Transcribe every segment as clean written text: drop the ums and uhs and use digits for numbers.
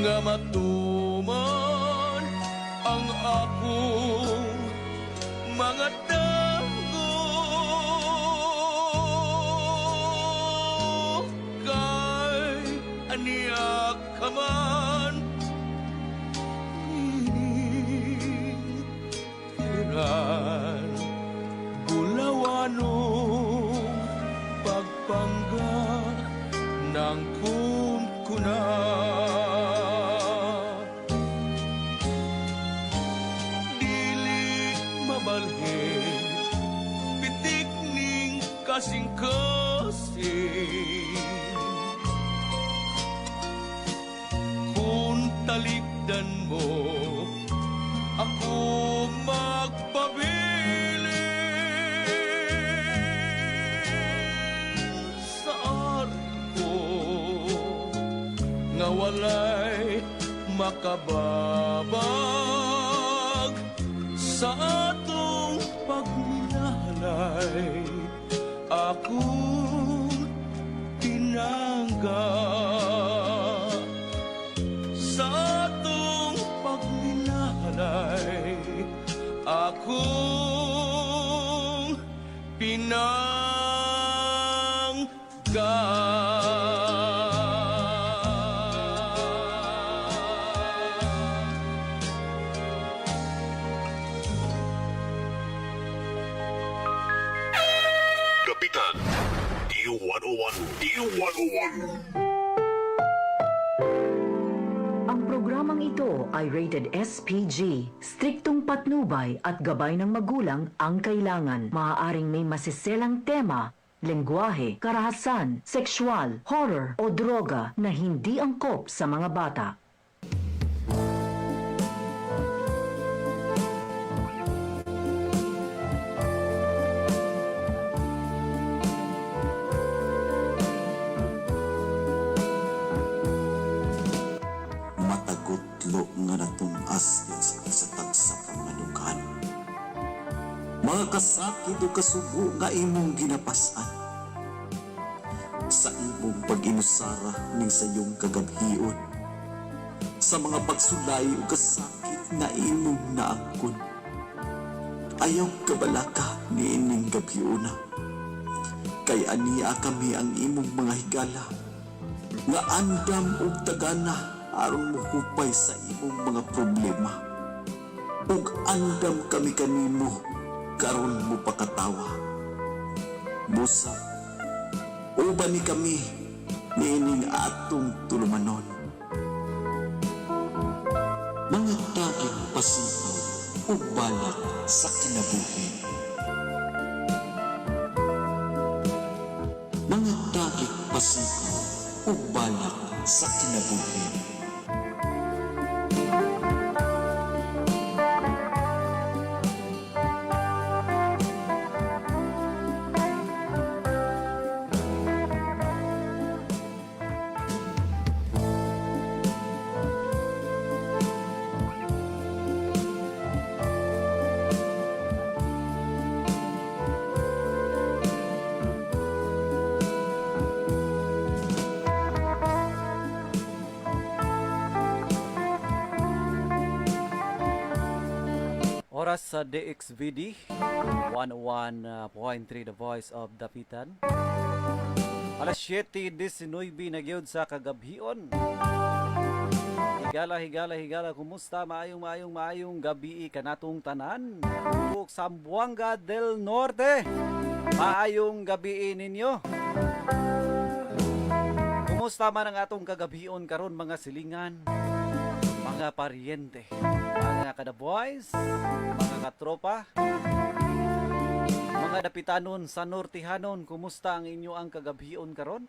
Nga matuman ang akong mga damgo kay aniya ka man tiran bulawanong pagpangga ng kumkuna. Dili mabalhin pitik ning kasing-kasing kung talikdan mo ako magpabilin sa ari ko nga walay makababag sa atong pagminahalay akong tinangga sa atong pagminahalay akong pinangga. Dapitan D101 D101. Ang programang ito ay rated SPG. Striktong patnubay at gabay ng magulang ang kailangan. Maaaring may masiselang tema, lengguwahe, karahasan, sexual, horror o droga na hindi angkop sa mga bata. Matagutlo nga natumas sa tagsa ka manukan. Mga kasakit o kasubo nga imong ginapasan. Sa imong pag-inusara ning sayong kagabhion. Sa mga pagsulay o kasakit nga imong naangkon. Ayaw kabalaka niining gabhiona. Kay ania kami ang imong mga higala nga andam og tagana aron mohupay sa imong mga problema. Ug andam kami kanimo karon mo pakatawa. Busa, uban ni kami niining atong tulumanon. Mga taging pasipaw ug balak sa kinabuhi. Mga taging pasipaw ug balak sa kinabuhi. Oras sa DXVD 101.3, The Voice of Dapitan. Alas 7:19 na gyud sa kagabhion. Higala, higala, higala, kumusta? Maayong, maayong, maayong gabi kanatong tanan. Buok Zamboanga del Norte. Maayong gabi ninyo. Kumusta man ang atong kagabhion karon, mga silingan, mga paryente, mga kada-boys, mga katropa, mga dapitanon sa Nortihanon, kumusta ang inyo ang kagabhion karon?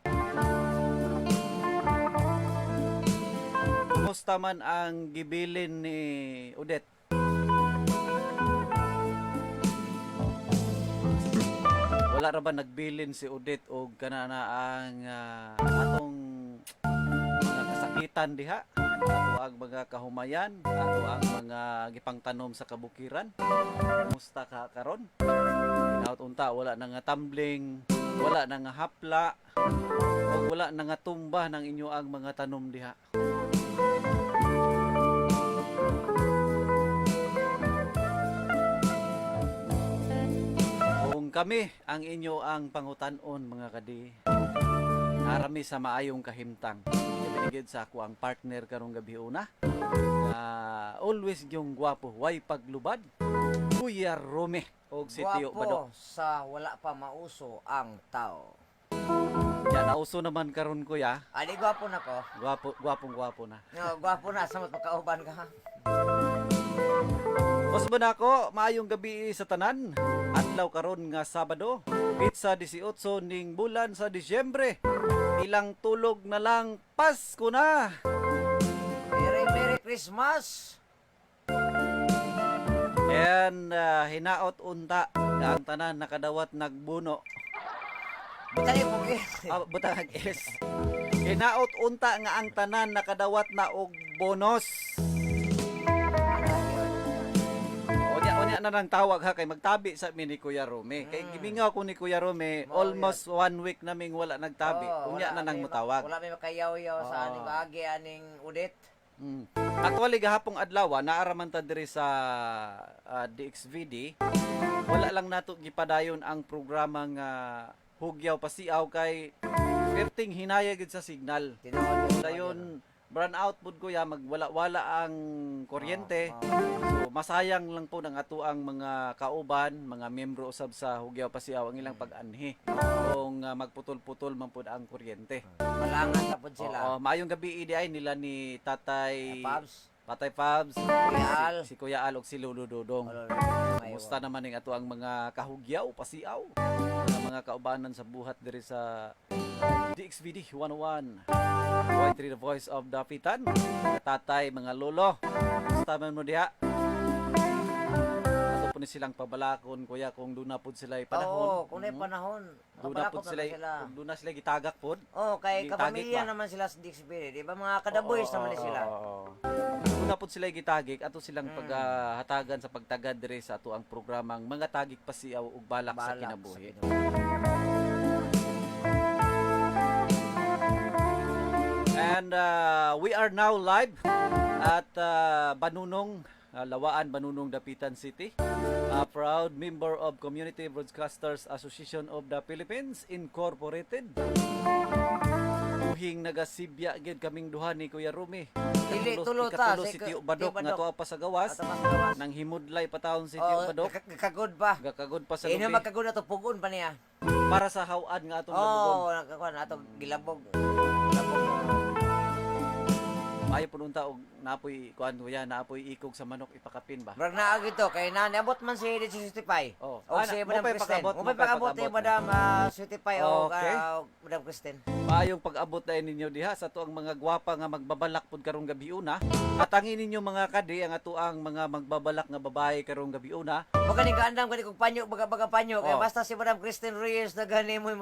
Kumusta man ang gibilin ni Odette? Wala ra ba nagbilin si Odette og kana na ang atong mga kasakitan diha? Ato ang mga kahumayan, ato ang mga gipangtanom sa kabukiran. Kumusta ka karon? Hinaut unta wala na nga tumbling, wala na nga hapla, ug wala na nga tumba ng inyo ang mga tanom diha. kami ang inyo ang pangutan-on, mga kadi. Narami sa maayong kahimtang. Binigid sa ako ang partner karong gabi una. Nga always yung gwapo, way paglubad. Kuya Rome og si Tio Badok. Gwapo sa wala pa mauso ang tao. Ya, nauso naman karon, kuya. Ali, gwapo na ko. Gwapo, gwapong gwapo na. No, gwapo na sa pagkauban ka. Mas ba na ako, maayong gabi sa tanan. Adlaw karon nga Sabado, petsa 18 ning bulan sa Disyembre. Ilang tulog na lang, Pasko na! Merry Merry Christmas. And hinaot unta nga ang tanan nakadawat nagbuno. Butang mo. Ah, butang ang S. Hinaot unta nga ang tanan nakadawat na og bonus. Unya unya na nang tawag ha kay magtabi sa mi ni Kuya Rome. Kay gimingaw ko ni Kuya Rome, Mao almost one week naming wala nagtabi. Oo, Unya wala na nang may mutawag. Wala may makayaw-yaw sa aning baagi aning Udit. Actually gahapong adlaw naaraman ta diri sa DXVD. Wala lang nato gipadayon ang programa nga Hugyaw Pasiaw kay perting hinaya gid sa signal. Tinuod yun. Dayon brown out pud, kuya, magwala-wala ang kuryente. So masayang lang po ng ato ang mga kauban, mga miyembro usab sa Hugyaw Pasiaw ang ilang pag-anhi kung magputol-putol man pud ang kuryente. Malangan na pud sila. Oo, maayong gabi idi ay nila ni Tatay Pabs. Patay Pabs, Kuya Al. si Kuya Al ug si Lolo Dodong. Kumusta naman ning ato ang mga kahugyaw, pasiaw, mga mga kaubanan sa buhat diri sa DXVD 101. Y3, The Voice of Dapitan. Mga tatay, mga lolo. Kumusta man mo diha? Ato po ni silang pabalakon, kuya, kung doon na po sila panahon. Oo, kung na panahon. Doon na po Mabalakot na sila, sila. kung doon na sila gitagak po. Oh, kay Gitagik kapamilya ba? naman sila sa DXB, di ba? Mga kadaboys naman ni sila. Doon na po sila gitagik ato silang paghatagan sa pagtagad diri sa ato ang programang Mga Tagik Pasiaw ug Balak sa Balak Kinabuhi. sa kinabuhi. And we are now live at Banunong, Lawaan, Banunong, Dapitan City. A proud member of Community Broadcasters Association of the Philippines Incorporated. Uhing nagasibya gid kaming duha ni Kuya Rumi. Dili, tulo ta, Ikatulo si si Tio Badok Tio nga Badok. tuwa pa sa gawas. Ato pa sa gawas. Nang himudlay pa taon si Tio Oh, Badok. kagod pa. Gakagod pa sa Ino lubi. magkagod na to, pugon pa niya. Para sa hawad nga atong labugon. Oh, nakakuan ato gilabog. Gilabog. Maayo pud unta og napoy kuan, kuya, naapoy ikog sa manok ipakapin ba. Murag naa gito kay na niabot man si 65. Oh. O Ah, si mo Madam pa'y Kristen. pag-abot, Mo mo pa'y pa'y pag-abot eh, pag-abot. Madam 65 o Madam Kristen. Maayong pag-abot na ninyo diha sa atuang mga gwapa nga magbabalak pud karong gabi una. Atangi ninyo, mga kadi, ang atuang mga magbabalak nga babae karong gabi una. Baga ni kaandam gani kog panyo, baga baga panyo kay Oh. basta si Madam Kristen Reyes na gani mo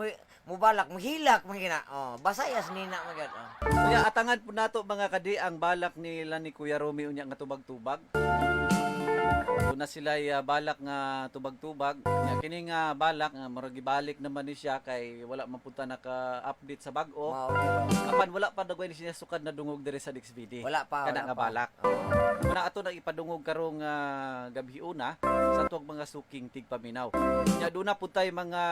mubalak, muhilak man gina. Oh, basayas nina man gyud. Oh. Kuya, atangan pud nato, mga kadi, ang balak nila ni Kuya Romy unya nga tubag-tubag. Una sila balak nga tubag-tubag. Nya kini nga balak nga murag gibalik naman ni siya kay wala man punta naka-update sa bag-o. Mao gyud. Apan wala pa dagway ni siya sukad na dungog diri sa DXVD. Wala pa, Kana wala nga pa. balak. Muna ato nang ipadungog karong gabi una sa tuwag mga suking tigpaminaw. Nya doon na pud tay mga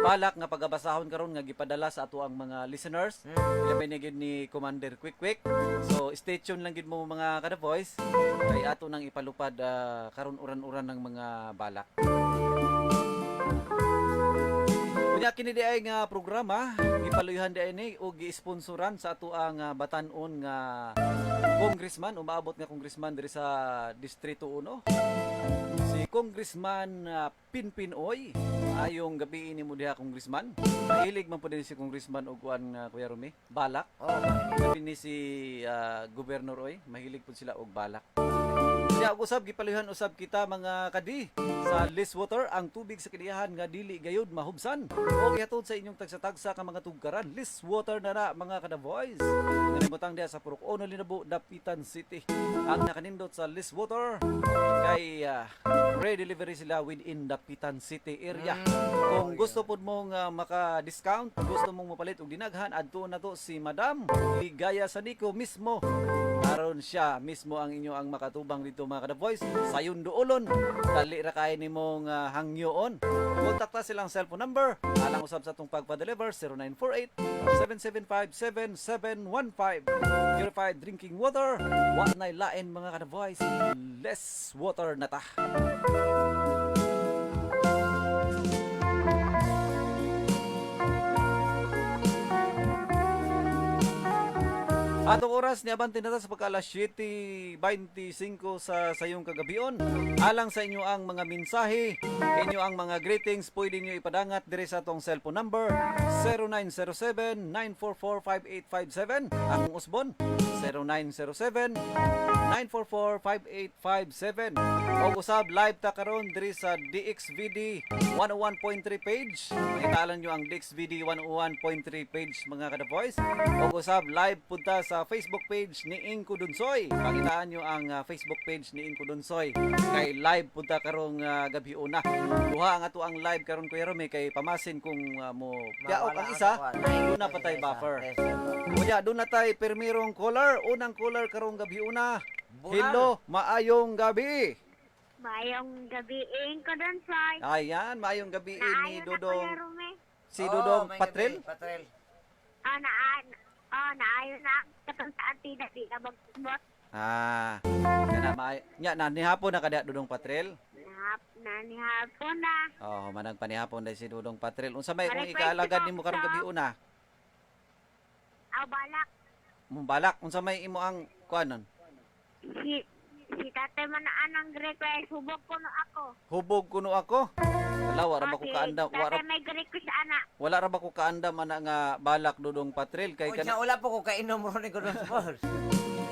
balak nga pagabasahon karon nga gipadala sa ato ang mga listeners. Ilabi ni gid ni Commander Quick Quick. So stay tuned lang gid mo, mga kada voice, kay ato nang ipalupad karon uran-uran ng mga balak. Unya kini di ay nga programa gipaluyhan di ay ni og giisponsoran sa ato ang batan-on nga congressman, umaabot nga congressman diri sa Distrito 1. Si Congressman Pinpin Oy. Ayong gabi ini mo diha, Congressman. Mahilig man pud din si Congressman og kuan nga, Kuya Rumi, balak. Oh, Gabi ni si Governor Oy, mahilig pud sila og balak. Kaya og usab gipaluhan usab kita, mga kadi, sa Liz Water, ang tubig sa kiniyahan nga dili gayud mahubsan. O gihatod sa inyong tagsa-tagsa ka mga tugkaran. Liz Water na na, mga kada voice. Nga nabutang diha sa Purok Ono, Linabo, Dapitan City. Ang nakanindot sa Liz Water kay free delivery sila within Dapitan City area. Kung gusto pud mong maka-discount, gusto mong mapalit og dinaghan, adto na to si Madam Ligaya Sanico mismo. Aron siya mismo ang inyo ang makatubang dito, mga kada voice. Sayon duolon, dali ra kay nimong hangyoon. Kontakta silang cellphone number alang usab sa atong pagpa-deliver, 0948 775 7715. Purified drinking water, wa nay lain, mga kada voice. Less water na ta. Atong oras ni abante na ta sa pagka alas 7:25 sa sayong kagabion. Alang sa inyo ang mga mensahe, inyo ang mga greetings, pwede niyo ipadangat diri sa atong cellphone number 0907-944-5857. Akong usbon, 0907-944-5857. O usab live ta karon diri sa DXVD 101.3 page. Makitaalan nyo ang DXVD 101.3 page, mga kada voice. O usab live punta sa Facebook page ni Ingko Dunsoy. Pakitaan nyo ang Facebook page ni Ingko Dunsoy. Kay live punta karong gabi una. Duha ang ato ang live karon, Kuya Romy, kay pamasin kung mo piaok ang isa, doon na patay buffer. Kuya, doon na tayo permirong caller. Unang caller karong gabi una. Bural. Hello, maayong gabi. Mayong gabi ko dun, Soy. Ayan, maayong gabi ni Naayon na, Dodong. Kuya Rume. Si Dodong Patril. Patril. Oh, naan. Oh, naayon na. Katong sa antina, di na magbot. Ah, kana maay. Nya na nihapon na kada, Dodong Patril. Nahap, na nihapon na. Oh, manang panihapon dahil si Dodong Patril. Unsa may kung Request ikaalagad ko, nimo karong sa- gabi una? Aw, balak. Mong balak unsa may imo ang kuanon? Si tatay man na anang request, hubog ko no ako. Hubog kuno ako. Wala, wala ba ko Si kaandam, wala, tatay may request, ana. wala ra ba ko kaandam ana nga balak, Dodong Patril, kay Kay kana wala po ko kainom ron ni Gordon Sports.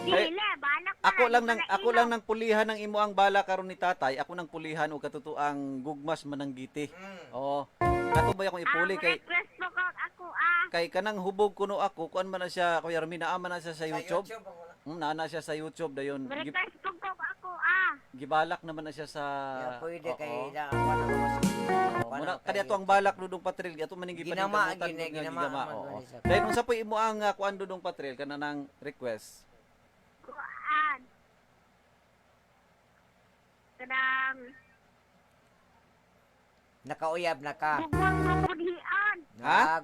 Ay, Dili, balak na. ako lang di nang pa ako nainom. lang nang pulihan ng imo ang bala karon ni tatay, ako nang pulihan og katotoang gugmas mananggiti. Oo. Kato ba akong ipuli Ah, kay request mo ko ako, ah. kay kanang hubog kuno ako, kuan man na siya, Kuya Remy, naa man na siya sa YouTube. Sa YouTube ang wala. Naa na siya sa YouTube dayon. Request po ko ako, ah. Gibalak naman na siya sa Yeah, pwede kay Oo. na ako na mas. Oo, muna kadi ato ang balak, Dudong Patril, ato man ning Ginama, gipaningkamutan nga ginama gigama. man Oo. gani siya. Dayon unsa po imo ang kuan, Dudong Patril, kana nang request? Kuan. Kanang Nakauyab na ka. gugmang mabudhian. Ha?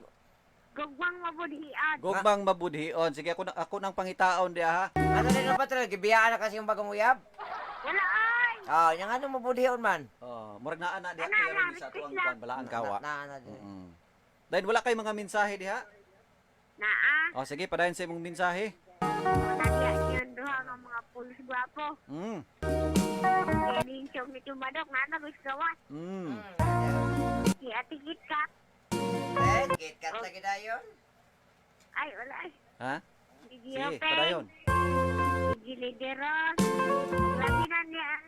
Gugmang mabudhian. Gugmang mabudhion. Sige, ako nang pangitaon diha ha. Ano din ang patrol? Gibiyaan na kasi yung bagong uyab? Wala ay. Ah, yang ano mabudhion man? Oh, murag naa na diha Ana, Kuya ana, Remy sa ato ang request lang. kuan balaan kawa. Na, na, na, Dahil wala kay mga mensahe diha. Naa. Oh, sige, padayon sa imong mensahe. Nadiya yun duha nga mga pulos gwapo. Kaya siyong ni Tumadok na na gusto gawas. Si Ate Kit Kat. Eh, KitKat lagi dayon. Ay, wala ay. Ha? Si Sige, Gio Peng. padayon. Si Gilideros. Labi na niya ang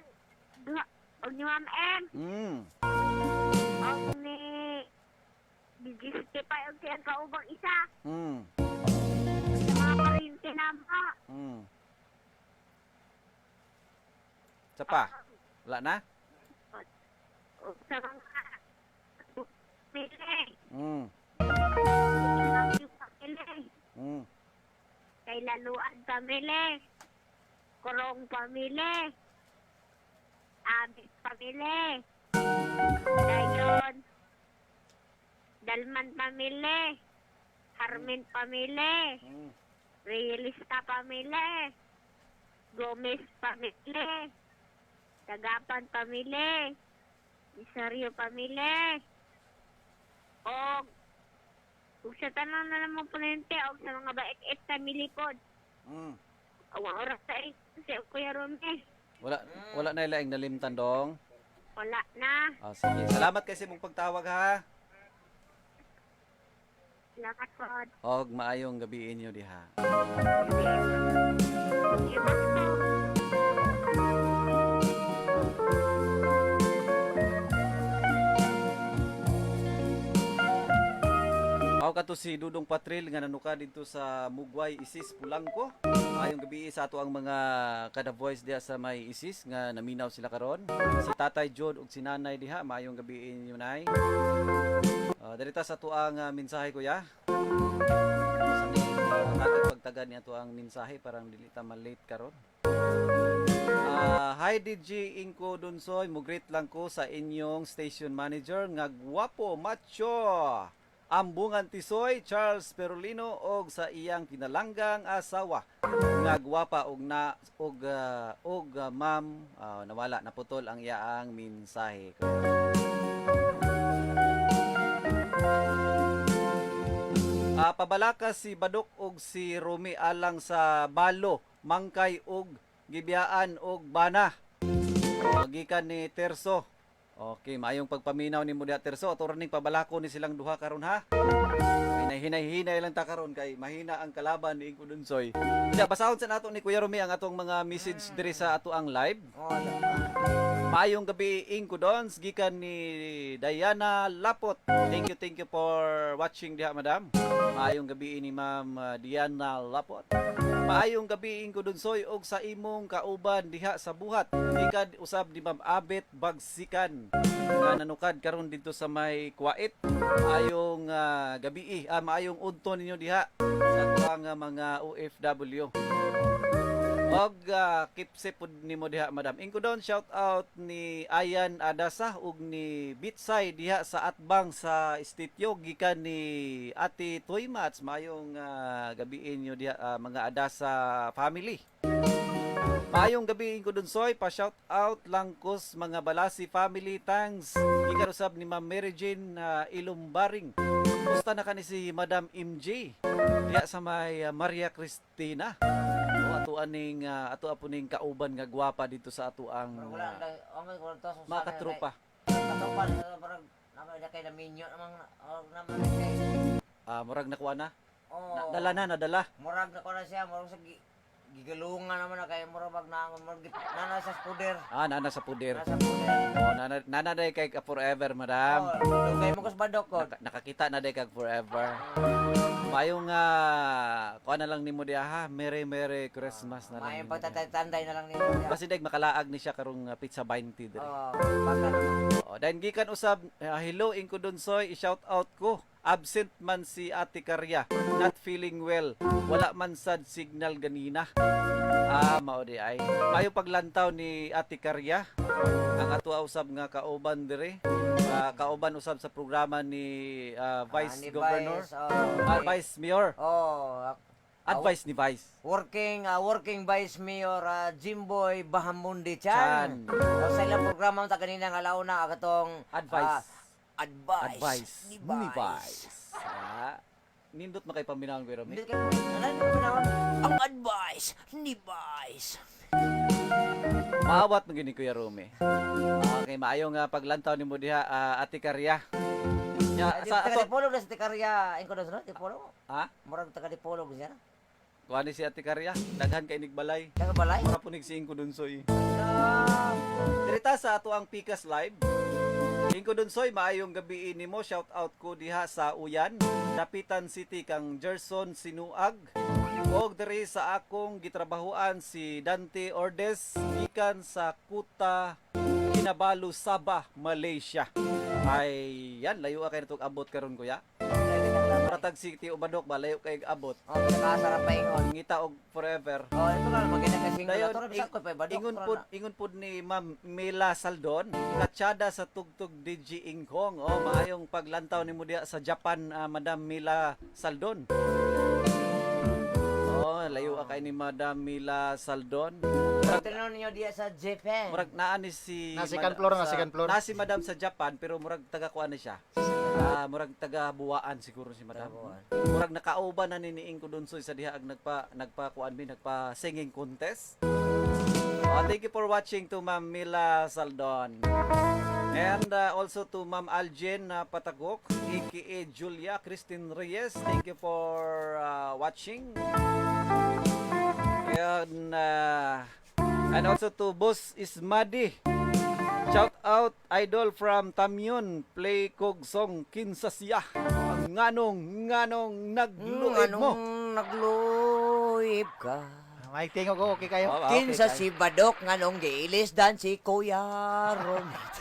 duha. Og ni Ma'am M. Og ni DJ Stepay og siyang kaubang isa. Sa mga parinti na mo. Sa pa? Wala na? Og sa mga pili. Pamili. Kay Laluan Pamili. Kurong Pamili. Abis Pamili. Dayon. Dalman Pamili. Carmen Pamili. Realista Pamili. Gomez Pamili. Tagapan Pamili. Misario Pamili. Og sa tanan na namang ponente og sa mga bait-it family pod. Awang oras sa sa Kuya Rome. Wala wala na ilaing nalimtan, dong. Wala na. Oh, sige. Salamat kasi mong pagtawag ha. Salamat pod. Og maayong gabi inyo diha. Ibang po. Aw kato si Dudong Patril nga nanuka didto sa Mugway, Isis, Pulangko. Maayong gabi sa ato ang mga kada voice diha sa may Isis nga naminaw sila karon. Si Tatay Jod ug si Nanay diha, maayong gabi inyo, nay. Dirita sa ato ang mensahe, kuya. Sa ni pagtagad ni ato ang mensahe parang dili ta ma-late karon. Hi DJ Inko Dunsoy, mo-greet lang ko sa inyong station manager nga gwapo, macho. Ambungan Tisoy, Charles Perolino og sa iyang pinalanggang asawa nga gwapa og na og ma'am, nawala, naputol ang iyaang mensahe. Pabalaka si Badok og si Rumi alang sa balo, mangkay og gibiyaan og bana. O, gikan ni Terso. Okay, maayong pagpaminaw nimo diha, Terso. Ato ning pabalako ni silang duha karon ha. Hinay-hinay lang ta karon kay mahina ang kalaban ni Inko Dunsoy. Kaya basahon sa nato ni Kuya Rumi ang atong mga message diri sa ato ang live. Oh, Maayong gabi, Inko Dons, gikan ni Diana Lapot. Thank you for watching diha, madam. Maayong gabi ni Ma'am Diana Lapot. Maayong gabi, Inko Donsoy, og sa imong kauban diha sa buhat. Gikan usab ni Ma'am Abet Bagsikan nga nanukad karon didto sa may Kuwait. Maayong gabi, maayong udto ninyo diha sa atuang mga OFW. Og keep safe pud nimo diha, madam. Ingko don, shout out ni Ayan Adasa ug ni Bitsay diha sa Atbang sa Estitio gikan ni Ate Toy Mats. Maayong gabi inyo diha, mga Adasa family. Maayong gabi, Inko Dunsoy, pa shout out lang kus mga Balasi family, thanks. Gikan usab ni Ma'am Mary Jane Ilumbaring. Kumusta na kani si Madam MJ diha sa may Maria Cristina? O ato aning ato apo ning kauban nga gwapa dito sa ato ang Wala ang ang wala to sa mga katropa. Katropa parang naman kay naminyo namang naman kay Murag nakuha na. Oh. Nadala na, nadala. Murag na ko na siya, murag sa gigalungan naman na kay murag bag na murag nana sa puder. Ah, nana sa puder. Nana sa puder. Oh, nana nana day kay ka forever, madam. Oh, dugay mo kus badok ko. Nakakita na day kag forever. Mayong kuha na lang nimo diha ha. Merry Merry Christmas na lang. May nimo diha. pagtatay-tanday na lang nimo diha. Basi dag makalaag ni siya karong pizza 20 diri. Oh, baka naman. Oh, dahil gikan usab, hello Inko Dunsoy, i-shout out ko. Absent man si Ate Karya, not feeling well. Wala man sad signal ganina. Mao di ay. Mayo paglantaw ni Ate Karya. Ang ato usab nga kauban diri. Kauban usab sa programa ni Vice Ni Governor. Vice, oh, Vice Mayor. Oh, Advice ni Vice. Working Vice Mayor Jimboy Bahamundi Chan. Chan. O, sa ilang programa ta kanina nga launa katong Advice. Advice. Advice ni ni Vice. Vice. Nindot makay paminawon ko Romy. Hindi kayo ano paminawon? Ang advice ni Vice. Maawat mo gini Kuya Rumi. Okay, maayo nga paglantaw nimo diha, Ate Karya. Ya, sa Taga ato, Dipolog na sa Tikarya, ingko na sa Dipolog. ha? Murag taga Dipolog siya. Kuha ni si Ate Karya, daghan kay nigbalay. Taga balay. Mura punig si Ingko Dunsoy. Ah, Dirita sa ato ang Pikas Live. Ingko Dunsoy, maayong gabi nimo. Shout out ko diha sa Uyan, Dapitan City kang Gerson Sinuag. Og diri sa akong gitrabahuan si Dante Ordes gikan sa Kuta Kinabalu, Sabah, Malaysia. Ay, yan layo kay natug abot karon kuya. Ratag City Ubadok ba layo kay abot. Oh, saka sarap pa ingon. Ngita og forever. Oh, ito na maganda kasi single. Dayon, Ito na bisag ko pa badok. ingon pud ni Ma'am Mila Saldon, katsada sa tugtog DJ Ingkong. Oh, maayong paglantaw nimo diha sa Japan, Madam Mila Saldon. Oh, layo kay ni Madam Mila Saldon. Murag, Tinon ninyo diya sa Japan. murag naa ni si Na second floor, na second floor. Na si Madam sa Japan pero murag taga kuan ni siya. Murag taga Buwaan siguro si Madam. Murag nakauban na ni Ingko Dunsoy sa diha ag nagpa kuan mi nagpa singing contest. Oh, thank you for watching to Ma'am Mila Saldon. And also to Ma'am Aljen Patagok, aka Julia Christine Reyes. Thank you for watching. And also to Boss Ismadi. Shout out idol from Tamyun, play kog song Kinsa Siya. Ang nganong nganong nagluib mo. Anong nagluib ka? May tingog ko, okay kayo? Oh, okay, Kinsa kayo. si Badok nganong giilis dan si Kuya Romit.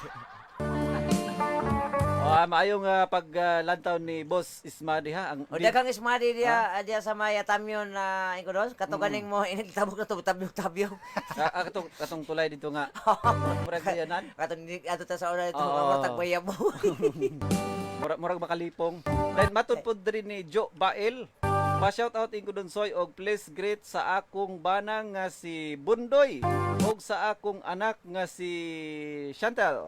Oh, maayong paglantaw ni Boss Isma diha ang O daghang ismadi diya diya sa may atamyon na ingko dos katuganing mo inigtabok na to tabyog-tabyog. Katong tulay dito nga. Murag diyanan. Katong ato ta sa una dito Oo. mga matag bayabo. Murag makalipong. Then matud pod diri ni Jo Bael. Pa shout out ingko dun soy og please greet sa akong banang nga si Bundoy og sa akong anak nga si Chantel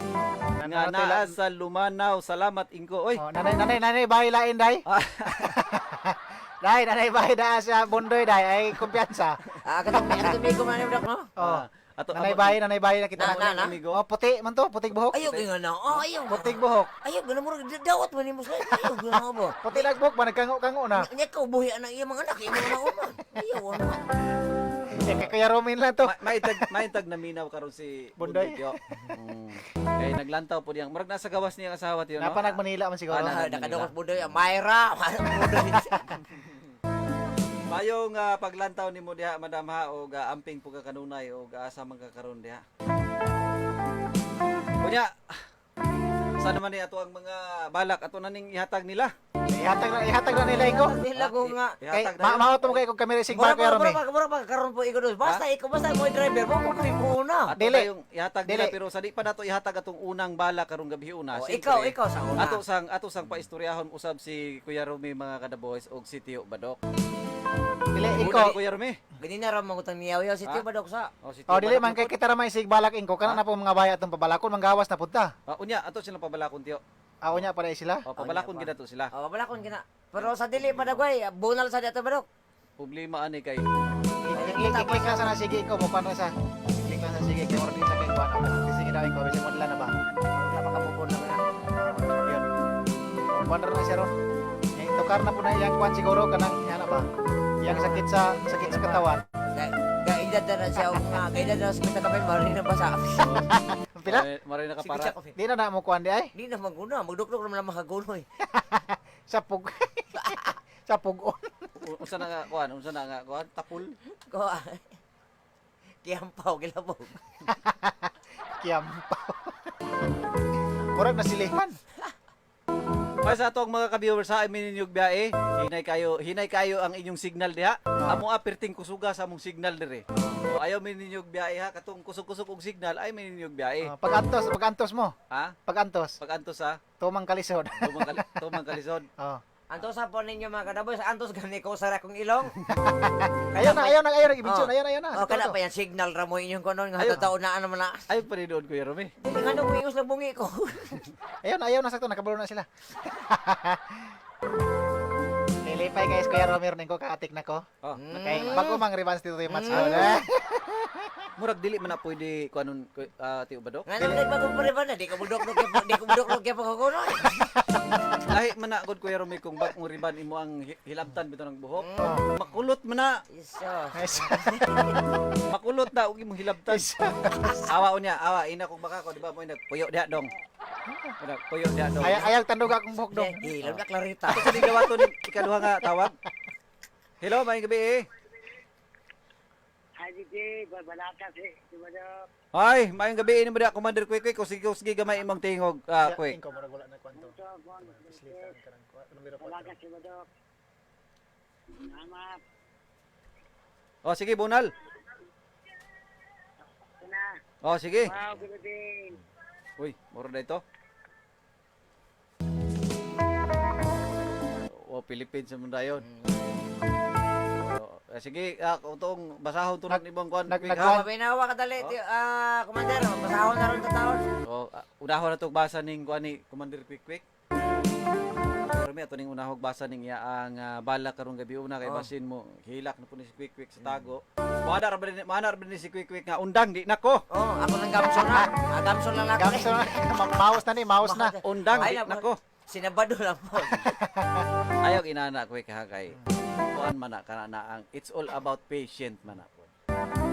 nga naa sa Lumanaw. Salamat ingko. Oy. Oh, nanay nanay nanay bahay lain day. Day, nanay bahay daa sa Bondoy day ay kumpiyansa. Katong migo man ni no. Oh. Ato Nanay bahay, nanay bahay na kita. Na, na, na. Amigo. Oh, puti man to, puting buhok. Ayaw gyud na. Oh, ayaw. Puting buhok. Ayaw gana murag dawat man nimo sa ayaw gana ba. Puti lang buhok ba nagkango-kango na. Nya ka buhi anak iya mga anak, iya mga uman. Ayaw ano. Eh, kay Kuya Romin lang to. Maitag naminaw karon si Bundoy. Bundoy. Kay naglantaw po diyang. Murag nasa gawas niya ang asawa tiyo, no? Napanag Manila man siguro. Ah, Ah, nakadungos Bundoy, Myra, Bundoy. Mayong paglantaw nimo diha, madam ha, og amping po ka kanunay og asa man ka karon diha. Kunya, sa naman ni ato ang mga balak ato na ning ihatag nila. Ihatag na nila iko. Nila ko nga. Kay Ihatag na ma yun. mao to mo kay kung kami racing bar Mura Kuya pa, Romy. mura pa, mura pa karon po ikaw dos. Basta ikaw basta mo driver mo mo kami muna. Ato Dili. na yung ihatag nila Dili. pero sa di pa nato ihatag atong unang bala karong gabi una. Oh, Siyempre, ikaw sa una. Ato sang paistoryahon usab si Kuya Rumi mga kada-boys og si Tio Badok. Dili Una iko. ni Kuya Rumi. Ganina ra mangutang niyaw yaw si Tio Badok sa. Oh, si Tio Oh, dili Badok man kay na pod. kita ra may sig balak ingko kana na po mga bahay atong pabalakon manggawas na punta. Ah, unya ato silang pabalakon Tio. Ako niya pala sila. Oh, pabalakon Unya gid ato sila. Oh, balakon gina. Pero sa dili pa dagway, bunal sa dito Badok. Problema ani kay I-click i-click lang sana sige iko mo paano sa. I-click lang sa sige kay murag di sa kay kuan ako. Sige daw iko bisan mo na ba. Wala pa kabubon na na. Yun. Kuan ra na siya ron. Eh, tukar na po na iyang kuan siguro kanang yan na ba. Iyang sakit sa katawan. Ga edad na siya og nga, ga edad na sa kita kapay mari na basa. Ang pila? Mari Sige nakapara. siya kape. Di na na mo kuan di ay. Di na maguna, magdukdok naman ang makagunoy. Sa pug sa pugon. Unsa na nga kuan? Unsa na nga kuan? Tapul. Ko. Kiyampaw gilabog. Kiyampaw. Murag na silihan. Para sa atong mga ka-viewers ha, amin ninyog biyahe. Hinay kayo ang inyong signal diha. Amo perting kusuga sa among signal dire. So, ayaw mi ninyog biyahe ha, katong kusog-kusog og signal ay mi ninyog biyahe. Ah, pag-antos, pag-antos mo. Ha? Pag-antos, Pag-antos ha, tumang kalisod. tumang kalisod. Oh. Antos sa po ninyo mga kadaboys, antos gani ko sa akong ilong. Ayaw na, ayaw na, ayaw na, ibinson, Oh. ayaw na, ayaw na. Oh, kana pa yan signal ra mo inyong konon nga Ayaw. totoo na ano man na. Ayaw pa rin doon, Kuya Rumi. Dili nga nung ingos lang bungi ko. Ayaw na, sakto, nakabalo na sila. Nilipay guys, Kuya Romero ning ko, kaatik na ko. Oh, Kay bago mang revenge dito yung match. Murag dili man na pwede kuanon Tio Badok. Nga nang nagbago pa rin ba na di ko mudok-dok di ko mudok-dok kaya pagkagunoy. Lahi man na gud Kuya Rumi kung bag mo riban imo ang hilabtan bitaw ng buhok. Makulot man na. Iso. Nice. Makulot na og imong hilabtan. Awa unya, awa ina kung baka ko di ba mo nagpuyo diha dong. Ina puyo diha dong. Ayaw, ayaw tandog akong buhok dong. Hilom na klarita. Ato sa gawa to ni ikaduha nga tawag. Hello, maayong gabi eh. Hi, DJ. Balaka si Badok. Ay, maayong gabi ini mo diha Commander Quick Quick. Sige sige gamay imong tingog, Quick. Tingko, murag wala na kwanto. Islitan ka ng numero 4. si Badok. Tama. Oh, sige Bunal. Na. Oh, sige. Wow, Philippines. Uy, mura na ito. Oh, Philippines naman dayon. Oh, sige, kung basahon to ng ibang kuan. Quick, ha? Mabinawa ka dali, Commander. Masahon na ron taon. Oh, unahon na tong basa ning kuan ni Commander Quick Quick. Pero may ato ning unahog basa ning iya ang bala karong gabi una kay basin mo hilak na po ni si Quick Quick sa tago. Maana ra ba ni maana ra ba ni si Quick Quick nga undang di nako. Oh, ako nang gamson na. Ah, gamson lang ako. Gamso na, mouse na ni, mouse na. Undang Ay, di nako. Sinabado lang po. Ayaw inana Quick ha kay kuan man na kana na ang it's all about patient man na po.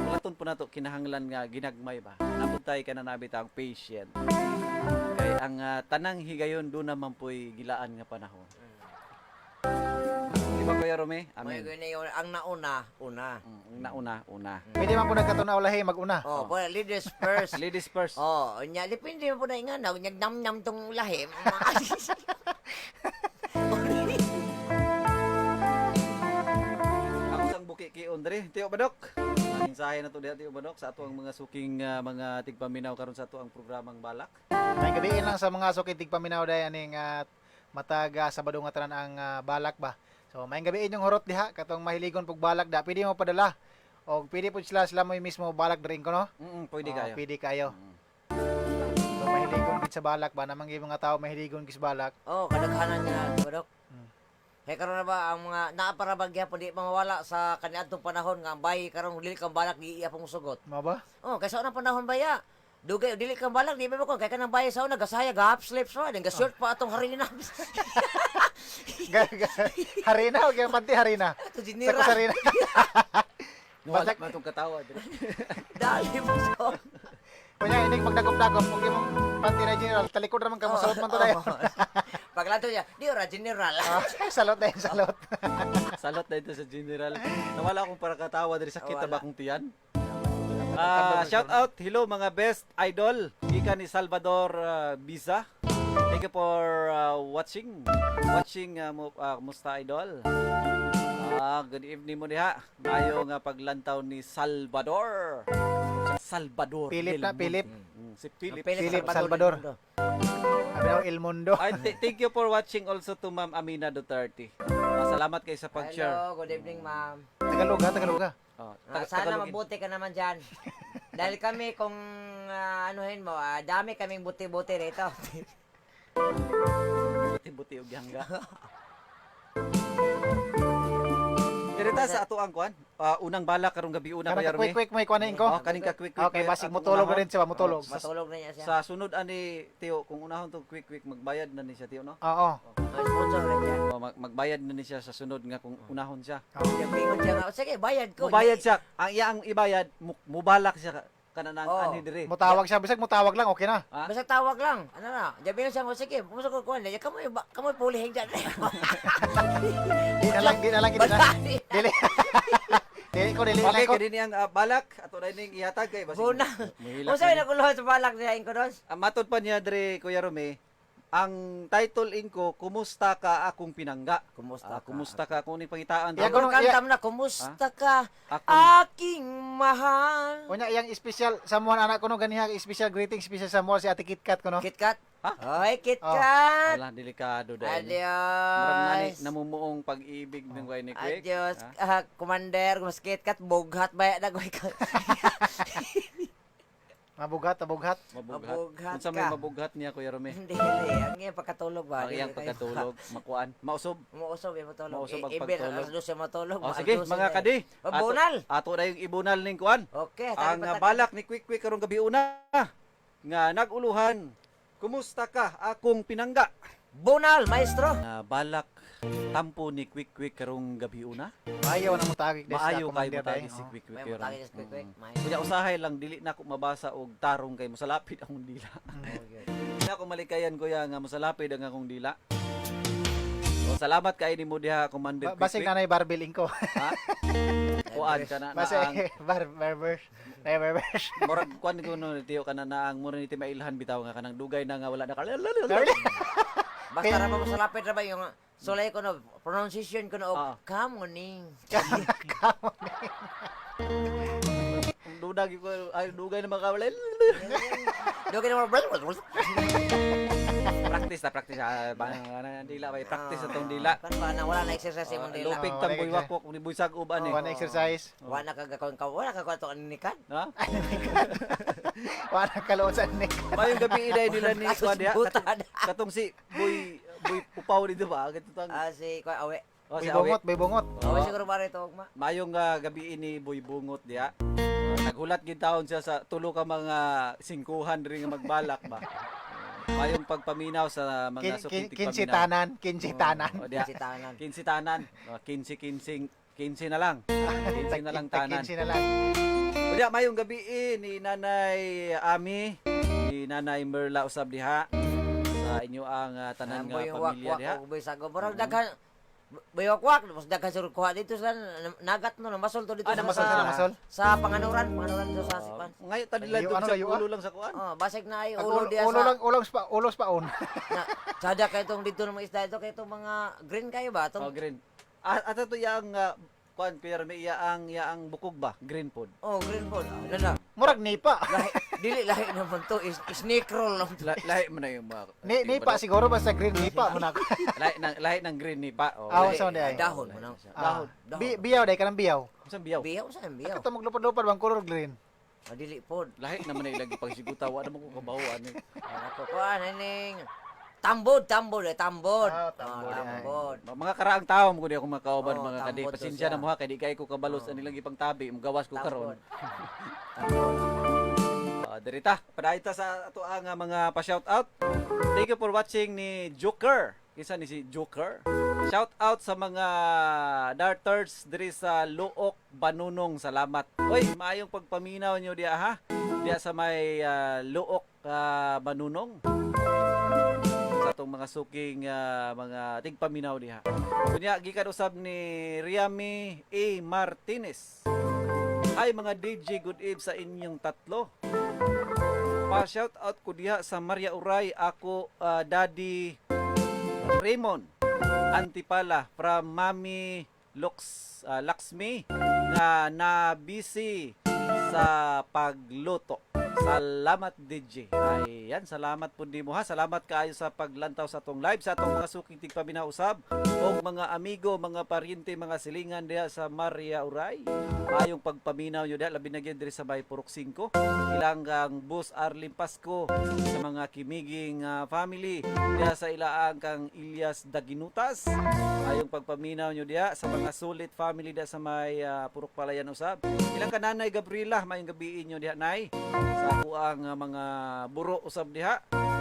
Wala po nato kinahanglan nga ginagmay ba. Napuntay ka na nabita ang patient. Kay ang tanang higayon do naman po'y gilaan nga panahon. Di ba Kuya Kuya Rome? May Amen. gani ang nauna, una. Nauna, una. Pwede man po nagkatunaw lahi maguna. Oh, po ladies first. Ladies first. Oh, nya depende man po na nga na namnam tong lahi. Ako sang buki ki Andre, Tiyo Badok. Mensahe na to diha, Tiyo Badok, sa ato ang mga suking mga tigpaminaw karon sa ato ang programang Balak. May gabiin lang sa mga suki tigpaminaw day aning matag Sabado nga tanan ang balak ba. So may gabiin yung hurot diha katong mahiligon pug balak da pwede mo padala. Og pwede pud sila sila mo mismo balak diri ko no. Pwede Oo, kayo. Pwede kayo. So mahiligon gid sa balak ba namang yung mga tao mahiligon gid sa balak. Oh, kadaghanan nga Badok. Kay karon na ba ang mga naapara ba gyapon di mawala sa kaniadtong panahon nga ang bayi karon dili kang balak di iya pong sugot. Mao ba? Oh, kay sa unang panahon ba ya? Dugay dili kang balak di ba ko kay kanang bayi sa una gasaya ga half sleeps ra, ga short pa atong harina. Harina og yung panty harina. Ato Sa general. kusarina. Nawala man tong katawa dire. Dali mo so. Kunya inig magdagop-dagop og imong panty na general talikod ra man ka mosalot man to dayon. Paglanto niya, di ora general. Ah, salot dayon salot. Salot na ito sa general. Nawala akong para katawa diri, sakit Nawala. ba akong tiyan? Shout out, hello mga best idol. Gikan ni Salvador Biza. Thank you for watching. Watching musta idol. Good evening mo diha. Mayo nga paglantaw ni Salvador. Salvador. Philip del na, Mundo. Philip. Si Philip. Philip Salvador. del Mundo. Abi na El Mundo. Ay, thank you for watching also to Ma'am Amina Duterte. Salamat kay sa pag-share. Hello, good evening, ma'am. Tagalog ha, Tagalog ha. Oh, Sana Tagalogin. mabuti ka naman dyan. Dahil kami kung anuhin mo, dami kaming buti-buti rito. Buti-buti og gangga. Direta sa ato ang kuan. Unang bala karong gabi una Kanang Kuya ka Rome. quick quick may kuan na ko. Oh, kaning ka quick quick. Okay, basig mutulog na rin siya, mutulog. Matulog na niya siya. Sa sunod ani Tio, kung unahon to quick quick magbayad na ni siya Tio no? Oo. Sponsor rin siya. Oh, magbayad na ni siya sa sunod nga kung unahon siya. Siya bingon siya nga, sige, bayad ko. Mubayad siya. Ang iya ang ibayad, mubalak siya kananang Oh. anhi diri. Mutawag siya, bisag mutawag lang, okay na. Ha? Basta tawag lang. Ano na? Diyan bingon siya nga, sige, pumasok ko kuan. Diyan kamoy, kamoy pulihing dyan. Di na lang, di na lang, di na lang. Dili. Dili ko, dili lang Okay, ko. kini ni ang balak ato na ning ihatag kay basig. Buna. Muhilak Unsa na may ni. naguluhan sa balak niya ko dos? Ang matod pa niya dre Kuya Rome, ang title ingko Kumusta ka akong pinangga. Kumusta Ah, ka? kumusta ka kung ni pangitaan Iya, to. kuno- Kanta mo na, kumusta ka, Akong- aking mahal. Unya iyang special someone anak ko no ganiha special greeting special someone si Ate KitKat ko no. KitKat? Ha? Hoy, KitKat! Wala, delikado dahil. Murag nani Adios. namumuong pag-ibig ng way ni Quick. Adios, Ha? Commander, mas KitKat, bughat ba na ko. Mabughat, mabughat. Mabughat. Mabughat Unsa may ka. mabughat niya Kuya Rome? Hindi, hindi. Ang iyang pagkatulog ba? Ang iyang pagkatulog, makuan, mausog. Umuusog, yung matulog. Mausog ang Ibel, pagtulog. alas 12 matulog. O sige, mga kadi. Oh, bunal. Ato na yung ibunal ning kuan. Okay, Ang balak ni Quick Quick karong gabi una nga naguluhan. Kumusta ka akong pinangga? Bunal, maestro. Nga balak tampo ni Quick Quick karong gabi una. Maayo na mo tagig des Maayo kayo commander mo tagi day. si Oo. Quick Quick. May karon. mutagi sa Quick Quick. Maestro. Kunya usahay lang dili na ako mabasa og tarong kay mosalapid akong dila. Okay. Di na ako malikayan kuya nga mosalapid ang akong dila. So, salamat kay nimo diha Commander Quick Basig Quick. nanay barbell ingko. Ha? Kuan ka na na ang Basig bar barber. Nay barber. murag kuan ko no tiyo ka na na ang mura ni timailhan bitaw nga kanang dugay na nga wala na ka. Basta ra ba masalapit ra ba yung sulay ko no, pronunciation ko no, kamuning. Ang dudag ko ay dugay na maka wala. Dugay na mo. Practice na practice dila bay practice na tong dila. Kan ba na wala na exercise imong dila. Lupig Oh, tang wala buy exercise. wakwak ni buy sag-ob ani. Wala exercise. Wala ka gakon ka, wala ka kwato anikan. Ha? Wala kaluot sa neck. Mayong gabi iday nila ni Asos kuan diha. buta Katong si Boy Boy Pupaw dito ba? Katong Si ko awe. oh, Bay si Awe. bungot, bay bungot. Awe siguro ba rito ugma. Mayong gabi ni Boy Bungot diha. Naghulat gid taon siya sa tulo ka mga singkuhan diri nga magbalak ba. Mayong pagpaminaw sa mga suking tigpaminaw. Kinsitanan, kinsitanan. Oh, diha. Kinsitanan. Kinsitanan. Oh, kinsi kinsing kinsi na lang. Kinsi na lang tanan. Kinsi na lang. O diha, mayong gabi ni Nanay Ami, ni Nanay Merla usab diha sa inyo ang tanan nga Amboy yung pamilya wakwak diha. og buy sago. Murag daghan. Baywak-wak, mas daghan siguro kuha dito sa nagat no, namasol to dito Ah, namasol siya, namasol? sa panganuran, panganuran dito sa sipan. Ngayon ta nila Layo, dito ano, sa layo, ah? ulo lang sa kuan. Oh, basig na ay Ag- ulo diya ulo sa lang, ulo pa, ulo pa on. na, sada kay itong dito ng mga isda ito kay itong mga green kayo ba? Itong, Oh, green. Ah, at ito yang kuan Kuya Remy, iyaang iyaang bukog ba? Green pod. Oh, green po. Ah, na. Murag nipa. Lahi, dili lahi naman to is snake roll lang to. Lahi mo na yung mga Ni nipa siguro basta green nipa mo na ako. Lahi ng green ni pa. Oh, Ah, lahi. unsa man di ay? Dahon mo nang. Ah, Dahon. biyaw day kanang biyaw. Unsa biyaw? Biyaw sa biyaw. Kato maglupad-lupad bang color green. Ah, dili pod. Lahi naman na ilang ipagsiguta wa naman ko kabaw ani. Ano ko kuan ining tambod, tambod, eh, tambod. Ah, tambod, Ah, ay. tambod. Mga karaang tao mo kundi ako makauban Oh, mga kadi. tambod to Pasensya siya. na mo ha kay di kay ko kabalos ani lang ipangtabi, mugawas ko karon. Tambod. Ah, dirita, padayon ta sa ato ang mga pa-shout out. Thank you for watching ni Joker. Kinsa ni si Joker? Shout out sa mga darters diri sa Luok Banunong. Salamat. Oy, maayong pagpaminaw nyo diya ha. Diya sa may Luok Banunong. Sa atong mga suking mga tigpaminaw diha. Kunya gikan usab ni Riami A Martinez. Hi mga DJ, good eve sa inyong tatlo. Pa-shout out ko diha sa Maria Uray, ako Daddy Raymond Antipala from Mami Lux, Laxmi nga na busy sa pagluto. Salamat DJ. Ayan, salamat po di mo ha. Salamat kaayo sa paglantaw sa atong live sa atong mga suking tigpaminaw usab og mga amigo, mga paryente, mga silingan diha sa Maria Uray. Maayong pagpaminaw nyo diha labi na gyud diri sa Bay Purok 5. Ilang ang Boss Arlene Pasco sa mga kimiging family diha sa ilaang kang Ilyas Daginutas. Ayong pagpaminaw nyo diha sa mga sulit family diha sa may Purok Palayan usab. Ilang kananay Gabriela, maayong gabi inyo diha nay sa akuang mga buro usab diha.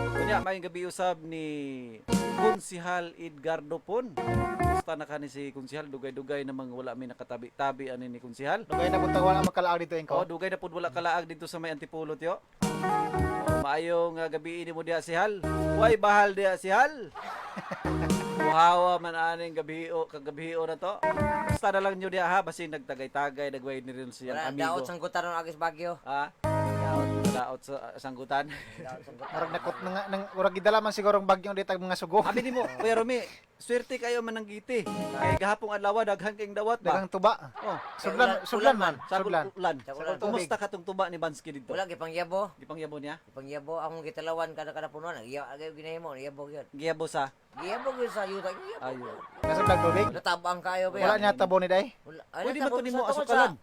Kunya maayong gabi usab ni Konsihal Edgardo Pon. Kumusta na ka ni si Konsihal? Dugay-dugay namang wala mi nakatabi-tabi ani ni Konsihal. Dugay na punta wala makalaag dito Oh, inko. dugay na pud wala kalaag dito sa may Antipolo tiyo. Oh, maayong gabi ini mo diha si Hal. Way bahal diha si Hal. Buhawa man aning gabi o kagabi na to. Basta na lang nyo diha ha basin nagtagay-tagay nagway ni rin siyang Wala, amigo. daot sanggutan ng Agis Bagyo. Ha? Daot, Daot sa sanggutan. daot sanggutan. Murag nakot na nga nang murag gidala man siguro ang bagyong ditag mga sugo. Abi nimo, Kuya Romy, swerte kayo man ng giti. Kay gahapong adlaw daghan kayong dawat ba? Daghang tuba. Oh, Sudlan, Ulan- sudlan man, sa sudlan. ulan. Sa ulan. Kumusta katong tuba ni Bansky dito? Wala gipangyabo. Gipangyabo niya? Gipangyabo akong gitalawan kada kada punuan. Iya agay ginahimo, giyabo gyud. Giyabo sa Giyabo gyud sa yuta. Giyabo. ayo. Nasudlag tubig. Natabang kayo ba? Wala niya tabo ni day. Wala. Ay, Pwede ba natabo to nimo sa tungod asukalan?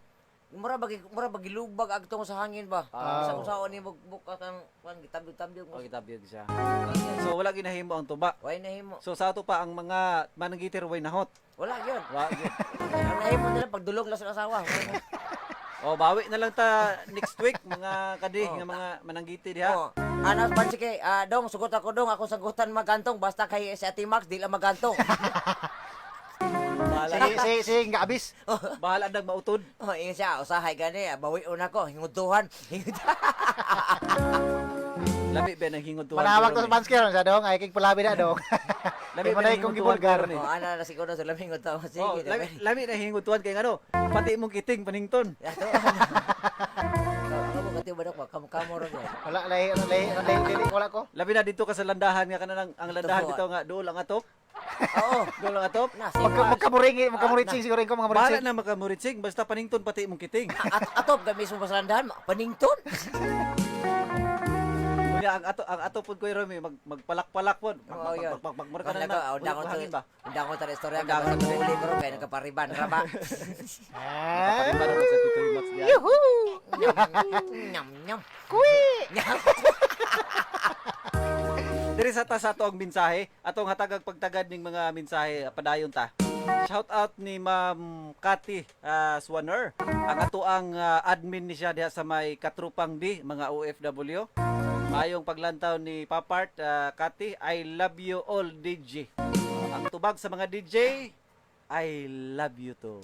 Mura bagi mura bagi lubag agtong sa hangin ba. Ah. Sa kung saon ni bukas ang kuan gitabyo-tabyo Oh, gitabyo siya. So wala ginahimo ang tuba. Way nahimo. So sa ato pa ang mga manangitir way nahot. Wala gyud. Wa gyud. Ang nahimo nila pagdulog lang sa asawa. Oh, bawi na lang ta next week mga kadi Oh. nga mga mananggiti diha. Oh, anas pan sige, ah, dong sugot ako dong, ako sagutan magantong basta kay si Ate Max di lang magantong. Bahala Sige, sige, sige, nga abis. bahala nang mautod. Oh, ingon siya, usahay gani, bawion ako, hinguduhan. Labi ba nang hingutuhan. Manawag to sa Bansky ron sa dong, ay kig palabi na dong. Labi Labi mo na ba ikong hingutuhan gibulgar. karon eh? Oh, ana na siguro sa laming to. Sige, Oh, labi, labi na hingutuhan kay ngano. Pati imong kiting panington. Kamu katiyo ba dok? Kamu kamu ro gyud. Wala lay, lay, lay, dili wala ko. Labi na dito ka sa landahan nga kanan ang landahan Totoo. dito nga duol ang atop. Oo. Duol ang atop. Na, Magka magkamuringi, magkamuritsing siguro ko mga Bahala muritsing. na makamuritsing basta panington pati imong kiting. At atop kami mismo sa landahan, panington. Kunya ang ato pod ko Romy mag magpalak-palak pod. Oo, yun. Mag mag mag Wala na. ko, undang ko hangin ba? Undang ko tara istorya Undang kay ko basta uli ko ro kay nagkapariban ra ba. Ah. Kapariban naman sa Tito Max diyan. Yuhu! Nyam nyam. Kui! Nyam. Diri sa ta sa ato ang mensahe, atong hatagag pagtagad ning mga mensahe padayon ta. Shout out ni Ma'am Cathy Swanner, ang ato ang admin ni siya diha sa may Katrupang D, mga OFW. Maayong paglantaw ni Papart, Cathy, I love you all DJ. Ang tubag sa mga DJ, I love you too.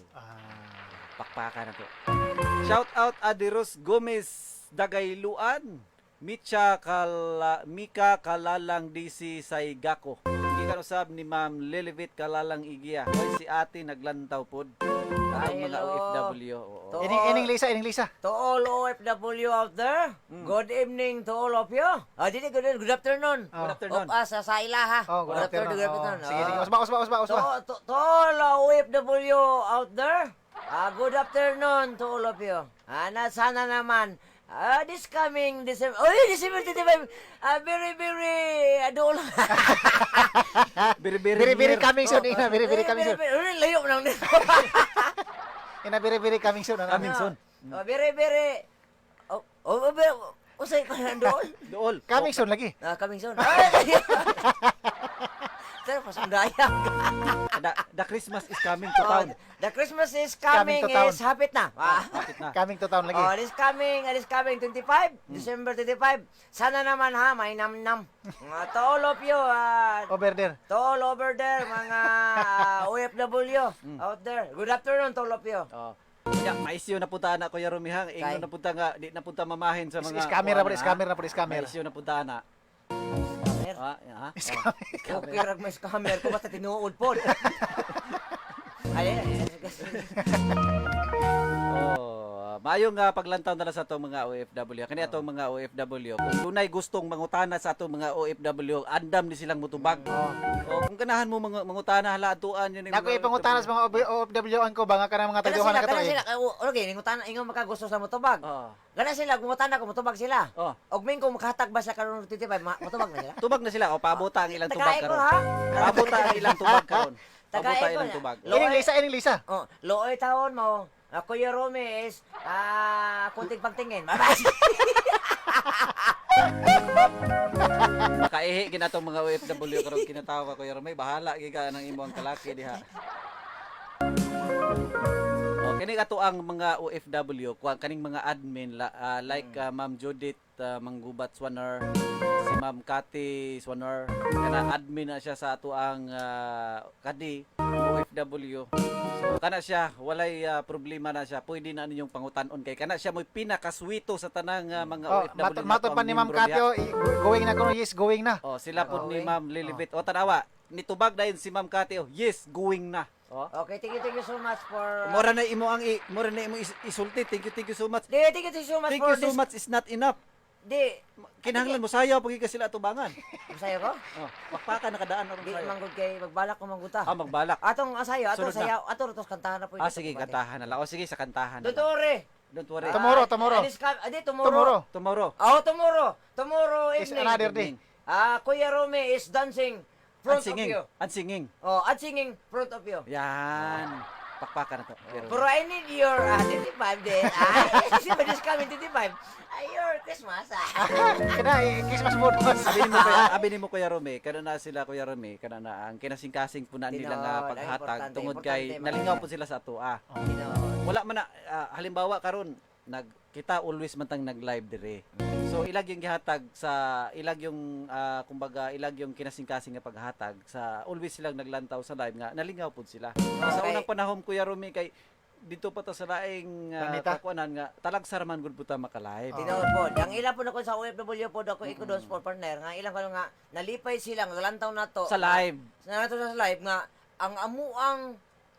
Pakpakan na to. Shout out Adiros Gomez Dagayluan. Micha Kala, Mika Kalalang DC Saygako. Gikan usab ni Ma'am Lilivit Kalalang Igia. Hoy, si ate naglantaw pod. Atong Ay, mga hello. OFW. Oo. To Ining ining Lisa, ining Lisa. To all OFW out there, good evening to all of you. Ah, dili good good afternoon. Oh. Good afternoon. Of us sa ila ha. Oh, good afternoon. Good afternoon. Oh, sige, sige. Oh. Usba, usba, usba, usba. To all OFW out there, good afternoon to all of you. Na sana naman, this coming December, oh, December 25, very, very, dool. Biri biri Biri biri near. coming soon, ina, biri biri coming soon. Very, layo mo lang nito. Ina, biri biri coming soon. Ano? Coming soon. Oh, very, very, oh, very, usay ko na dool. Dool. Coming soon lagi. Ah, coming soon. Ay! Sir, pasundaya. The Christmas is coming to town. Oh, the Christmas is Coming coming, to town. is hapit na. Ah. Kapit na. Coming to town lagi. Oh, this coming 25, December 25. Sana naman ha, may namnam. Mga to all of you, Over there. to all over there, mga OFW out there. Good afternoon to all of you. Oh. Ya, maisyo na punta na Kuya Romihang. Ingon Kay. na punta nga di na punta mamahin sa mga Scammer na po, kuwan, ha? scammer na po, scammer. Maisyo na punta na. Scammer. Ah, ha? Okay, rag may scammer ko basta tinuod po. Ay, ay, ay. Oh, maayong nga paglantaw na lang sa atong mga OFW. Kani atong mga OFW, kung dunay gustong mangutana sa atong mga OFW, andam ni silang mutubag. Oh, kung ganahan mo mga mangutana hala atuan yun yung Nako mga ipangutana sa mga OFW an ko ba nga kanang mga Kana tagduhan sila, na kana kato eh. sila. Okay, ningutana ingon makagusto sa motobag. Oh. Gana sila, gumutana ko, motubag sila. Oh. Og ming kung makahatag ba siya karon 25, motubag na sila. Tubag na sila o paabota ang ilang tubag Tagay ko karon. ha. Paabota ang ilang tubag karon. Tagay Paabota ko ilang na. tubag. Ining Lisa, ining Lisa. Oh, looy taon mo. Kuya Romy is kunting pagtingin. Bye-bye. Makaihi gid atong mga OFW karon kinatawa ka Kuya Romay, bahala gid ka ng imong kalaki diha. Oh, kini ato ang mga OFW, kuan kaning mga admin like Ma'am Judith Manggubat Swaner, si Ma'am Cathy Swaner, kana admin na siya sa ato ang kadi OFW. So kana siya walay problema na siya. Pwede na ninyong pangutanon kay kana siya mo'y pinakaswito sa tanang mga Oh, OFW. matod na matod ato pa ang ni Ma'am membro Cathy, diha. oh, going na kuno, yes, going na. Oh, sila po ni Okay. Ma'am Lilibet. O tanawa, nitubag dayon si Ma'am Cathy. Oh, yes, going na. Oh. Okay, thank you so much for Mora na imo ang mora na imo isulti. Thank you so much. Di, thank you so much Thank for you so this. much is not enough. Di, Kinahanglan mo sayaw pag ka sila atubangan. sayo ko? Oh, pakpakan nakadaan aron Di sayo. manggod kay magbalak ko mangguta. Ah, magbalak. Atong asayo, atong Sunod na. sayaw, atong tos kantahan na po. Ah, sige, kantahan na lang. O sige, sa kantahan na Don't lang. worry. Don't worry. Tomorrow, tomorrow. Adi, tomorrow. Tomorrow. Tomorrow. Oh, tomorrow. Tomorrow Is evening. another day. Ah, Kuya Romy is dancing And front of singing. you. And singing. Oh, at singing front of you. Yan. Pakpakan na to. Pero I need your 25 din. Ah, this coming 25. Your Christmas. Ah. Kana eh, Christmas bonus. Abi nimo Kuya Rome, kana na sila Kuya Rome, kana na ang kinasingkasing po na nila nga Tinuod, ay, paghatag importante, tungod kay importante, nalingaw maganda. po sila sa atoa. Tinuod. Wala man na halimbawa karon nag kita always man tang nag-live dire. So ilag yung gihatag sa ilag yung kumbaga ilag yung kinasingkasing nga paghatag sa always silang naglantaw sa live nga nalingaw pud sila. Sa Okay. unang panahon Kuya Rome kay dito pa ta sa laing Planeta. kakuanan nga talagsar man gud po ta maka-live. Tinuod po. Ang ilan po na ko sa OFW po ako iko doon sport partner nga ilang ko nga nalipay sila nga lantaw na to. Sa live. Sa nato sa live nga ang amuang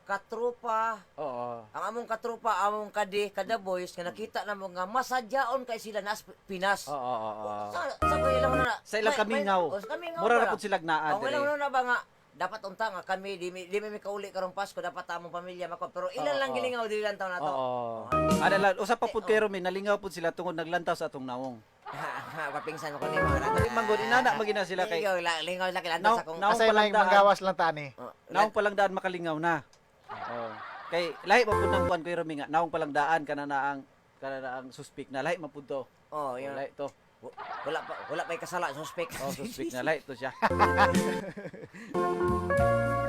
katropa, Oo. ang among katropa, among kadi, kada boys nga nakita na mo nga masadyaon kay sila nas Pinas. Oo, oo, oo. Sa ko ilang na Sa ilang kamingaw. oh, sa kamingaw Mura ra ba? pud silag naa Ang dire. ilang na ba nga dapat unta nga kami di mi kauli karong Pasko dapat among pamilya mako pero ilan Oo, lang oo. gilingaw dili lang taon nato. Oo. Ana lang usa pa pud kay Rome nalingaw pud sila tungod naglantaw sa atong nawong. Papingsan mo ko nimo. Dili man gud inana magina sila kay Lingaw, lingaw lang lantaw sa kong Naong Asay palang lang daan. manggawas lang tani. Oh, Naong palang daan makalingaw na. Oo. Kay lahi man pud nang kuan kay Rome nga naong palang daan kana na ang suspect na lahi man pud to. Oh, yun. Lahi to. Wala pa kasala suspect. Oh, suspect na lahi to siya.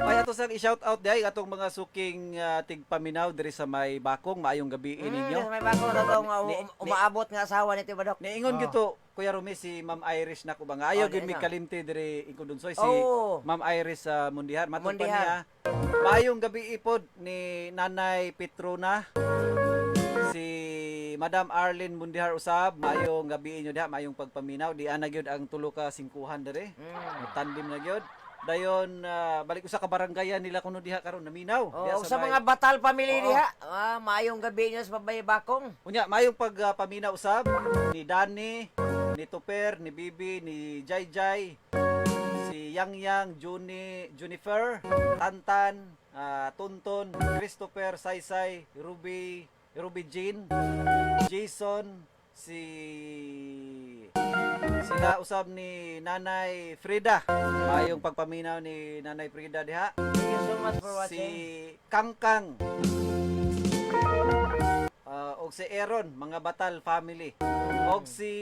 Ay ato sang i-shout out diay atong mga suking tigpaminaw diri sa may Bakong maayong gabi ninyo. May bago na to nga umaabot nga asawa ni Tibadok. Niingon Oh. gyud to Kuya Rumi si Ma'am Iris na ko ba nga ayaw Oh, gyud mi niya. kalimti diri ingkod si Oh. Ma'am Iris sa Mundihar matod pa Mundihar. niya. Maayong gabi ipod ni Nanay Petrona si Madam Arlene Mundihar usab maayong gabi inyo diha maayong pagpaminaw di ana gyud ang tulo ka singkuhan diri. Tandim na gyud. Dayon balik usa ka baranggayan nila kuno diha karon naminaw. Oh, Diha og sa may- mga Batal family Oo. diha, maayong gabi niyo sa Babay Bakong. Unya, mayong pagpaminaw usab ni Danny, ni Tuper, ni Bibi, ni Jai Jai, si Yang Yang, Juni, Junifer, Tantan, Tunton, Christopher, Saysay, Ruby, Ruby Jean, Jason, si sila usab ni Nanay Frida. Mayong pagpaminaw ni Nanay Frida diha. Thank you so much for Si watching. Kangkang. Og si Aaron, mga Batal family. Og si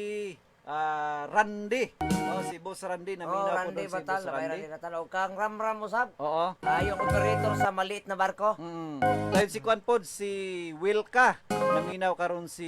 Randy. Oh, si Boss Randy Oh, naminaw po Randy doon si Batal, Boss may Randy. Randy Batal. Og kang Ramram usab. Oo. Yung operator sa maliit na barko. Dayon si Kwan pod si Wilka. Naminaw karon si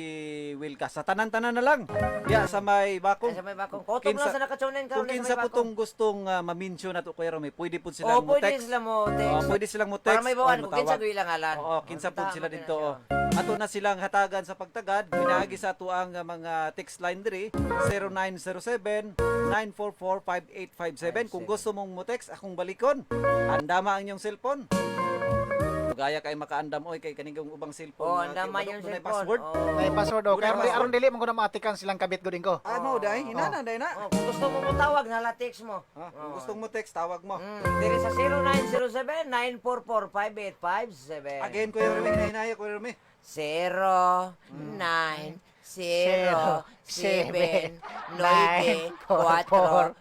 Wilka. Sa tanan-tanan na lang. Ya sa may bakong. Ay, sa may bakong. Kotog lang sa nakatsunin karon Kung sa may kinsa po bakong. tong gustong ma-mention na to Kuya Romy, pwede po Oh, silang mo pwede text. sila mo text. Oo, pwede silang mo text. Para may bawaan or kung kinsa motawag. gyud ilang ngalan. Oo, kinsa po Tama sila na dito. siya. Oh. Ato na silang hatagan sa pagtagad. Pinaagi sa ato ang mga text line diri 0907 944 5857. Kung gusto mong mo text, akong balikon. Andama ang inyong cellphone. Gaya kay makaandam oy kay kanigong ubang cellphone. Oh, nga andama kay yung dunay cellphone. password. Oh. Nay password o. Dunay Kaya aron password. aron dili man ko na maatikan silang kabit gud ko. Ah, mo dai, hinana dai na. Oh, kung gusto mo mo tawag, nala text mo. Ah, kung gustong mo text, tawag mo. Diri sa 0907-944-5857. Again, Kuya Remy, hinahinaya, Kuya Remy. 0 9 0 7 9 9, 4 4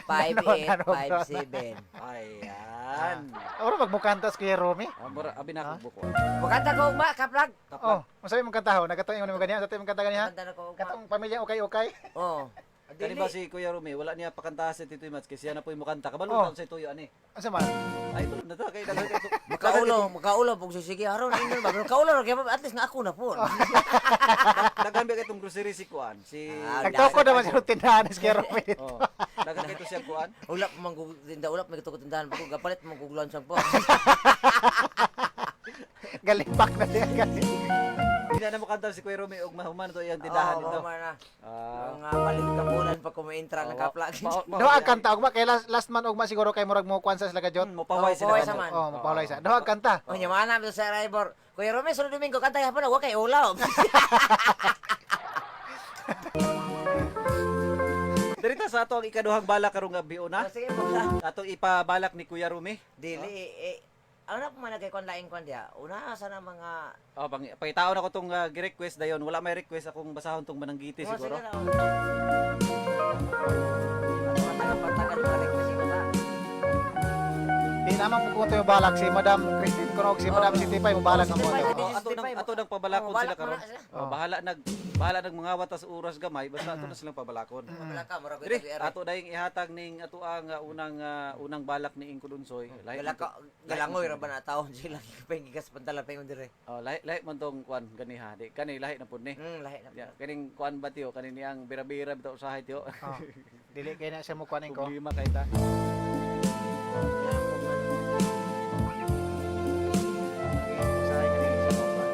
5 8 5 7. Ayan. Ora magmukantas Kuya Romy. Ah, mura, abi na akong buko. Mukanta ko ugma, kaplag. Oh, unsa imong kantaho? Nagkatong imong ganiha, sa imong kanta ganiha? Mukanta na ko ugma. Katong pamilya ukay-ukay. Oh. Kani ba si Kuya Rumi, wala niya pakantahan si Tito Mats kasi siya na po yung mukanta. Kabalo Oh. taon sa tuyo ani. Unsa man? Ay, tulog na to kay daghan kay Makaulo, makaulo pug sige haron ingon ba. Makaulo ra kay at least nga ako na po. Daghan ba kay itong grocery si Kuan? Si Ah, Nagtoko naman sa tindahan si Kuya Romy dito. Oh, daghan kay ito siya Kuan. Wala pa man tinda, wala pa may tindahan pa ko gapalit man kog lunch po. Galipak na siya gani. Hindi na mukanta si Kuya Rumi og mahuman to iyang tindahan Oh, dito. mahuman na. Ah. Mga palit kapunan pa kumaintra ng kaplag. Duha kanta ugma kay last man ugma siguro kay murag mo kuan sa sila kajot. Mopaway Oh, sila. paway kanto. sa man. Oh, mapahulay sa. Duha kanta. O nya mana mi sa driver. Kuya Rome, sunod Domingo kanta hapon wa kay ulaw. Dirita sa ato ang ikaduhang balak karong gabi una. Oh, sige po. Atong ipabalak ni Kuya Rumi. Dili eh ano na po man kay kon laing kon diha. Una sa na mga Oh, pang pangitaon ako tong gi-request dayon. Wala may request akong basahon tong mananggiti Oh, siguro. sige na, oh. Ano taga mga request ko ta. Di naman po ko yung balak si Madam Christine Kunog, si Madam City Pay, mubalak ang Oh, moto. City Pay, Oh, ato nang pabalakon Oh, sila balak karon. mo na sila. Oh, bahala nag mga sa oras gamay basta ato na silang pabalakon. Wala ka murag Dire, ato dayong ihatag ning ato ang unang balak ni Ingko Dunsoy. Lahi Wala man ka to- galangoy ra ba na taon sila gikas pantalan pa dire. Oh, lahi lahi man tong kuan ganiha. Di kani lahi na pud ni. Lahi na. Ya, kaning kuan ba tiyo kani niyang bira-bira bitaw usahay tiyo. Oh, dili kay na siya mo kuanin ko. Problema kay ta. Usahay ka dili siya mo kuan.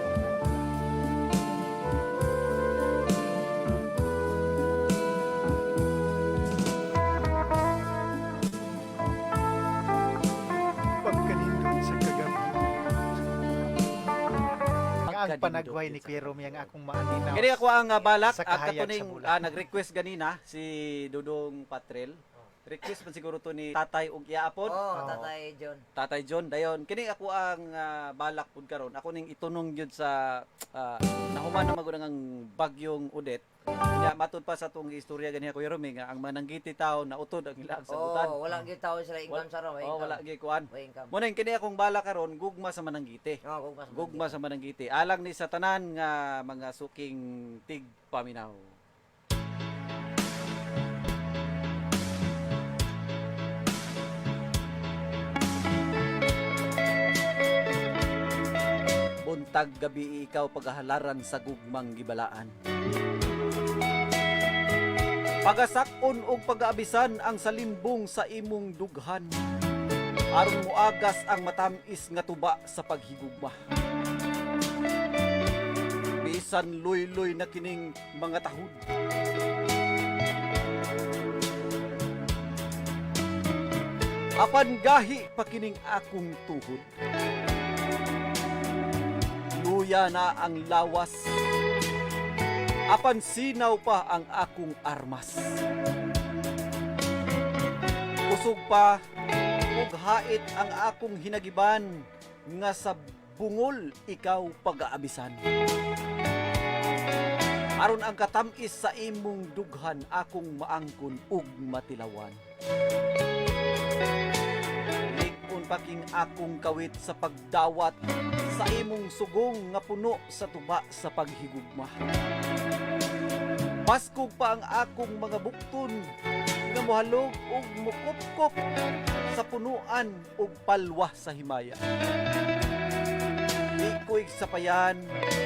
Pagkanindot sa kagabi. Ang panagway ni Kuya Romy ang akong maaninaw. Kini ako ang balak Sa at kahayag katuning sa bulan. nag-request ganina si Dudong Patrel. Request man siguro to ni Tatay ug Iaapon. Oh, Tatay John. Tatay John, dayon kini ako ang balak pud karon. Ako ning itunong gyud sa nahuman na magud ang bagyong Odette. Nya matud pa sa atong istorya ganiha Kuya Romy nga ang mananggiti tao na utod ang ilang sagutan. Oh, wala gyud taon sila income sa ro, Oh, wala gyud kuan. Way income. Mo na kini akong balak karon gugma sa mananggiti. Oh, gugma sa Gugma sa mananggiti. Alang ni sa tanan nga mga suking tig paminaw. Buntag gabi ikaw pagahalaran sa gugmang gibalaan. Pagasakon og pagaabisan ang salimbong sa imong dughan. Aron moagas ang matamis nga tuba sa paghigugma. Bisan luy-luy na kining mga tahud. Apan gahi pa kining akong tuhod. Luya na ang lawas. Apan sinaw pa ang akong armas. Kusog pa ug hait ang akong hinagiban nga sa bungol ikaw pag-aabisan. Aron ang katamis sa imong dughan akong maangkon ug matilawan. Lig-on pa king akong kawit sa pagdawat sa imong sugong nga puno sa tuba sa paghigugma. Baskog pa ang akong mga bukton nga mohalog ug mukupkop sa punuan ug palwa sa himaya. Di ko'y sapayan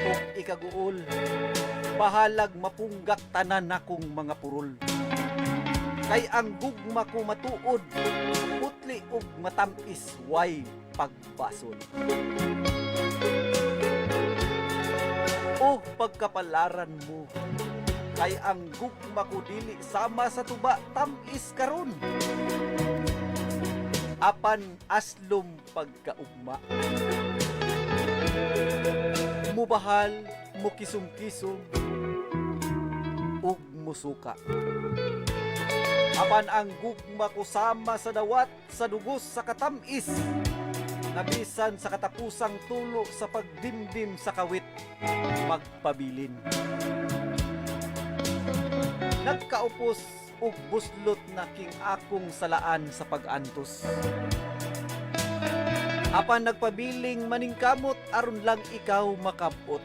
ug ikaguol, bahalag mapunggak tanan akong mga purol. Kay ang gugma ko matuod, putli ug matamis way pagbasol. O pagkapalaran mo, kay ang gugma ko dili sama sa tuba tamis karon. Apan aslom pagkaugma. Mubahal, mukisum-kisum, ug musuka. Apan ang gugma ko sama sa dawat sa dugos sa katamis, nabisan sa katapusang tulo sa pagdimdim sa kawit, magpabilin. Nagkaupos ug buslot na king akong salaan sa pag-antos. Apan nagpabiling maningkamot aron lang ikaw makabot.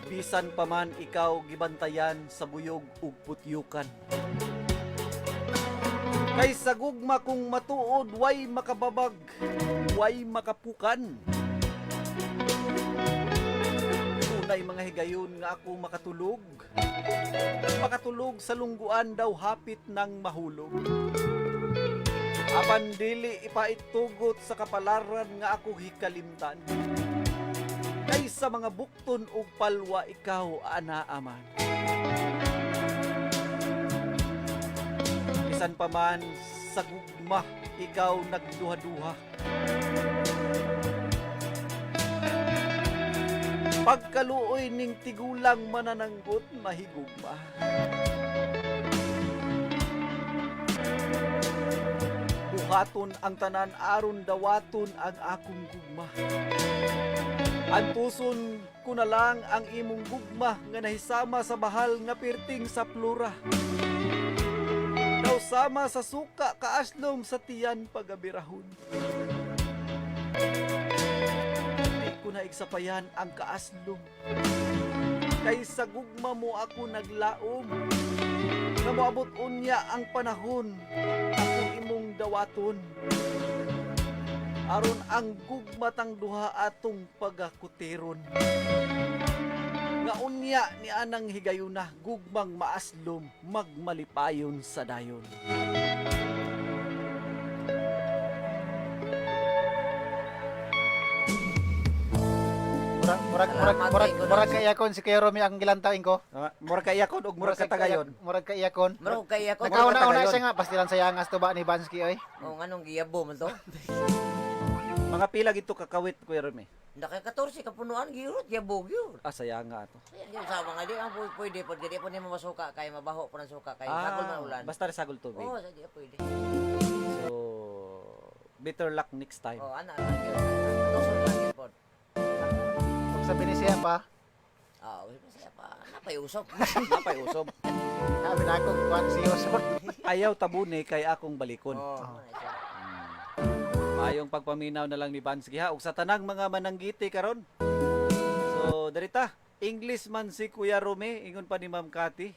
Bisan pa man ikaw gibantayan sa buyog ug putyukan. Kay sa gugma kong matuod way makababag, way makapukan. Tunay mga higayon nga ako makatulog. Makatulog sa lungguan daw hapit ng mahulog. Apan dili ipaitugot sa kapalaran nga ako hikalimtan. Kay sa mga bukton ug palwa ikaw anaaman. Bisan pa man sa gugma ikaw nagduha-duha. Pagkaluoy ning tigulang manananggot mahigugma. Buhaton ang tanan aron dawaton ang akong gugma. Antuson ko na lang ang imong gugma nga nahisama sa bahal nga pirting sa plura. Daw sama sa suka kaaslom sa tiyan pagabirahon. Di ko na igsapayan ang kaaslom. Kay sa gugma mo ako naglaom. Nga moabot unya ang panahon, ako imong dawaton. Aron ang gugma tang duha atong pagakutiron. Nga unya ni anang higayuna, gugmang maaslom, magmalipayon sa dayon. Murag murag murag Salamat, murag kay Kuno. murag kaiyakon si Kuya Romy ang gilantawin ko. Murag kaiyakon og murag katagayon. Murag kaiyakon. Murag kay ako. Nakauna-una katagayon. siya nga pastilan sa yangas to ba ni Bansky oy. Oh, nganong giyabo man to? Mga pila gito kakawit, Kuya Remy. Naka 14 kapunuan giyurot giyabo gyud. Ah, saya nga ato. Ayan gyud sa mga di ang pwede pag di po nimo masuka kay mabaho po ng suka kay sagol man ulan. Basta rin sagol tubig. Oh, sa di pwede. So, better luck next time. Oh, ana ana gyud. Tuson lang gyud pod. Pag sa Benicia pa, Ah, oh, saya pa. Napay usop. Napay usob. sabi na ako kuan si Yosor. Ayaw tabuni kay akong balikon. Oh, ana siya. Maayong pagpaminaw na lang ni Bansky ha. Ug sa tanang mga mananggiti karon. So, darita, English man si Kuya Rome, ingon pa ni Ma'am Cathy.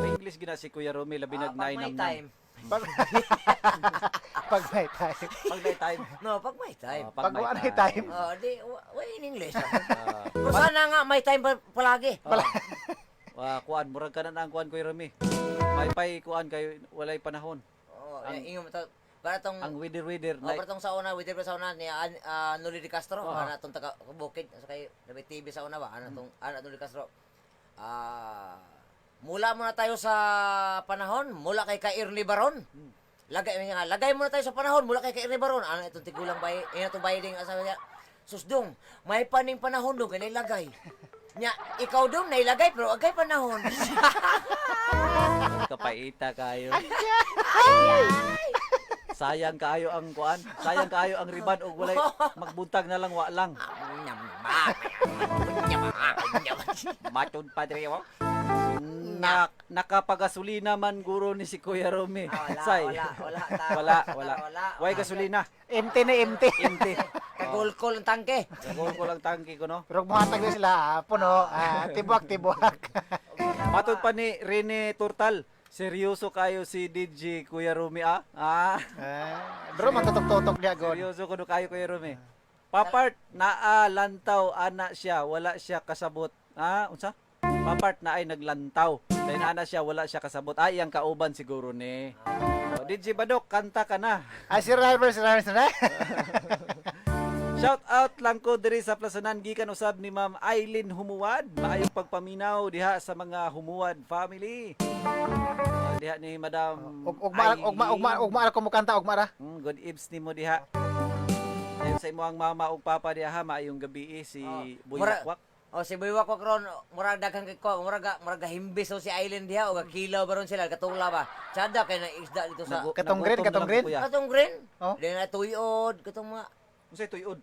English gina si Kuya Rome, labi Ah, nag pag may time. Pag pag may time. Pag may time. No, pag may time. Oh, Pag wala may time. Oh, di wa in English. Ah, Pero sana nga may time pa palagi. ah, kuan, murag ka na na ang kuan, Kuya Rome. May pay kuan kay walay panahon. Oh, Ang- ingon mo to. Para tong Ang weather Oh, like para tong sa una, with sa una ni Noli de Castro, ana tong taga bukid sa kay nabi TV sa una ba, ana tong ana Noli de Castro. Ah, mula muna tayo sa panahon, mula kay Kairni Baron. Lagay nga, lagay muna tayo sa panahon, mula kay Kairni Baron. Ano itong tigulang bay, ina itong bayading asawa niya. Susdong, may paning panahon dong kay nailagay. Nya, ikaw dong nailagay pero agay panahon. Kapaita kayo. Sayang kaayo ang kuan. Sayang kaayo ang riban og walay magbuntag na lang wa lang. Matod padre oh. Nakapagasolina man guro ni si Kuya Romy. Ah, wala, Say. wala, wala, Wala, wala. wala. Way gasolina. Empty na empty. Empty. Kagulkol ang tangke. Gagawin ko lang tangki ko, no? Pero muhatag na sila, puno, tibwak, tibwak. Matod pa ni Rene Turtal. Seryoso kayo si DJ Kuya Rumi, ah? Ah. Bro, matutok-tutok niya, God. Seryoso kuno kayo Kuya Rumi. Papart naa lantaw ana siya, wala siya kasabot. Ah, unsa? Papart na ay naglantaw. Dahil ana siya, wala siya kasabot. Ay, ang kauban siguro ni. Oh, DJ Badok, kanta ka na. Ay, si driver, si driver, si driver. Shout out lang ko diri sa Plasanan gikan usab ni Ma'am Eileen Humuwad. Maayong pagpaminaw diha sa mga Humuwad family. Oh, diha ni Madam Ugma, ugma, ugma, ugma, ra ko mo kanta, ugma ra. Good eves nimo diha. Dayon sa imo ang mama ug papa diha ha, maayong gabi eh, si Boy Wakwak. Oh, si Boy Wakwak ron, murag daghang kay ko, murag murag himbis si Island diha o kilaw ba ron sila katula ba. Tsada kay na isda dito sa Katong green, Nagutom na katong lang green. kuya. Katong green. Oh. Di na tuyod, katong mga Unsay tuyod?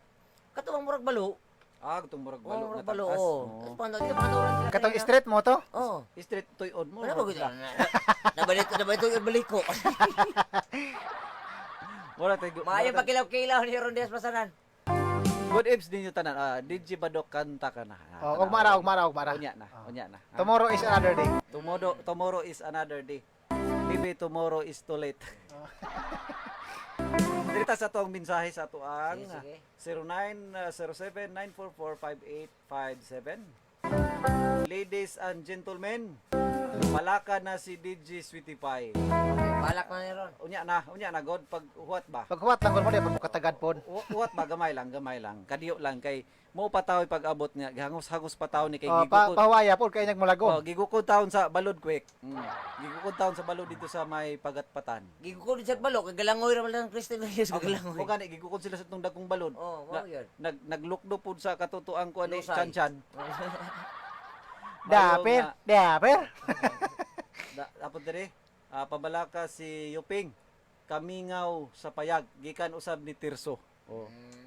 katong murag balo. Ah, katong murag Oh, balo murag nga balo. tangkas. Oh. Oo. Tapos pando dito panduran sila. Katong kanina. street mo to? Oh. Street tuyod mo. Wala ba gud? Nabalit nabalit tuyod baliko. Wala tayo. Maayo pakilaw-kilaw ni Ron Diaz Pasanan. Good eves ninyo tanan. Ah, DJ Badok kanta ka na. Ah, Oh, ugma ra, ugma ra, ugma ra. Unya na, unya na. Ah. Tomorrow is another day. Tomorrow is another day. Maybe tomorrow is too late. Dirita sa atong mensahe sa ato ang Sige, sige. 0907-944-5857. Ladies and gentlemen, palaka na si DJ Sweetie Pie. Balak na ni Ron. Unya na God pag huwat ba? Paghuwat lang gud mo di pag katagad pod. Huwat ba gamay lang, gamay lang. Kadiyo lang kay mo pa taw pag-abot niya, gihangos-hangos pa taw ni kay Oh, pa gigukod. pahuwaya pod kay nag Oh, mulago. gigukod taon sa Balod Quick. Gigukod taon sa Balod dito sa may pagatpatan. Gigukod siya balo kay galangoy ra man lang Christine Reyes O galangoy. gani gigukod sila sa itong dagkong balod. Oh, mao yun. Naglukdo pud sa katutuang ko ani Lusay. chan-chan. Daper, daper. Dapat dire pabalaka si Yuping. Kamingaw sa payag gikan usab ni Tirso. Oh.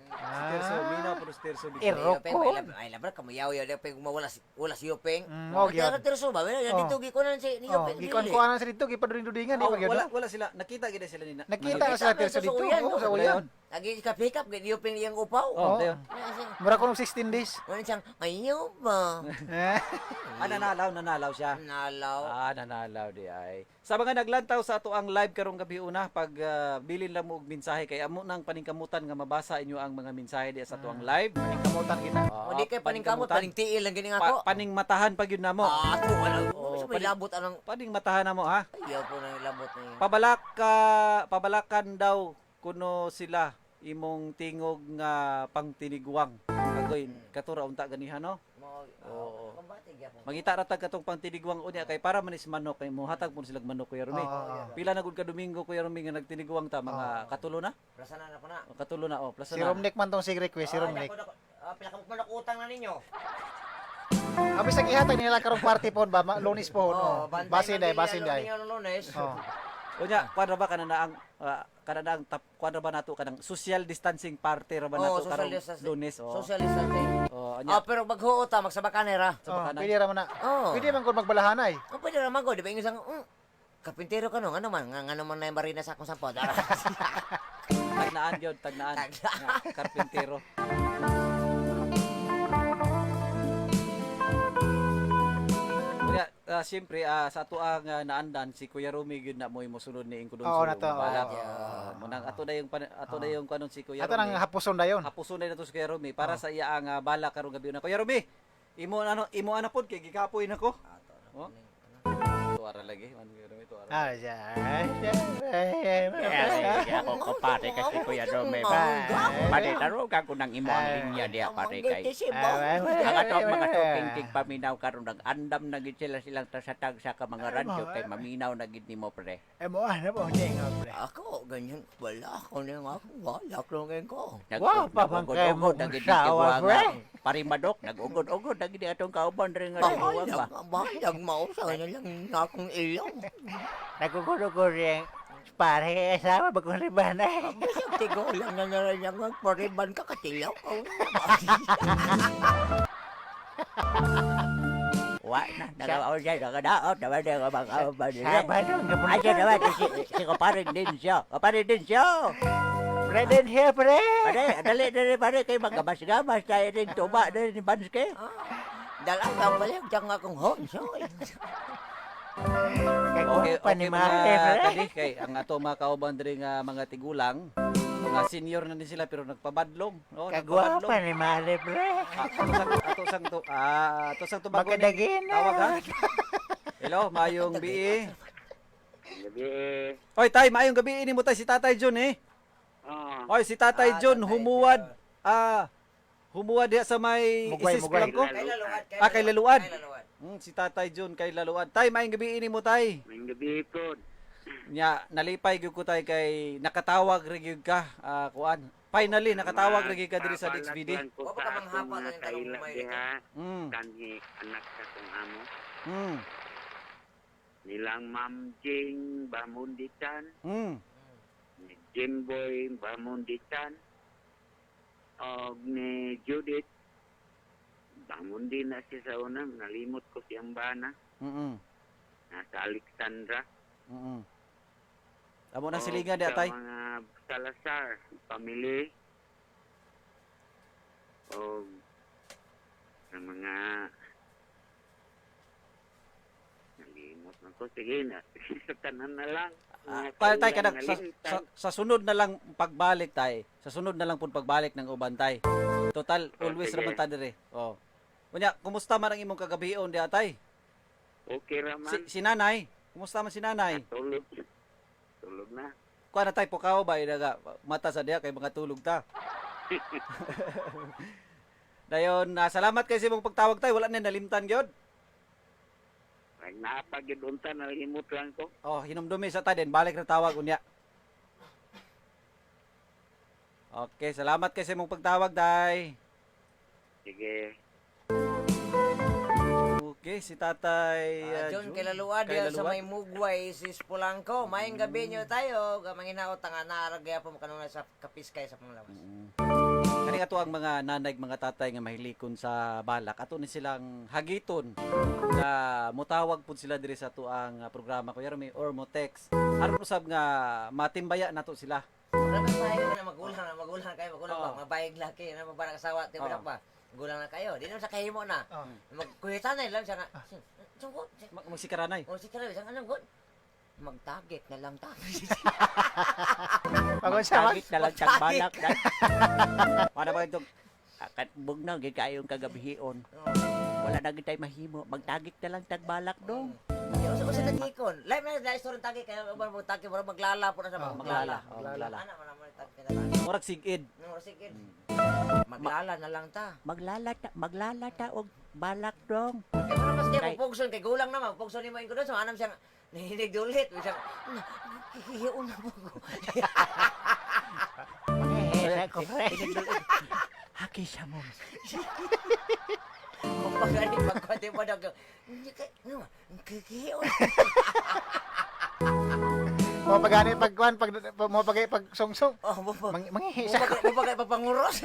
Si Tirso, minaw pud si Tirso dito. Ero. Yopeng, ay labra kamayaw yaw Yopeng mawala si wala si Yopeng. Oh, Kaya gyud. terso ba? Wala Oh. dito gikonan si ni Oh, Yopeng. gikon dili. ko anan sa dito gipaduding-dudingan di Oh, pa gyud. wala wala sila nakita gid sila ni Nakita na sila Tirso Nakita dito. sa uyan, Oh, sa no? uyan. Agi ka pick up gid Yopeng iyang upaw. Oh, Oh. dayon. Mura ko ng 16 days. Wala siyang ayaw ba? Eh. Ah, nanalaw, nanalaw siya. Nalaw. Ah, nanalaw di ay. Sa mga naglantaw sa ato ang live karong gabi una pag bilin lang mo og mensahe kay amo nang paningkamutan nga mabasa inyo ang mga mensahe di sa ato ang live. Kamutan kita. Ah, O di kay paningkamot, paningtiil lang gini Pa, ako. paningmatahan pa gyud namo. Ah, ato wala. Oh, Oh, may labot anang Paningmatahan namo ha. ayaw po nang labot na yun. Pabalaka pabalakan daw kuno sila imong tingog nga pangtiniguang. Agoy, katura unta ganiha no. Mo, Oo. kumbate gyapon. Mangita ra tag katong pangtiniguang unya kay para manis manok kay mohatag mo silag manok Kuya Rumi. Oo. Pila na gud ka Domingo Kuya Rumi nga nagtiniguang ta mga katulo na? Prasanan ako na. O, katulo na oh, plaza Si na. Romnick man tong sig request, si Ah, Romnick. dako, dako. Ah, pila ka manok utang na ninyo. Abi sa gihatag nila karong party pod ba, Lunes po no. bantay Basin man day, dili basin ang day. ninyo ng Lunes. Oh. Unya, kuan ra ba kana na ang tap kuan ra ba nato kanang social distancing party ra ba Oh, nato social karong distancing. Lunes oh. Social distancing. Oh, Ah, anya. pero maghuot ta magsabakan ra. Sa Oh, bakanan. pwede ra man na. Oh. Pwede man kung magbalahanay. Ang pwede ra man ko, di ba ingon sang kapintero ka no, ngano man, nga ngano man na yung marina sa akong sampo. Tagnaan gyud, tagnaan. Tagnaan. Nga, Karpintero. Unya, siyempre sa ato ang naandan si Kuya Rumi gyud na mo'y mosunod ni ingko Oo, na to, Balak. oo. Munang ato na yung ato na yung kanon si Kuya Ato Rumi. nang hapuson dayon. Hapuson na nato si Kuya Rumi para sa iya ang balak karong gabi na. Kuya Rumi, imo ano imo ana pod kay gikapoy nako. Oh. Tuara lagi, man Kuya Rumi tuara. Ah, siya. Siya. Ay, ako ko pare kasi Kuya Rome. Pare, tarugan ko ng imo ang linya diha pare kay. Ang ato ang mga tuking tigpaminaw karon nag-andam na gid sila silang tasatag sa ka mga radyo kay maminaw na gid nimo pre. Eh mo ano po ning pre. Ako, ganyan, wala ako na nga ako, wala ko ngayon ko. Wow, papangkay mo Nag-ugod-ugod na gid ni sawa, Tibuanga. pre. Parimadok, nag-ugod-ugod na gid atong kauban rin nga tibuang ba. Bahalag, bahalag, mausa na lang na akong ilong. Nagugulugol rin. Pare, asawa bagong riban eh. Bisag tigulang na naran niya, magpariban ka, katilaw ka. Wa na, nagawa siya, nagadaot naman ang mga kauban nila. Sabado nga po. Asa naman si kapare din siya. Kapare din siya. Pre din here, pre. Pare, dali dali pare kay magamas-gamas tayo rin tuba din ni Banske. Dala ka balik, diyan nga akong honsoy. Okay, Kagwapa okay ni mga Mare, pre. kadi kay ang ato mga kauban diri nga mga tigulang, mga senior na din sila pero nagpabadlong. No, Kagwapa nagpabadlong. ni Mare, pre. Ah, ato sang tubago ni. Magkadagin na. Tawag ha. Hello, mayong bi. Gabi. Oy, tay, maayong gabi ini mo tay si Tatay John eh. Oh. Oy, si Tatay Ah, John Tatay humuwad humuwad diha sa may Mugway, Isis mugway. Blanco. Kay laluad, Ah, kay Laluad. Kay laluad. Si Tatay John kay Laluad. Tay, maayong gabi ini mo tay. May gabi po. Nya, nalipay gyud ko tay kay nakatawag ra gyud ka, kuan. Finally nakatawag ra gyud ka diri sa DXBD. Wa pa ka manghapa mga na yung tanong kaila may- diha. Kanhi anak sa kong amo. Nilang Ma'am Jing Bamunditan, ni Jimboy Bamunditan, og ni Judith Bamundi na siya sa una, nalimot ko siyang bana. Nasa Alexandra. Amo na Og silingan diha sa tay. Mga Salazar, family. O sa mga nalimot na ko. Sige na. Sa tanan na lang. Ah, Mga tay tay kailang kanak sa, nalimtan. sa sunod na lang pagbalik tay. Sa sunod na lang pud pagbalik ng uban tay. Total Oh, always sige. ra man ta diri. Oh. Unya, kumusta man ang imong kagabion diha tay? Okay ra man. Si nanay, kumusta man si nanay? Tulog. Tulog na. Kuan na tay pukaw ba inaga mata sa diha kay mga tulog ta. Dayon, salamat kay sa imong pagtawag tay, wala na nalimtan gyud. Pag napagid unta, nalimot lang ko. Oh, hinumdumi sa ta din, balik na tawag unya. Okay, salamat kay sa imong pagtawag, day. Sige. Okay, si Tatay John, Jun, kay laluad diha sa Kay Laluad. may Mugway, sis Polanco. Maayong gabi nyo tayo. Manginaot ang naarag gyapon kanunay sa Kapiskay sa Panglawas. Kani ato ang mga nanay mga tatay nga mahilikon sa balak. Ato ni silang hagiton nga motawag pud sila diri sa ato ang programa Kuya Remy or mo text. Aron usab nga matimbaya nato sila. Wala ba tayo na magulang na magulang kayo, magulang Oo. ba, mabayag laki na mabara kasawa, di ba Oo. na ba? Gulang na kayo. Di na sa kahimo na. Magkuhitan na lang siya nga. Sungkot. Magsikaranay. O sikara, isang anong god. Magtagik na lang ta. Magtagit na lang tag balak na. Para ba itong Akat bugnaw gid kayong kagabihion. Wala na gid tay mahimo. Magtagik na lang tag balak dong. Usa usa tagikon. Live na dahil story tagik kaya uban mo tagik mura maglala po na sa maglala. Oh, maglala. Ana man man tagik na. Murag sigid. Mura sigid. Maglala na lang ta. Maglalata og balak dong. Kay mura mas di mo pugson kay gulang na man pugson nimo ingko so anam siya nga, nahilig dulit siya. Kikihion na po ko. Ko, pre. Haki sa mo. Kung pagani pagkwati mo daw. Kikihion. Mo pagani pag kuan pag mo pag pag sungsong. Oh, mo Manghihi sa Mo pagani papanguros.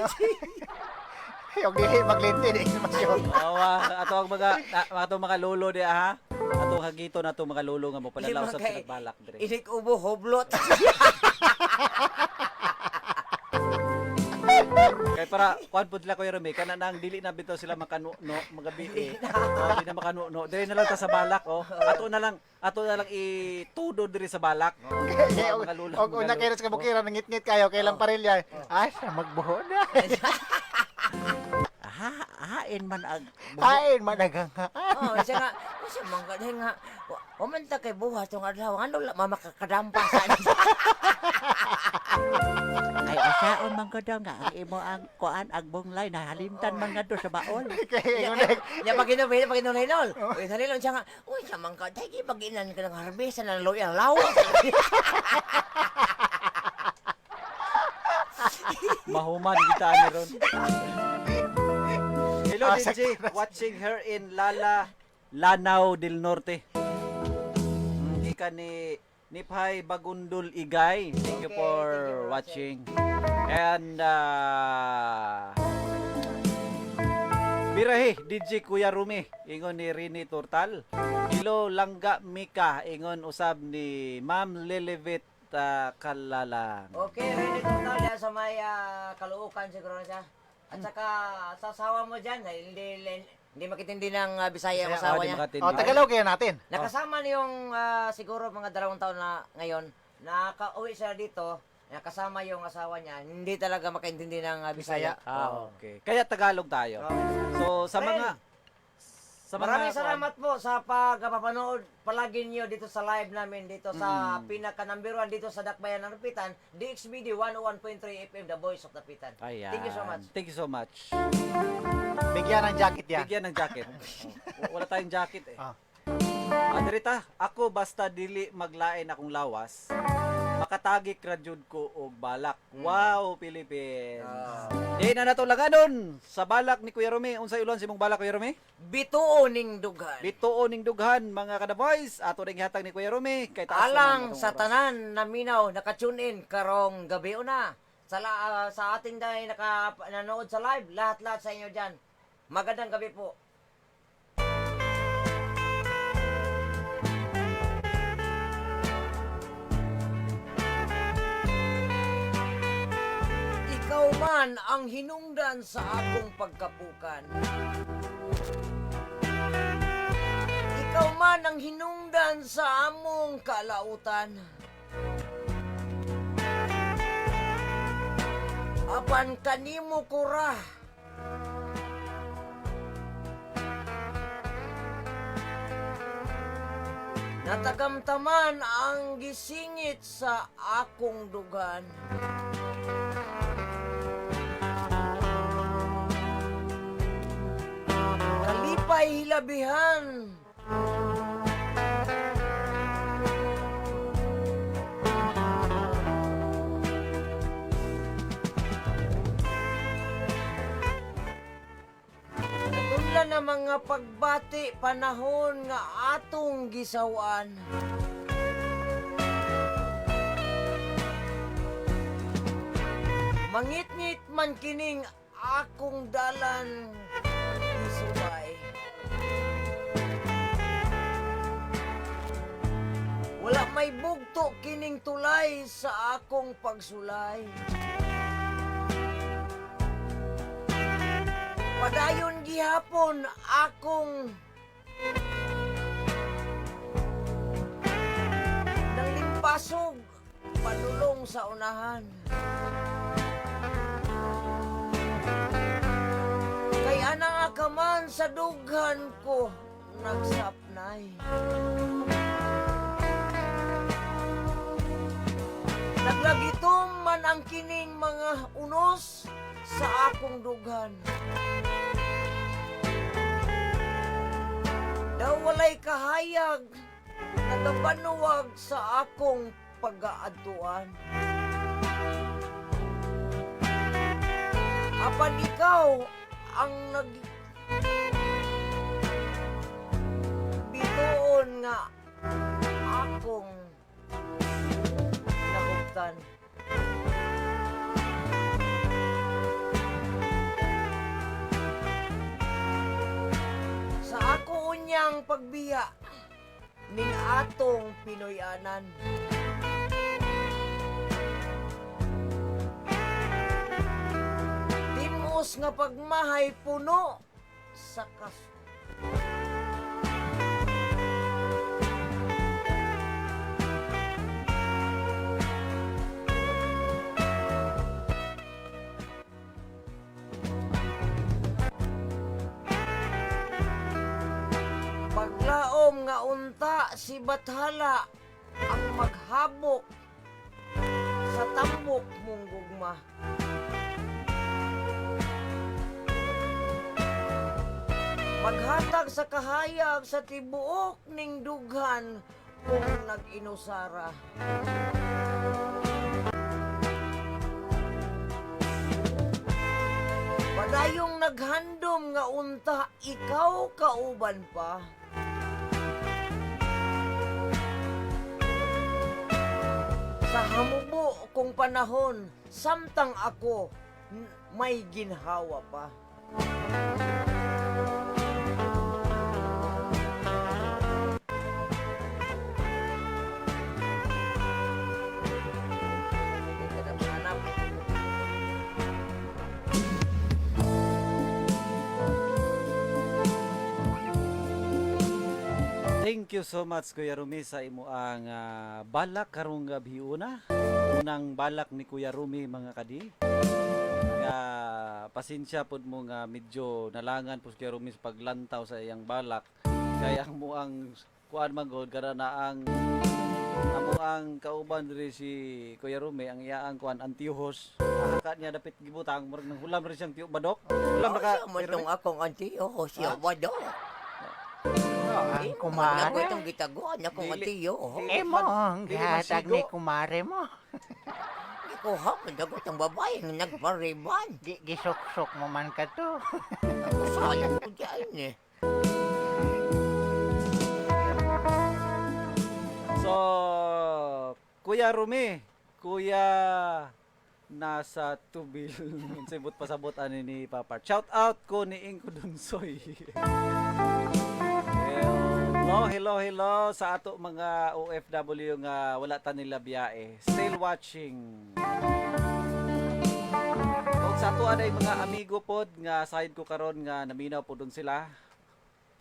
Og dili maglinti di masyon. Oo, ato ang mga ato mga lolo di ha. Ato hagiton ato mga lolo nga mo palalaw sa balak dire. Inig ubo hoblot. Kay para kuan pud sila Kuya Remy kana nang dili na bitaw sila makanuno magabi eh. Oh, di na makanuno. Dire na lang ta sa balak oh. Ato na lang itudo diri sa balak. Mga lolo. Og una kay sa kabukiran nangitngit kayo kay lang parilya. Asa magbuho na. Hain man ag Hain man agang. Oh, siya nga, siya man ka nga. Human ta kay buhat tong adlaw, ano la mamakakadampa sa Ay asaon man ko daw nga ang imo ang kuan ang bunglay nahalimtan man ngadto sa baol. Kay ingon dai. Ya pag inom hinol. Uy, hinol siya nga. Uy, siya man ka, dahil baginan ka ng harvest ng luya lawas. Mahuman kita ni ron. Hello Ah, DJ, watching her in Lala Lanao del Norte. Gikan ni Nipay Bagundul Igay. Thank you Okay, for thank you for watching. And Birahe, DJ Kuya Rumi, ingon ni Rini Tortal. Hello Langga Mika, ingon usab ni Ma'am Lilibet Kalalang. Okay, ready total ya sa may Caloocan siguro na siya. At saka sa asawa mo dyan, ay, hindi hindi makitindi ng Bisaya ang Bisaya, asawa oh, di niya. makatindi. Oh, Tagalog kaya natin. Nakasama niyo yung siguro mga 2 taon na ngayon, nakauwi siya dito, nakasama yung asawa niya, hindi talaga makaintindi ng Bisaya. Ah, okay. Kaya Tagalog tayo. So sa Friend, mga sa mga Maraming salamat po sa pagpapanood palagi niyo dito sa live namin dito sa pinaka number 1 dito sa Dakbayan ng Dapitan, DXBD 101.3 FM, The Voice of Dapitan. Ayan. Thank you so much. Thank you so much. Bigyan ng jacket yan. Bigyan ng jacket. Oh, wala tayong jacket eh. Ah. Adrita, ako basta dili maglain akong lawas, makatagik ra jud ko og balak. Wow, Philippines. Di na nato laganon sa balak ni Kuya Rome. Unsay ulon si mong balak, Kuya Rome? Bituon ning dughan. Bituon ning dughan mga kada boys. Ato ring hatag ni Kuya Rome kay taas naman Alang atong sa oras. tanan na minaw naka-tune in karong gabi una. Sa ating dahil naka nanood sa live, lahat-lahat sa inyo diyan. Magandang gabi po. Ikaw man ang hinungdan sa akong pagkapukan. Ikaw man ang hinungdan sa among kalautan. Apan kanimo kura. Natagamtaman ang gisingit sa akong dugan. Kalipay hilabihan. Katulad na mga pagbati panahon nga atong gisawan. Mangitngit man kining akong dalan gisubay. Wala may bugto kining tulay sa akong pagsulay. Padayon gihapon akong nang limpasog padulong sa unahan. Kay ana ka man sa dughan ko nagsapnay. Naglagitom man ang kining mga unos sa akong dughan. Daw walay kahayag, nagabanuwag sa akong pag-aadtuan. Apan ikaw ang nag bituon nga akong nahugtan. Sa ako unyang pagbiya ning atong Pinoyanan. Timos nga pagmahay puno sa kas Paglaom nga unta Unta si Bathala ang maghabok sa tambok mong gugma. Maghatag sa kahayag sa tibuok ning dughan kung nag-inusara. Padayong naghandom nga unta ikaw kauban pa. Sa hamubo kong panahon, samtang ako may ginhawa pa. Hindi ka na mahanap. Thank you so much, Kuya Rumi, sa imo ang balak karong gabi una. Unang balak ni Kuya Rumi, mga kadi. Nga pasensya pod mo nga medyo nalangan po si Kuya Rumi sa paglantaw sa iyang balak. Kaya ang mo ang kuan man gud kada na ang amo ang kauban diri si Kuya Rumi ang iyaang kuan Antiochos. Ka niya dapit gibutang murag nang hulam rin siyang tiyo badok. Hulam na ka. Siya man Kuya Rumi? tong akong antiyo, siya wado. Ang kumare. Ako itong gitaguan akong antiyo. Imo, Dili man gihatag sigo. ni kumare mo. Ikuha mo dagot ang babae nga nagpariban. Gisuksok mo man ka to. Usalan ko dyan eh. So, Kuya Rumi, Kuya nasa tubil. Unsay but pasabot ani ni Papa. Shout out ko ni Ingko Dunsoy. Hello, hello, hello sa ato mga OFW nga wala ta nila biyahe. Still watching. Og sa ato anay mga amigo pod nga side ko karon nga naminaw pod dun sila.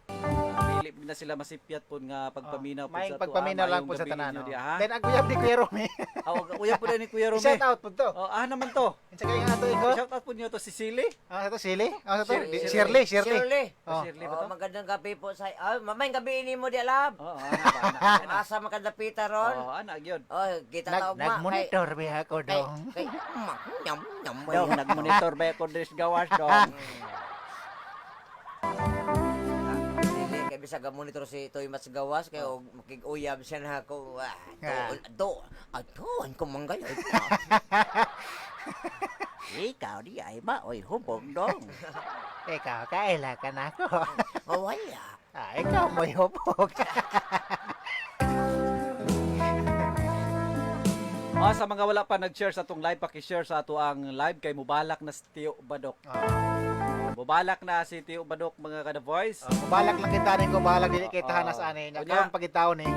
Dili na sila masipyat pod nga pagpaminaw pod Maayong sa ato. pagpaminaw lang Maayong po sa gabi tanan. ninyo oh. diha, ha? Then ang kuyab ni Kuya Rumi. Ah, uyab po ni Kuya Rumi. Shout out po to. Oh, ah naman to. Unsa kay nga ato iko? Shout out po niyo to si Silly. Ah, sa to Sili? Ah, sa to Shirley. Shirley, Shirley. Shirley. Oh. Shirley ba Oh, to? magandang gabi po sa... Ah, mamayang gabi ini mo di alam. Oo, ana ba, ana, ana. Asa makadapita ron. Oh, ana gyud. Oh, kita taog ma. Nagmonitor biya ko Kay, dong. kay, ma, nyam, nyam. Dong, nagmonitor ba ako dris gawas dong? Dili, kay bisag monitor si Toy Mats Gawas kay og makig-uyab siya na ako. Ah, do, ato, an ko manggal. Ikaw di ay maoy hubog dong. Ikaw, kaila ka na ako. Oh, wala. Ah, ikaw mo'y hubog. Ah, sa mga wala pa nag-share sa atong live, paki-share sa ato ang live kay mubalak na si Tio Badok. Mubalak na si Tio Badok, mga kada voice. Balak lang kita ning ko balak dili kay tahanas ani. Nya Unya. karon pagitaon ni.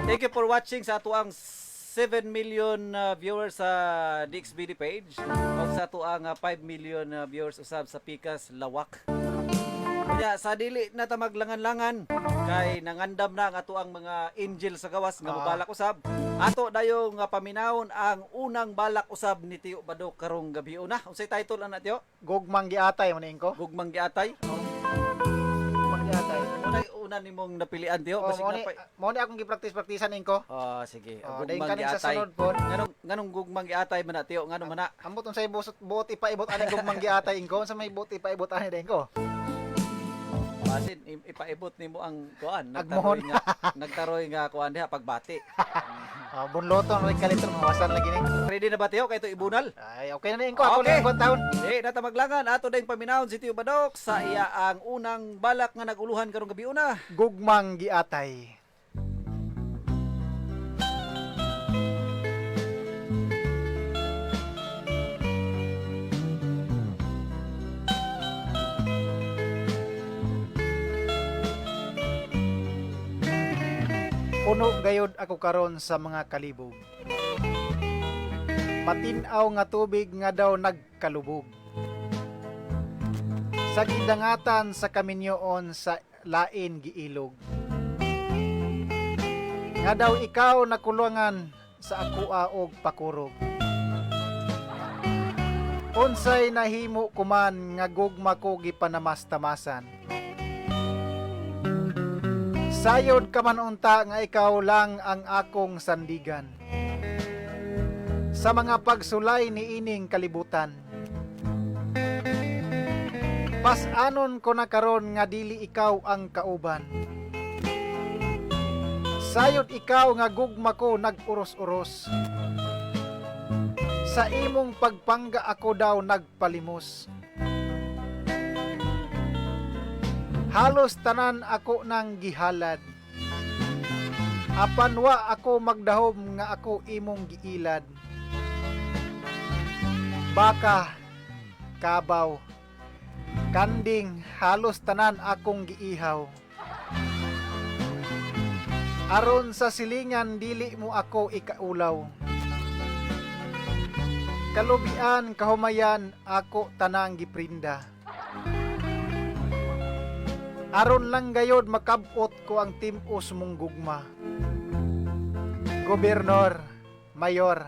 Thank you for watching sa ato ang 7 million viewers sa DXBD page o sa ato ang 5 million viewers usab sa Pikas Lawak. Kaya sa dili na ta maglangan-langan kay nangandam na ang ato ang mga angel sa gawas nga mobalak usab. Ato dayong nga paminawon ang unang balak usab ni Tio Badok karong gabi una. Unsay title ana, Tio? Gugmang giatay mo ni ko. Gugmang giatay. Gugmang giatay. Unay una nimong napilian, Tio. Oh, Basig mo na ni pa- mo ni akong gi-practice-practicean ning ko. Ah, sige. Oh, dayon Gugmang kaning sa giatay. sunod pod. Nganong gugmang giatay man na, Tio? Ngano man na? Ambot unsay busot buot ipaibot ani gugmang giatay ingko, unsa may buot ipaibot ani dayon ko. Basin ipaibot nimo ang kuan, Agmohon. nagtaroy nga nagtaroy nga kuan diha pagbati. Ah, bunloton rin kaliton mawasan lagi ni. Ready na ba, Tio? Kay ito ibunal. Ay, okay na ni ko. Ako Okay. lang taon. Di na ta maglangan ato dayong paminawon si Tio Badok sa iya ang unang balak nga naguluhan karong gabi una. Gugmang giatay. Puno gayod ako karon sa mga kalibog. Matin-aw nga tubig nga daw nagkalubog. Sa gidangatan sa kaminyoon sa lain giilog. Nga daw ikaw nakulungan sa akoa og pakurog. Unsay nahimo kuman nga gugma ko gipanamastamasan. Sayod ka man unta nga ikaw lang ang akong sandigan sa mga pagsulay ni ining kalibutan. Pas-anon ko na karon nga dili ikaw ang kauban. Sayod ikaw nga gugma ko nag-uros-uros. Sa imong pagpangga ako daw nagpalimos. Halos tanan ako nang gihalad. Apan wa ako magdahom nga ako imong giilad. Baka, kabaw, kanding, halos tanan akong giihaw. Aron sa silingan dili mo ako ikaulaw. Kalubian kahumayan ako tanang giprinda. Aron lang gayod makabot ko ang timos mong gugma. Gobernador, mayor,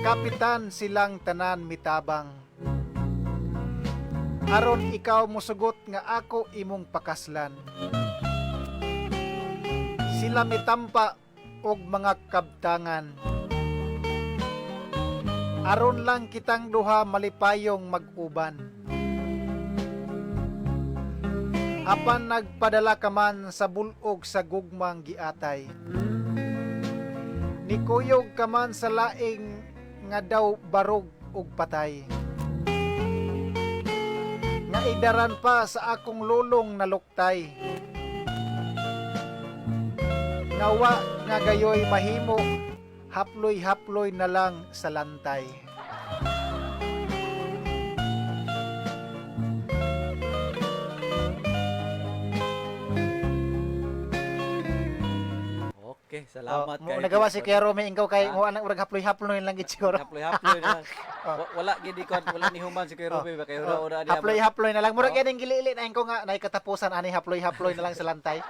kapitan silang tanan mitabang. Aron ikaw mosugot nga ako imong pakaslan. Sila mitampa og mga kabtangan. Aron lang kitang duha malipayong mag-uban. Apan nagpadala ka man sa bulog sa gugmang giatay. Nikuyog ka man sa laing nga daw barog ug patay. Nga idaran pa sa akong lulong naluktay. Nga wa nga gayoy mahimo, haploy-haploy na lang sa lantay. Okay, salamat Oh, mo nagawa si Kuya Romy ingkaw kay mo anang urag haploy-haploy lang gid siguro. Haploy-haploy na lang. Wala gid ko wala ni human si Kuya Romy ba kay ura niya. Haploy-haploy na lang. Murag yan ang gilili na ingko nga nay katapusan ani haploy-haploy na lang sa lantay.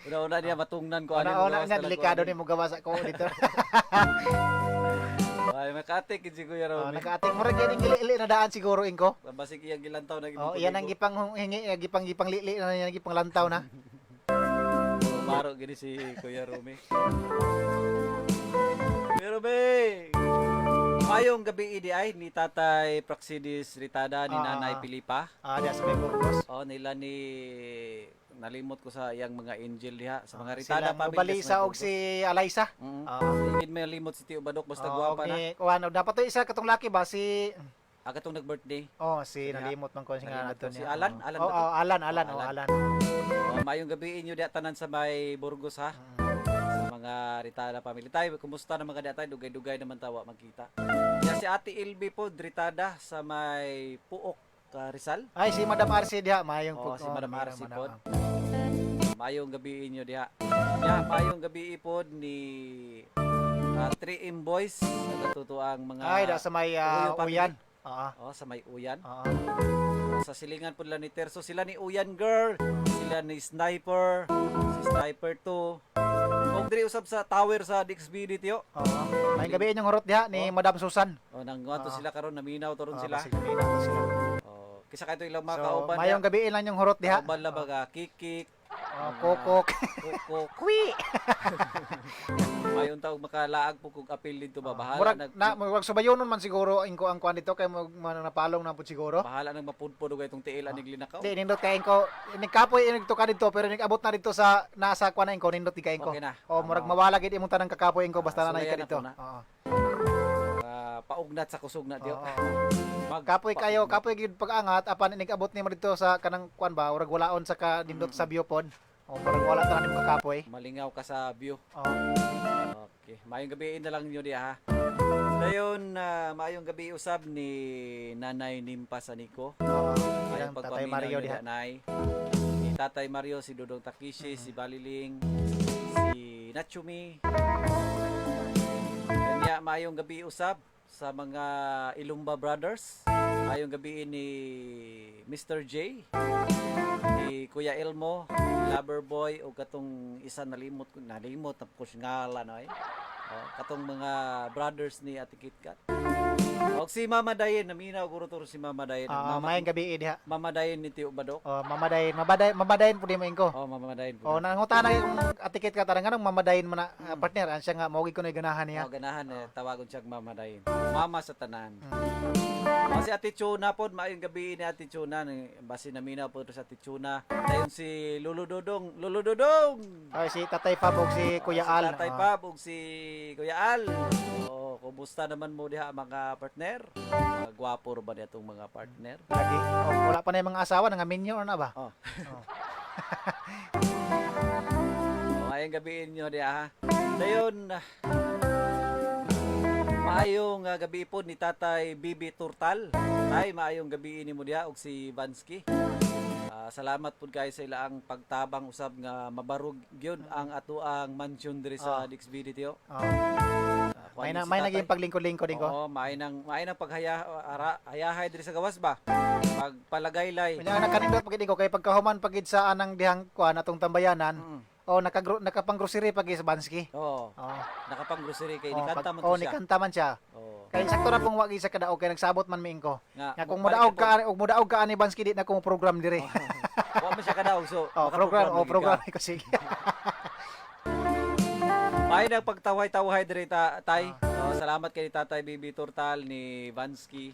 Una-una niya matungnan ko ani Una-una niya delikado ni mo gawa sa ko dito. Ay, makati gid si Kuya Oh, Romy. nakaating murag yan ang gilili na daan siguro ingko. Basig iyang gilantaw na Oh, iyan ang gipang hingi, gipang gipang lili na yan, gipang lantaw na. Maro gini si Kuya Romy. Kuya Romy! Mayong gabi idi ay ni Tatay Praxidis Ritada ni Nanay Pilipa. Ah, diya sa may Burgos. Oh, nila ni nalimot ko sa iyang mga angel diha sa mga Ritada Sila Mobalisa og si Alaysa. Hindi may limot si Tio Badok basta gwapa na. Ni kuan dapat to isa katong laki ba si Katong nag-birthday. Oh, si Diha. nalimot man ko si nga Nalimot ato ko. Si niya. Alan, Alan Oh, ba to? oh, Alan, Alan, oh, Alan. Alan. Oh, mayong gabi inyo diha tanan sa may Burgos ha. Sa mga Ritada family. Tay, kumusta na mga diha tay? Dugay-dugay naman tawa magkita. Ya si Ate Ilby po Ritada sa may Puok, Rizal. Ay, si Madam RC diha, mayong Oh, si Madam mayong RC Madam, pod. Mayong gabi inyo diha. Ya, mayong gabi pod ni 3M Boys sa katutuang mga Ay, da sa may Uyo family. Uyan. Oo. Oh, sa may Uyan. Oo. Sa silingan po nila ni Terso, sila ni Uyan Girl, sila ni Sniper, si Sniper 2. Og diri usab sa tower sa DXB dito. Oo. Mayong gabi inyong hurot diha ni Madam Susan. Oh, nangwato Oo. sila karon, naminaw to ron Oo, sila. basig naminaw to sila. Oh, kisa kay ilang mga So, kauban. mayong gabi lang yung hurot diha. Kauban la baga kikik. Oh, kokok. Kokok. Kwi. Mayon taog makalaag po kog apil dito ba bahala Murag nag na murag subayonon man siguro ingko ang kuan dito kay mo napalong na pud siguro. bahala nang mapudpod og itong tiil anig linakaw. Di nindot kay ingko inig kapoy inig tuka dito pero inig abot na dito sa nasa kuan na ingko nindot di kay ingko. Okay na. Oh, murag mawala gid imong tanang kakapoy ingko basta na sulayan ka dito. ako na. Oo. Paugnat sa kusog na diyo. Kapoy kayo, kapoy gid pag-angat apan inig abot nimo dito sa kanang kuan ba, murag walaon sa ka nindot sa view pod. Oh, murag wala tanan nimo kakapoy. Malingaw ka sa view. Oo. Okay, maayong gabi na lang ninyo diha ha. Dayon maayong gabi usab ni Nanay Nimpa Sanico. Oo. Maayong Tatay pagpaminaw Mario niyo diha. Nay. Ni Tatay Mario, si Dudong Takishi, si Baliling, si Nachumi. Kanya maayong gabi usab sa mga Ilumba Brothers. Maayong gabi ni Mr. J, ni Kuya Elmo, Loverboy o katong isa nalimot ko nalimot na ko siya ngalan ay. Oh, katong mga brothers ni Ate Kitkat. Og si Mama Dayen, naminaw guro to si Mama Dayen. Ah, Mama, maayong gabi diha. Mama Dayen ni Tio Badok. Oh, mamadayin, mabadayin, mabadayin pud mo ingko. Oh, Mama Dayen po. Oh, nangutana kung atikit ka tarang nganong mamadayin mo na ah, partner, ang siya nga mao gid ko na ganahan niya. Oh, ganahan eh, tawagon siya Mama Dayen. Mama sa tanan. Oh, si Ate Chuna pod, maayong gabi ni Ate Chuna. Basi naminaw po sa Ate Chuna. Dayon si Lolo Dodong. Lolo Dodong! Ay, si Tatay Fab og si Kuya Oh, si Al. Tatay Oh. Pab ug si Kuya Al. Oh, kumusta naman mo diha mga partner? Mga gwapo ra ba niya itong mga partner? Lagi. Oh, wala pa na yung mga asawa, nangaminyo or na ba? Oh. Oh, maayong gabi inyo diha ha. Dayon maayong gabi po ni Tatay Bibi Turtal. Tay, maayong gabi nimo diha og si Vansky. Ah, salamat pud kay sa ilaang pagtabang usab nga mabarog gyud ang atoang mansion diri sa DXB dito. Oh. Ah, kuan May na, si may Tatay. naging paglingkod-lingkod din ko. Oo, maay nang paghaya ara, hayahay diri sa gawas ba? Pagpalagaylay. May na nakanindot pagid ko kay pagkahuman pagid sa anang dihang kuan atong tambayanan. Oh, nakapang-grocery pagid sa Bansky. Oo. Oh. Nakapang-grocery kay Oh, nikanta man oh, to siya. nikanta man siya. Oo. Kay sakto ra pong wagi sa kadaog kay nagsabot man miing ko. Nga, Nga kung mobalik modaog ka ka og modaog ka ani Bansky di na ko program diri. Wa man siya kadaog so Oh, program, oh, lagi ka. program ko sige. Maay nang pagtawhay-tawhay diri ta, tay. Oh, salamat kay Tatay Bibi Turtal ni Vansky.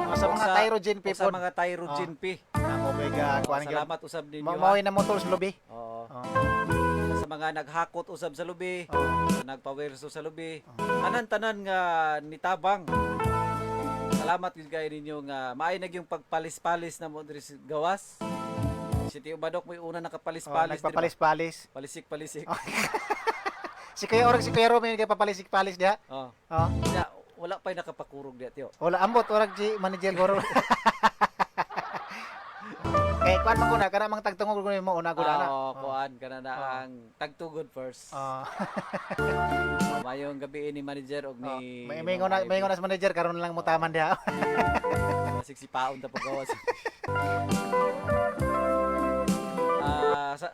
Oh, sa mga Tyrogen P Sa pod. mga Tyrogen P. Namo bega Oh, kuan gyud. salamat usab ninyo. Mao ha. mao na mo tools lubi. Oo. Oh. Sa mga naghakot usab sa lubi, nagpawerso sa lubi. Tanan-tanan nga nitabang. Salamat gyud kay ninyo nga maay na gyung pagpalis-palis na mo diri sa gawas. Si Tio Badok mo'y una Oh, nakapalis-palis diri ba? nagpapalis-palis. Palisik-palisik. Si Kuya Orag, si Kuya Romeo nagpapalis-palis diha. Oh. Oh. Ya, wala pa'y nakapakurog diya, Tio. Wala ambot orag si manager goro. Kay kuan man ko na kana mang tagtungog ko nimo una gud ana. Oo, kuan kana na ang tagtugod first. Oh. Oh, mayong gabi ni manager og ni May may na may na sa manager karon lang mo taman diha. Basig si paon ta pagawas. Ah, sa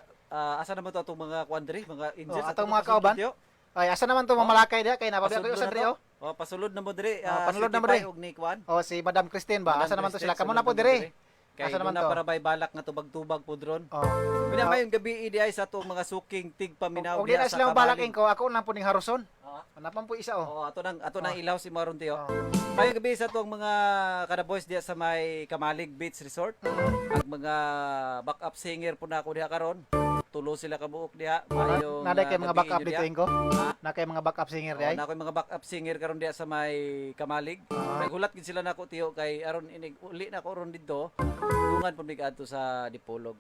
asa naman to atong mga kuan diri, mga angels? Oh, atong mga kauban. Ay asa naman to mamalakay diha kay napabiya ko sa diri oh. Oh, pasulod na mo diri. Oh, Ah, panulod si na mo diri. Tipay og ni kuan. Oh, si Madam Christine ba? Madam Asa naman to Christine, sila? Kamo sulod na po mo diri. Kay Asa naman na to? para bay balak nga tubag-tubag po dron. Oh. Kuna mayong gabi idi ay sa atong mga suking tigpaminaw Og di diha na sa sila Kamalig. balaking ko, ako lang po ning haruson. Napan po isa oh. Oo, ato nang ilaw si Maron Tio. Mayong gabi sa atong mga kada boys diha sa may Kamalig Beach Resort. Ang mga backup singer po na ako diha karon. Tulo sila kabuok diha. Mayong Naday kay mga gabi backup inyo dito diha. inko. Na kay mga backup singer Oo, di ay. na ako'y mga backup singer karon diha sa may Kamalig. Naghulat gid sila nako Tiyo kay aron inig uli na ko ron didto. Dungan pud mig adto sa Dipolog.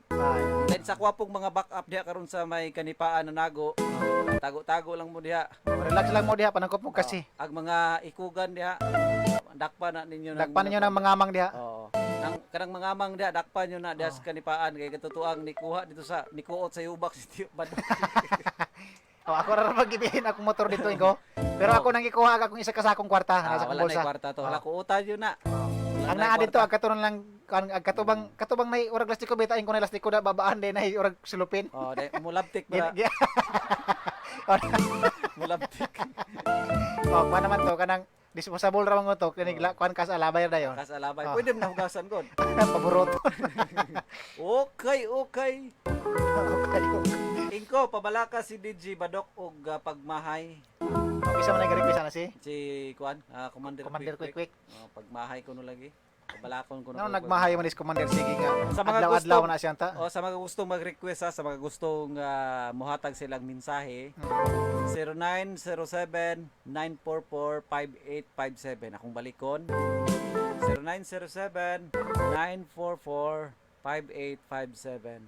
Then sa kwapong mga backup diha karon sa may Kanipaan na Nago. Tago-tago lang mo diha. Relax lang mo diha panangkop mo kasi. Ang mga ikugan diha dakpa na ninyo ng Dakpan ninyo ng mga amang diha. Oo. Nang kanang mga amang diha dakpa nyo na diha sa Kanipaan kay katotoang nikuha dito sa nikuot sa yubak si Tio Badok. Oh, ako ra magibihin akong motor dito inko. Pero ako nang gikuha akong isa ka sakong kwarta Ah, nasa akong wala na bulsa. kwarta to. Hala kuutan yun na. Wala Ang na'y naa dito kwarta. ang katuron lang ang ang katubang katubang nay urag lastiko beta ko na lastiko da babaan din nay urag sulupin. Oh, dai mulabtik ba? Mulabtik. Oh, kuan naman to kanang disposable ra man to kinig kuan kas alabay ra dayon. Kas alabay. Oh. Pwede mo na hugasan god. Paburoto. Okay, okay. Okay. Ingko, pabalaka si DJ Badok og pagmahay. Okay, isa man nag-request ana si Si kuan, Commander, Commander Quick Quick. Oh, pagmahay ko no lagi. Pabalakon ko No, nagmahay man is Commander sige nga. Sa mga Adlaw-adlaw gustong na siya ta. Oh, sa mga gustong mag-request ha, sa mga gustong muhatag silang mensahe. 0907-944-5857. Akong balikon. 0907-944-5857.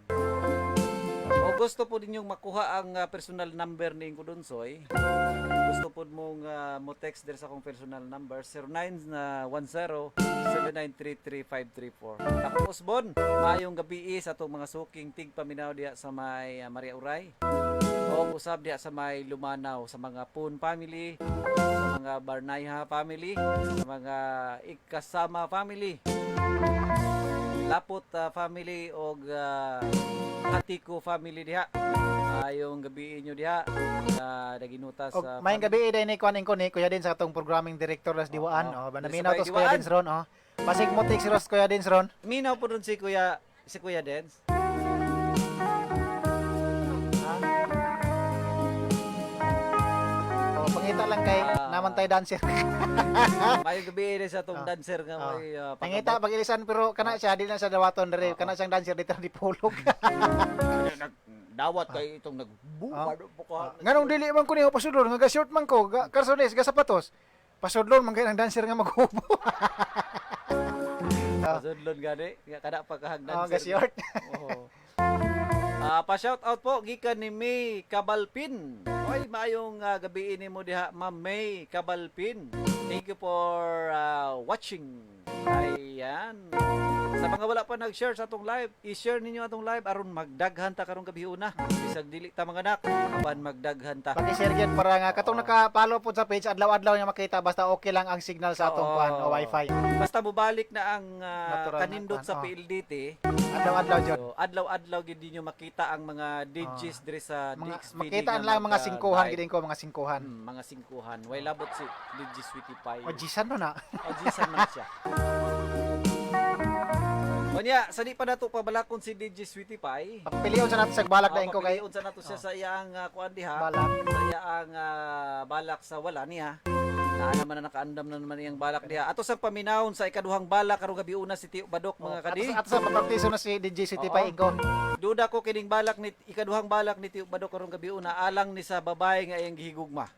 O gusto po ninyong makuha ang personal number ni Ingko Dunsoy, gusto po mong mo text dir sa akong personal number 0910-7933534. Tapos bon, maayong gabi sa atong mga suking tigpaminaw diha sa may Maria Uray. O usab diha sa may Lumanaw sa mga Poon family, sa mga Barnayha family, sa mga Ikasama family. Lapot family og Hatiko family diha. Ayong gabi inyo diha sa daginutas Og sa maayong gabi day ni kuan ko ni Kuya din sa atong programming director las Diwaan. Oo. Oh, Diri sa banaminaw Bay to si Kuya Diwaan. Dins ron, oh. Pasig mo si Ross Kuya Dins ron. Minaw po ron si Kuya Dens. Oh, pangita lang kay naman tay dancer. Maayong gabi din sa atong dancer nga Oh. may Pangita pagabot. pag ilisan pero kana siya di na siya dawaton diri, kana siyang dancer dito di pulog. Dawat kay itong nagbuka buka. Nganong dili man ko niyo pasudlon nga ga-short man ko, ga karsones, ga sapatos. Pasudlon man kay ang dancer nga maghubo. Pasudlon gani nga kada pa kahag Oh, dancer. ga short. Oo. Pa-shout out po gikan ni May Kabalpin. Oy, maayong gabi nimo diha, Ma'am May Kabalpin. Thank you for watching. Ayan. Sa mga wala pa nag-share sa atong live, i-share ninyo atong live aron magdaghan ta karong gabi una. Bisag dili ta mga anak, apan magdaghan ta. Paki-share gyud para nga katong naka-follow po sa page adlaw-adlaw niya makita basta okay lang ang signal sa atong Oo. kuan o wifi. Basta mubalik na ang Natural na kanindot kuan, sa oh. PLDT. Adlaw-adlaw jud. So, adlaw-adlaw gid ninyo makita ang mga DJs diri sa Mga DXPD makita nga lang mga singkuhan magka-live. gid ko mga singkuhan. Mga singkuhan. Way labot si DJ Sweetie Pie. O jisan mo na. O jisan man siya. Unya, sa di pa nato pabalakon si DJ Sweetie Pie. Pilion sa nato sa balak Ah, daing ko kay papilion sa nato siya sa iyang kuan diha. Balak. Sa iyang balak sa wala niya. Naa naman na nakaandam na naman iyang balak diha. Ato sang paminawon sa ikaduhang balak karong gabi una si Tio Badok mga kadi. Ato sa papraktiso na si DJ City Oo. Pie Ingo. Duda ko kining balak ni ikaduhang balak ni Tio Badok karong gabi una alang ni sa babae nga iyang gihigugma.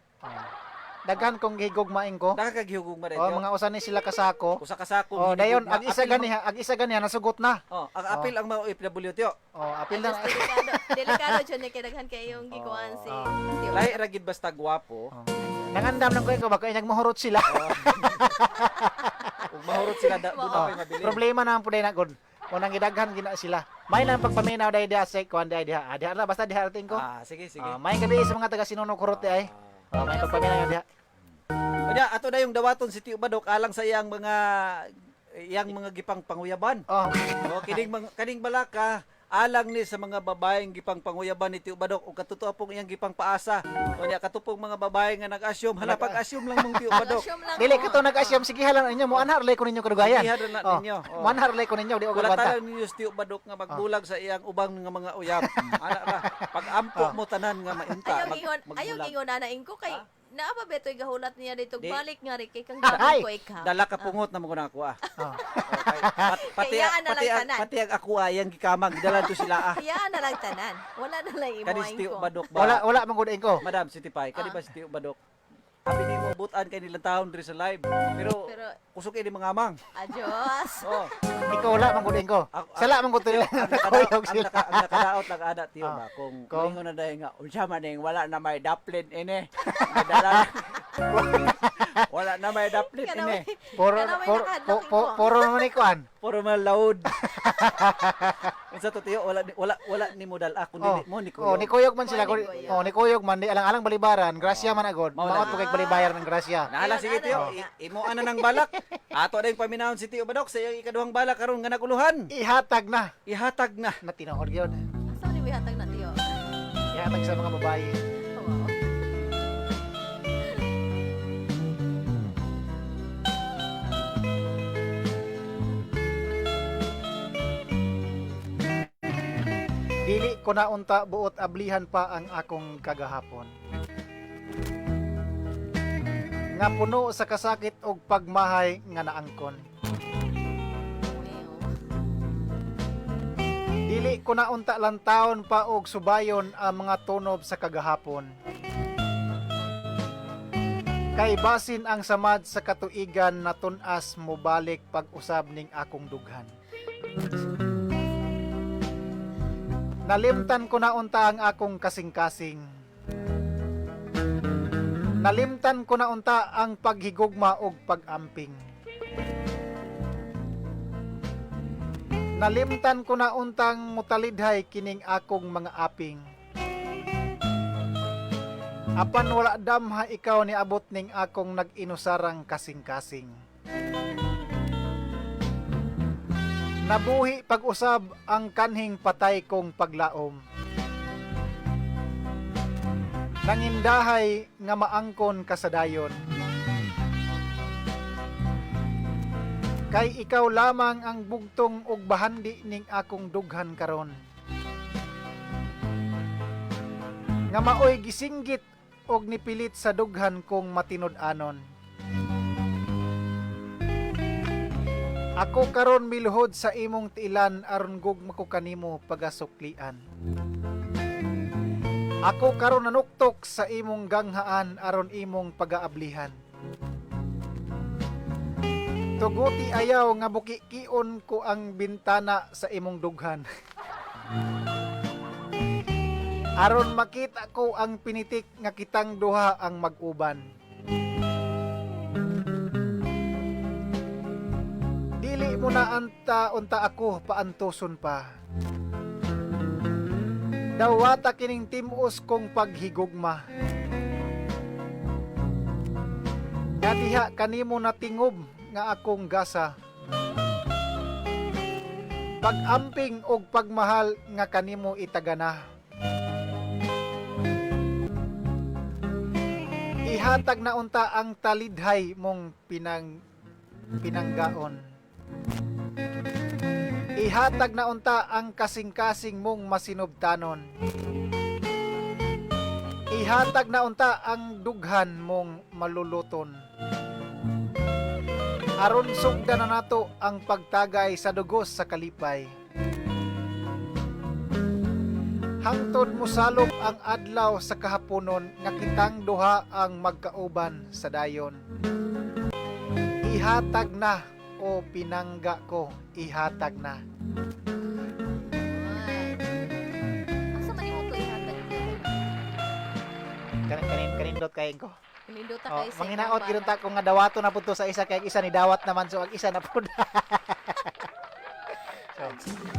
Daghan kong gihigugma ko. Daghan ka gihigugma Oh, dahil. mga usa ni sila kasako. Usa kasako. Oh, dayon hinigugma. ang isa Apil ganiha, ang isa ganiha nasugot na. Oh, ang apil ang mga OFW Tio. Oh, apil na. Delikado, delikado dyan ni kay daghan kay yung gikuan si Tio. Lahi ra gid basta gwapo. Nangandam lang ko ikaw baka inyag mahurot sila. Ug mahurot sila da, doon Oh, na mabilin. problema na ang puday na gud. Unang gidaghan gina sila. May lang pagpaminaw dai diha sa kuan dai diha. Ah, diha ra basta diha rating ko. Ah, sige sige. Ah, may gabi sa mga taga Sinunok hurot di ay. Oh, may pagpaminaw diha. Unya ato na yung dawaton si Tio Badok alang sa iyang mga gipang panguyaban. Oh. Oh, kining mga kaning balaka alang ni sa mga babaeng gipang panguyaban ni Tio Badok ug katotoo pong iyang gipang paasa. Unya katupong mga babae nga nag-assume, hala pag-assume lang mong Tio Badok. Nag-assume lang Dili mo. ka to nag-asyam sige halan ninyo mo anhar lay ko ninyo kadugayan. Sige, halan na Oh, ninyo. Oh. Mo anhar lay ko ninyo di og Wala kwanta. talang ninyo si Tio Badok nga magbulag sa iyang ubang nga mga uyab. Ana ra, pag-ampo mo tanan nga maunta Ayaw gingon, ayaw magbulag. gingon na ko kay naa pa betoy gahulat niya dito Di. balik nga ri kay kang Ay! gabi ko ikaw. Dala ka pungot na mo na ako ah. Oh. Okay. Pati Kayaan na pati lang tanan. pati ang ako ah, yang gikamang gidala to sila ah. Hayaan na lang tanan. Wala na lang imo Kani si Tio ko. Badok ba? Wala wala man gud ko. Madam City Pie, kani ba si Tio Badok? Abi nimo butan kay nilang taon diri sa live. Pero, Pero- kusog kay ni mga amang. Adios. Oh. Ikaw wala man gud ko. Ako- Sala man gud to nila. Ang Nakuyog ang sila. ang nakadaot lang ana Tio Ah. ba kung Kung- Kung na dahil nga unsa man ning wala na may daplin ini. Nadala. Wala na may daplin Kana ini. may- Puro kana may puro nakadlok puro, ko. puro naman ni kuan. Puro mga loud. Unsa to Tio, wala wala wala ni mo dala kundi Oh, mo ni oh, kuyog. nikuyog man sila. Mo, nikuyog. Oh, nikuyog man di alang-alang balibaran, grasya man agod. Mao na. Maot po kay balibayar ng grasya. Nahala sige Tio, Ayun, ana. imo ana ng balak. Ato na yung paminahon si Tio Badok sa iyang ikaduhang balak karon nga naguluhan. Ihatag na. Ihatag na. Na tinuod gyud. Asa ni hatag na Tio? Ihatag sa mga babae. Wow. Dili ko na unta buot ablihan pa ang akong kagahapon. Nga puno sa kasakit og pagmahay nga naangkon. Dili ko na unta lantawon pa og subayon ang mga tunob sa kagahapon. Kay basin ang samad sa katuigan na tunas mobalik pag-usab ning akong dughan. Nalimtan ko na unta ang akong kasing-kasing. Nalimtan ko na unta ang paghigugma og pag-amping. Nalimtan ko na untang mutalidhay kining akong mga aping. Apan wala damha ikaw ni abot ning akong nag-inusarang kasing-kasing. Nabuhi pag-usab ang kanhing patay kong paglaom. Nangindahay nga maangkon kasadayon. Kay ikaw lamang ang bugtong ug bahandi ning akong dughan karon. Nga maoy gisinggit og nipilit sa dughan kong matinud-anon. Ako karon miluhod sa imong tiilan aron gugma ko kanimo pagasuklian. Ako karon nanuktok sa imong ganghaan aron imong pagaablihan. Tuguti ayaw nga bukikion ko ang bintana sa imong dughan. Aron makita ko ang pinitik nga kitang duha ang mag-uban. Dili mo na anta unta ako paantuson pa. Dawata kining timos kong paghigugma. Nga diha kanimo natingob nga akong gasa. Pag-amping og pagmahal nga kanimo itagana. Ihatag na unta ang talidhay mong pinanggaon. Ihatag na unta ang kasing-kasing mong masinubtanon. Ihatag na unta ang dughan mong maluluton. Aron sugdan na nato ang pagtagay sa dugos sa kalipay. Hangtod mosalop ang adlaw sa kahaponon nga kitang duha ang magkauban sa dayon. Ihatag na o pinangga ko, ihatag na. Asa man imo to ihatag? Kanindot kay ko. Kanindot ta Oh, kay sa manghinaot imong gyud balak. ta kung nga dawato na pud to sa isa kay ang isa ni dawat naman, so ang isa na pud. So,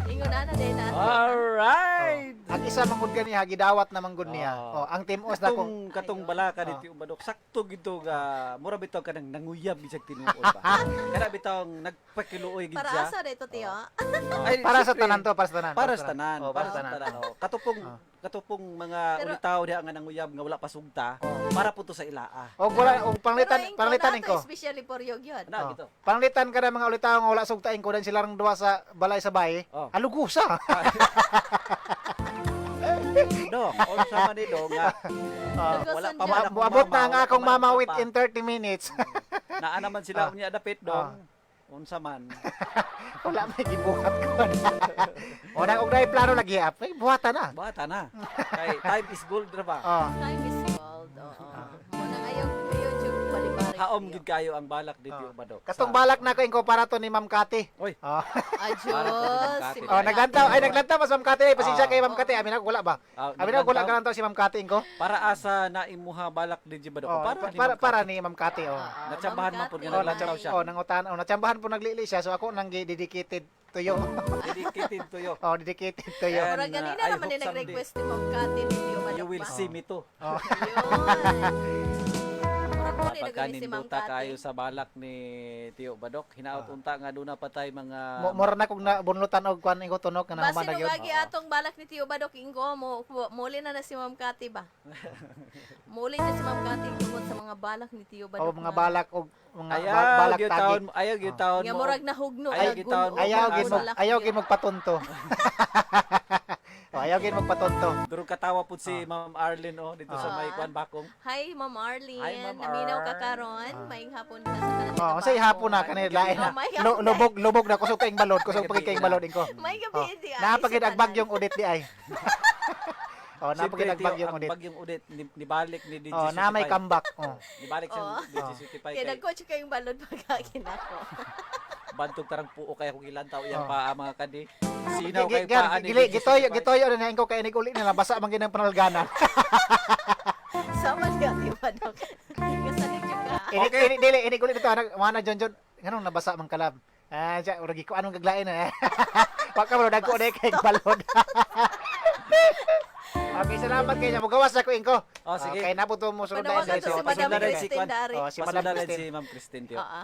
Ingon ana din na. Alright. Oh. Ang isa manggod ganiha gidawat na manggod niya. Oh. Oh, ang timos na kung Katong balaka ni Tio Badok, sakto gito nga mura bitaw kanang nanguyab bisag tinuod ba. Kana bitaw nagpakiluoy gid Para siya. asa dito, Tiyo? Ay, para sa siyempre, tanan to, para sa tanan. Para sa tanan, Oh, para sa tanan. Oh. Katupong katupong mga ulitaw diha nga nanguyab nga wala pa sugta, para po to sa ilaa. Og wala og panglitan, Pero panglitan ingko na ko. to, especially for yog yun. Ana Oh. gito. Panglitan ka na mga ulitaw nga wala sugtain ko dan sila rang duha sa balay sa bahay. Oh. Alugusa. Dong, unsa man ni dong nga wala pa man akong Muabot na mama, ang wala pa akong man mama akong within papa. 30 minutes. Naa naman sila unya dapit dong. Unsa man. Wala may gibuhat ko. O na og dai plano lagi ap. Ay buhatan na. Buhatan na. Kay time is gold ra ba? Oh. Time is gold. Oo. Muna ngayon, YouTube balibari. Haom gid kayo ang balak ni Tio Badok. Katong balak na ko ingko para to ni Ma'am Kati. Oy. Oh. Adios. Si Oh, naglantaw ay naglantaw mas Ma'am Kati. Ay, pasensya Ah. kay Ma'am Kati. Amin ako wala ba? Ah, Amin ako wala naglantaw? galantaw si Ma'am Kati ingko. Para asa na imuha balak ni Tio Badok. Oh, para para ni para, Ma'am para Kati. ni Ma'am Kati oh. Natsambahan man pud nga Oh, naglantaw siya. Oh, nangutan. Oh, natsambahan po naglili siya. So ako nang dedicated to you. Dedicated to you. Oh, dedicated to you. And, Murag ganina I naman hope din someday nag-request ni Ma'am Kati ni Tio Badok you will ba? see me too. Oh. Murag mo ni nag si Ma'am Pagkaninduta Kati. kayo sa balak ni Tio Badok. Hinaot unta nga duna pa tay mga Mura na kog na bunlutan og kuan ingko tunok nga nahuman Basin na og gyud. agi atong balak ni Tio Badok ingko mo muli na na si Ma'am Kati ba? Muli na si Ma'am Kati tungod sa mga balak ni Tio Badok. Oh, mga balak og mga Ayaw balak gyud tagi. taon, ayaw gyud taon Nga mo. murag nahugno Ayaw gyud taon mo. Ayaw gid mo, Balak ayaw gyud. gid magpatunto. Oh, ayaw gid magpatunto. Durog katawa pud si Ma'am Arlene oh dito sa may kuan bakong. Hi, Ma'am Arlene. Hi, Ma'am Naminaw ka Arlene. karon. Maayong hapon ka sa tanan. Oh, unsay hapon na kanil lain na. Oh, may hapon. Lubog lubog na kusog kaing balod, kusog pagid kaing balod ingko. May gabi di ay. Napagid sa ang tanan. bagyong udit di ay. Oh, napagid Siyempre, ang bagyong Tio, udit. Ang bagyong udit nibalik ni DJ Oh, na may Certified. comeback. Oh. Nibalik siya Oh. DJ Certified Kaya kay nagkotse kayong balod pagkakin ako. bantog tarang puo kaya kung ilantaw iyang Oh. paa mga kadi. Sinaw kay paa ni Gili DJ gitoyo Certified. gitoyo na ingko kay inig uli nila basa man gid ang panalgana. Sama niya, Tio Badok. Kasalig jud ka. Inig ini dili inig uli dito anak mana John John nganong nabasa man kalab. Ah, siya uragi ko anong gaglain na. Wa ka mo dagko na kay balod. Okay, salamat kay niya. Mugawas ako ingko. Oh, sige. Okay, nabuto mo sunod Panawagan dahil to si sa- Madam Pasundan Christine si Kwan. Dari. Oh, si Madam Pasundan Christine. si Ma'am Christine Tio. Oo.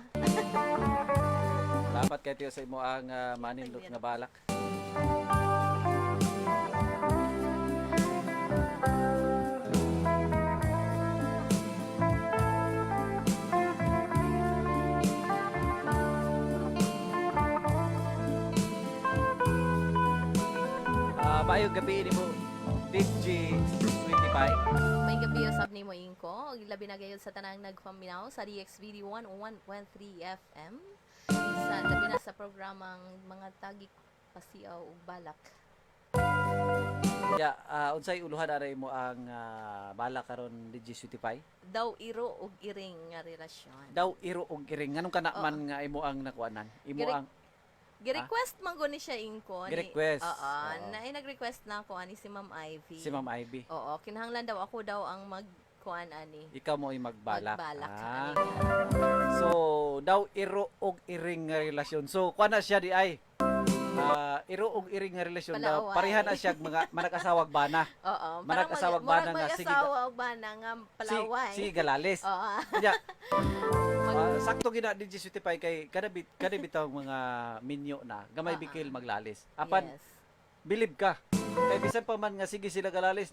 Salamat kay Tiyo sa imo ang manindot nga balak. Maayong gabi nimo DJ Sweetie Pie. May gabi usab nimo Inko, ug labi na gayud sa tanang nagpaminaw sa DXVD 101.3 FM sa labi na sa programang mga tagik pasiaw ug balak. Ya, unsay uluhan aray mo ang balak karon DJ Sweetie Pie? Daw iro ug iring nga relasyon. Daw iro og iring nganong kana man nga imo ang nakuanan? Imo ang Gi-request man gud ni siya Inko. Gi-request. Oo, Oo. na nag-request na ako ani si Ma'am Ivy. Si Ma'am Ivy. Oo, kinahanglan daw ako daw ang magkuan ani. Ikaw mo ay magbalak. Magbalak Ah. ani. So, daw iro og iring nga relasyon. So, kuan na siya di ay. Iro og iring nga relasyon daw. Palaway. Pareha na siya mga manag-asawag bana. Oo, Manag-asawag bana nga sige. Mag-asawa og bana nga palaway. Sige galalis. Oo. Kanya, sakto gina DJ Sweetie Pie kay kada bit kada bitaw mga minyo na gamay bikil maglalis. Apan Yes. bilib ka. Kay bisan pa man nga sige sila galalis,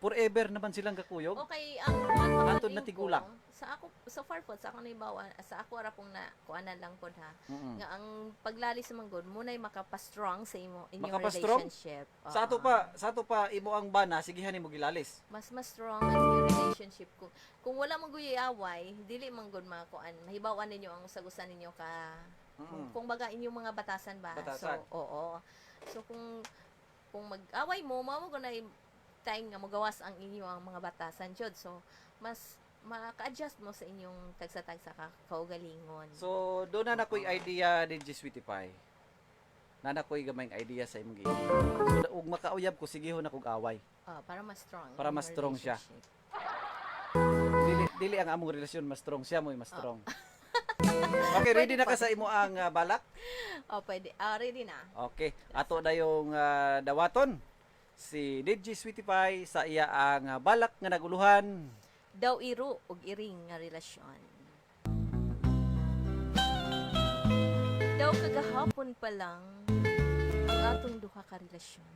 forever naman silang kakuyog. Okay, ang kuan pa Hantod na tigulang. Sa ako so far pod sa ako naibawa, sa ako ra pong na kuanan lang pod ha. Mm-mm. Nga ang paglalis sa manggod munay makapa-strong sa imo inyong Makapa-strong? relationship. Sa ato Oo. pa, sa ato pa imo ang bana sigihan nimo gilalis. Mas mas strong ang inyong relationship kung wala man guyoy away, dili man gud makuan. Mahibaw-an ninyo ang usag-usa ninyo ka kung baga inyong mga batasan ba. Batasan. So, oo. So kung mag-away mo, mao mo na time nga magawas ang inyo ang mga batasan jud. So mas maka-adjust mo sa inyong tagsa-tagsa ka kaugalingon. So doon na nakoy idea DJ Sweetie Pie. Na nakoy gamayng idea sa imong giingon. So ug makauyab ko sigihon akong away. Ah, para mas strong. Para inyong mas strong siya. relationship. Dili dili ang among relasyon mas strong siya mo'y mas strong. Okay, ready na ka sa imo ang balak? Oh, pwede. Ah, ready na. Okay, ato na yung dawaton si DJ Sweetie Pie sa iya ang balak nga naguluhan. Daw iro og iring nga relasyon. Daw kagahapon pa lang ang atong duha ka relasyon.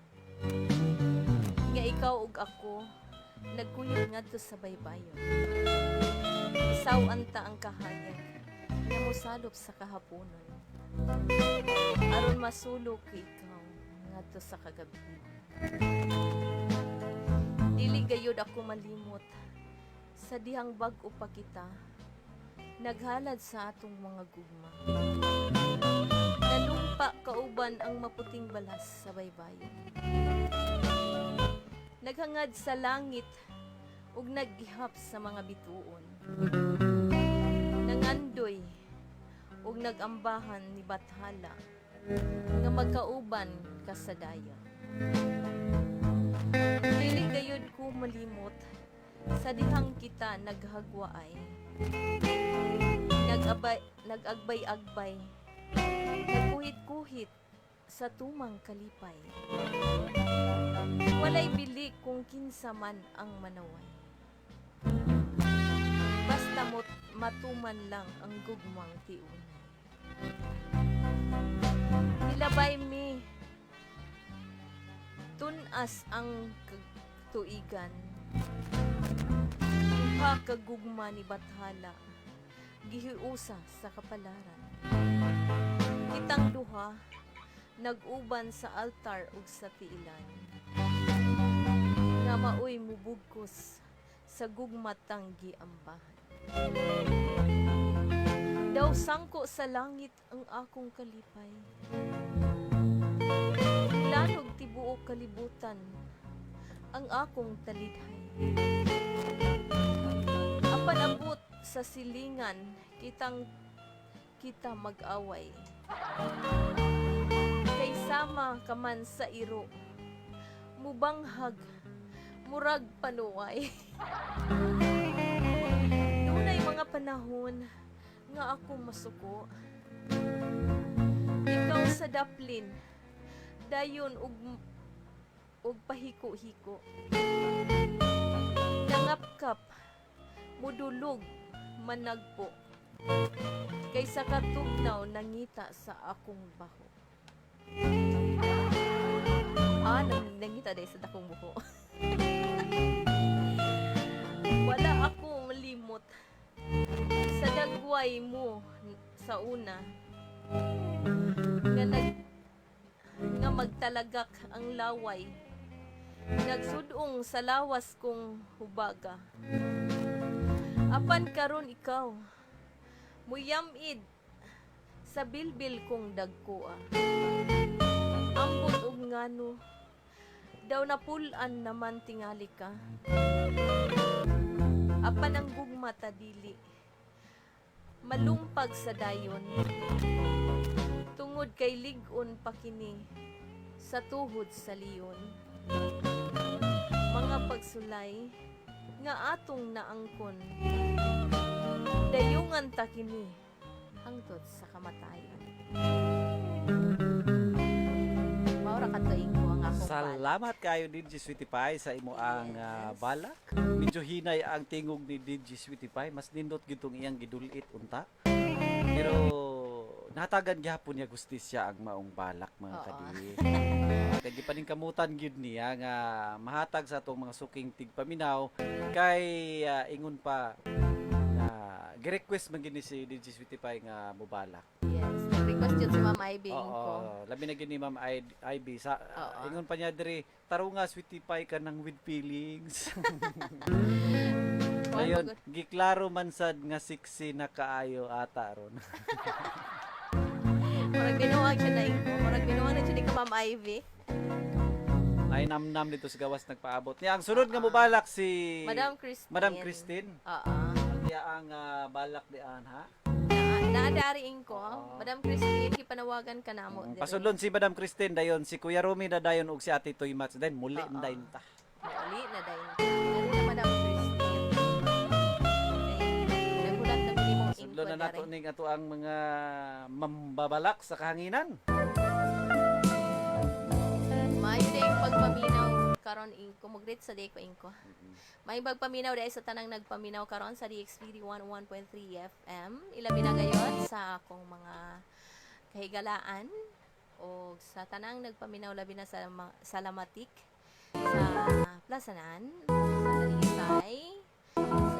Nga ikaw ug ako nagkuyog ngadto sa baybayon. Isaw anta ang kahayag nga mosalop sa kahaponon. Aron masulok kay ikaw ngadto sa kagabi. Dili gayud ako malimot sa dihang bag-o pa kita naghalad sa atong mga gugma. Nalumpa kauban ang maputing balas sa baybayon. Naghangad sa langit ug naggihap sa mga bituon. Nangandoy ug nagambahan ni Bathala nga magkauban kasadayon. Dili gayud ko malimot sa dihang kita naghagwaay. Nag-agbay-agbay, nagkuhit-kuhit sa tumang kalipay. Walay bili kung kinsa man ang manaway. Basta mo't matuman lang ang gugmang tiunay. Nilabay mi, tunas ang tuigan. Duha ka gugma ni Bathala, gihiusa sa kapalaran. Kitang duha, nag-uban sa altar ug sa tiilan. Nga maoy mubugkos sa gugmatang giambahan. Daw sangko sa langit ang akong kalipay. Lanog tibuok kalibutan ang akong talidhay. Apan abot sa silingan kitang kita mag-away. Kay sama ka man sa iro, mubanghag, murag panuway. Dunay mga panahon nga ako masuko. Ikaw sa daplin, dayon og pahiko-hiko. Nangapkap, mudulog, managpo. Kaysa katugnaw nangita sa akong baho. Ah, nangita dahil sa dakong buho. Wala ako malimot sa dagway mo sa una nga nag nga magtalagak ang laway, nagsudong sa lawas kong hubaga. Apan karon ikaw muyamid sa bilbil kong dagkoa. Ambot og ngano daw napul-an naman tingali ka. Apan ang gugma ta dili malumpag sa dayon, tungod kay lig-on pa kini sa tuhod sa leon. Mga pagsulay nga atong naangkon, dayungan ta kini hangtod sa kamatayon. Maura katuig ko ang akong balak. Salamat kayo, DJ Sweetie Pie, sa imo ang balak. Medyo hinay ang tingog ni DJ Sweetie Pie, mas nindot gitong iyang gidulit unta. Pero natagan gihapon niya gustisya ang maong balak, mga kadi. Kay gipaningkamutan gyud niya nga mahatag sa atong mga suking tigpaminaw kay ingon pa na gi-request man gini si DJ Sweetie Pie nga mobalak. Yes, nag-request yun si Ma'am Ivy ko. Oo, labi na gini Ma'am Ivy sa ingon pa niya diri, tarunga Sweetie Pie ka ng with feelings. Ayun, giklaro man sad nga sexy na kaayo ata ron. Murag binuang siya na ingko. Murag binuang na siya ni ka Ma'am Ivy. Ay namnam dito sa gawas nagpaabot. Niya ang sunod nga mobalak si Madam Christine. Madam Christine. Oo. Ang iya ang balak dian ha. Naadari ingko. Madam Christine, gipanawagan ka na mo. Diri. Pasudlon si Madam Christine dayon si Kuya Romy na dayon ug si Ate Toy Mats then muli na dayon ta. Muli na dayon ta. Ari na Madam Christine. Okay. Nagulat na mong ingko Pasudlon na nato diri. ning ato ang mga mambabalak sa kahanginan. Maayo na yung pagpaminaw karon ingko. Mag-greet sa day ko ingko. May pagpaminaw dahil sa tanang nagpaminaw karon sa DXPD 101.3 FM. Ilabi na gayon sa akong mga kahigalaan o sa tanang nagpaminaw labi na sa Salamatik, sa Plasanan, sa Talisay,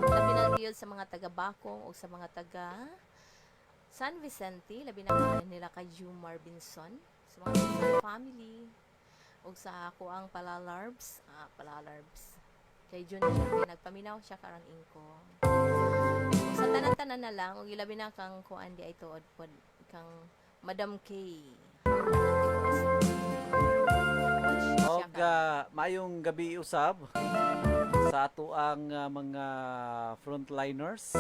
labi na gayon sa mga taga Bakong o sa mga taga San Vicente, labi na nila kay Jumar Binson, sa mga Binson family, ug sa ako ang palalarbs, palalarbs. Kay Jun siya, kay nagpaminaw siya karon ingko. Ug sa tanan-tanan na lang, ug ilabi na kang kuan di ay tuod pod kang Madam K. Og maayong gabi usab sa ato ang mga frontliners.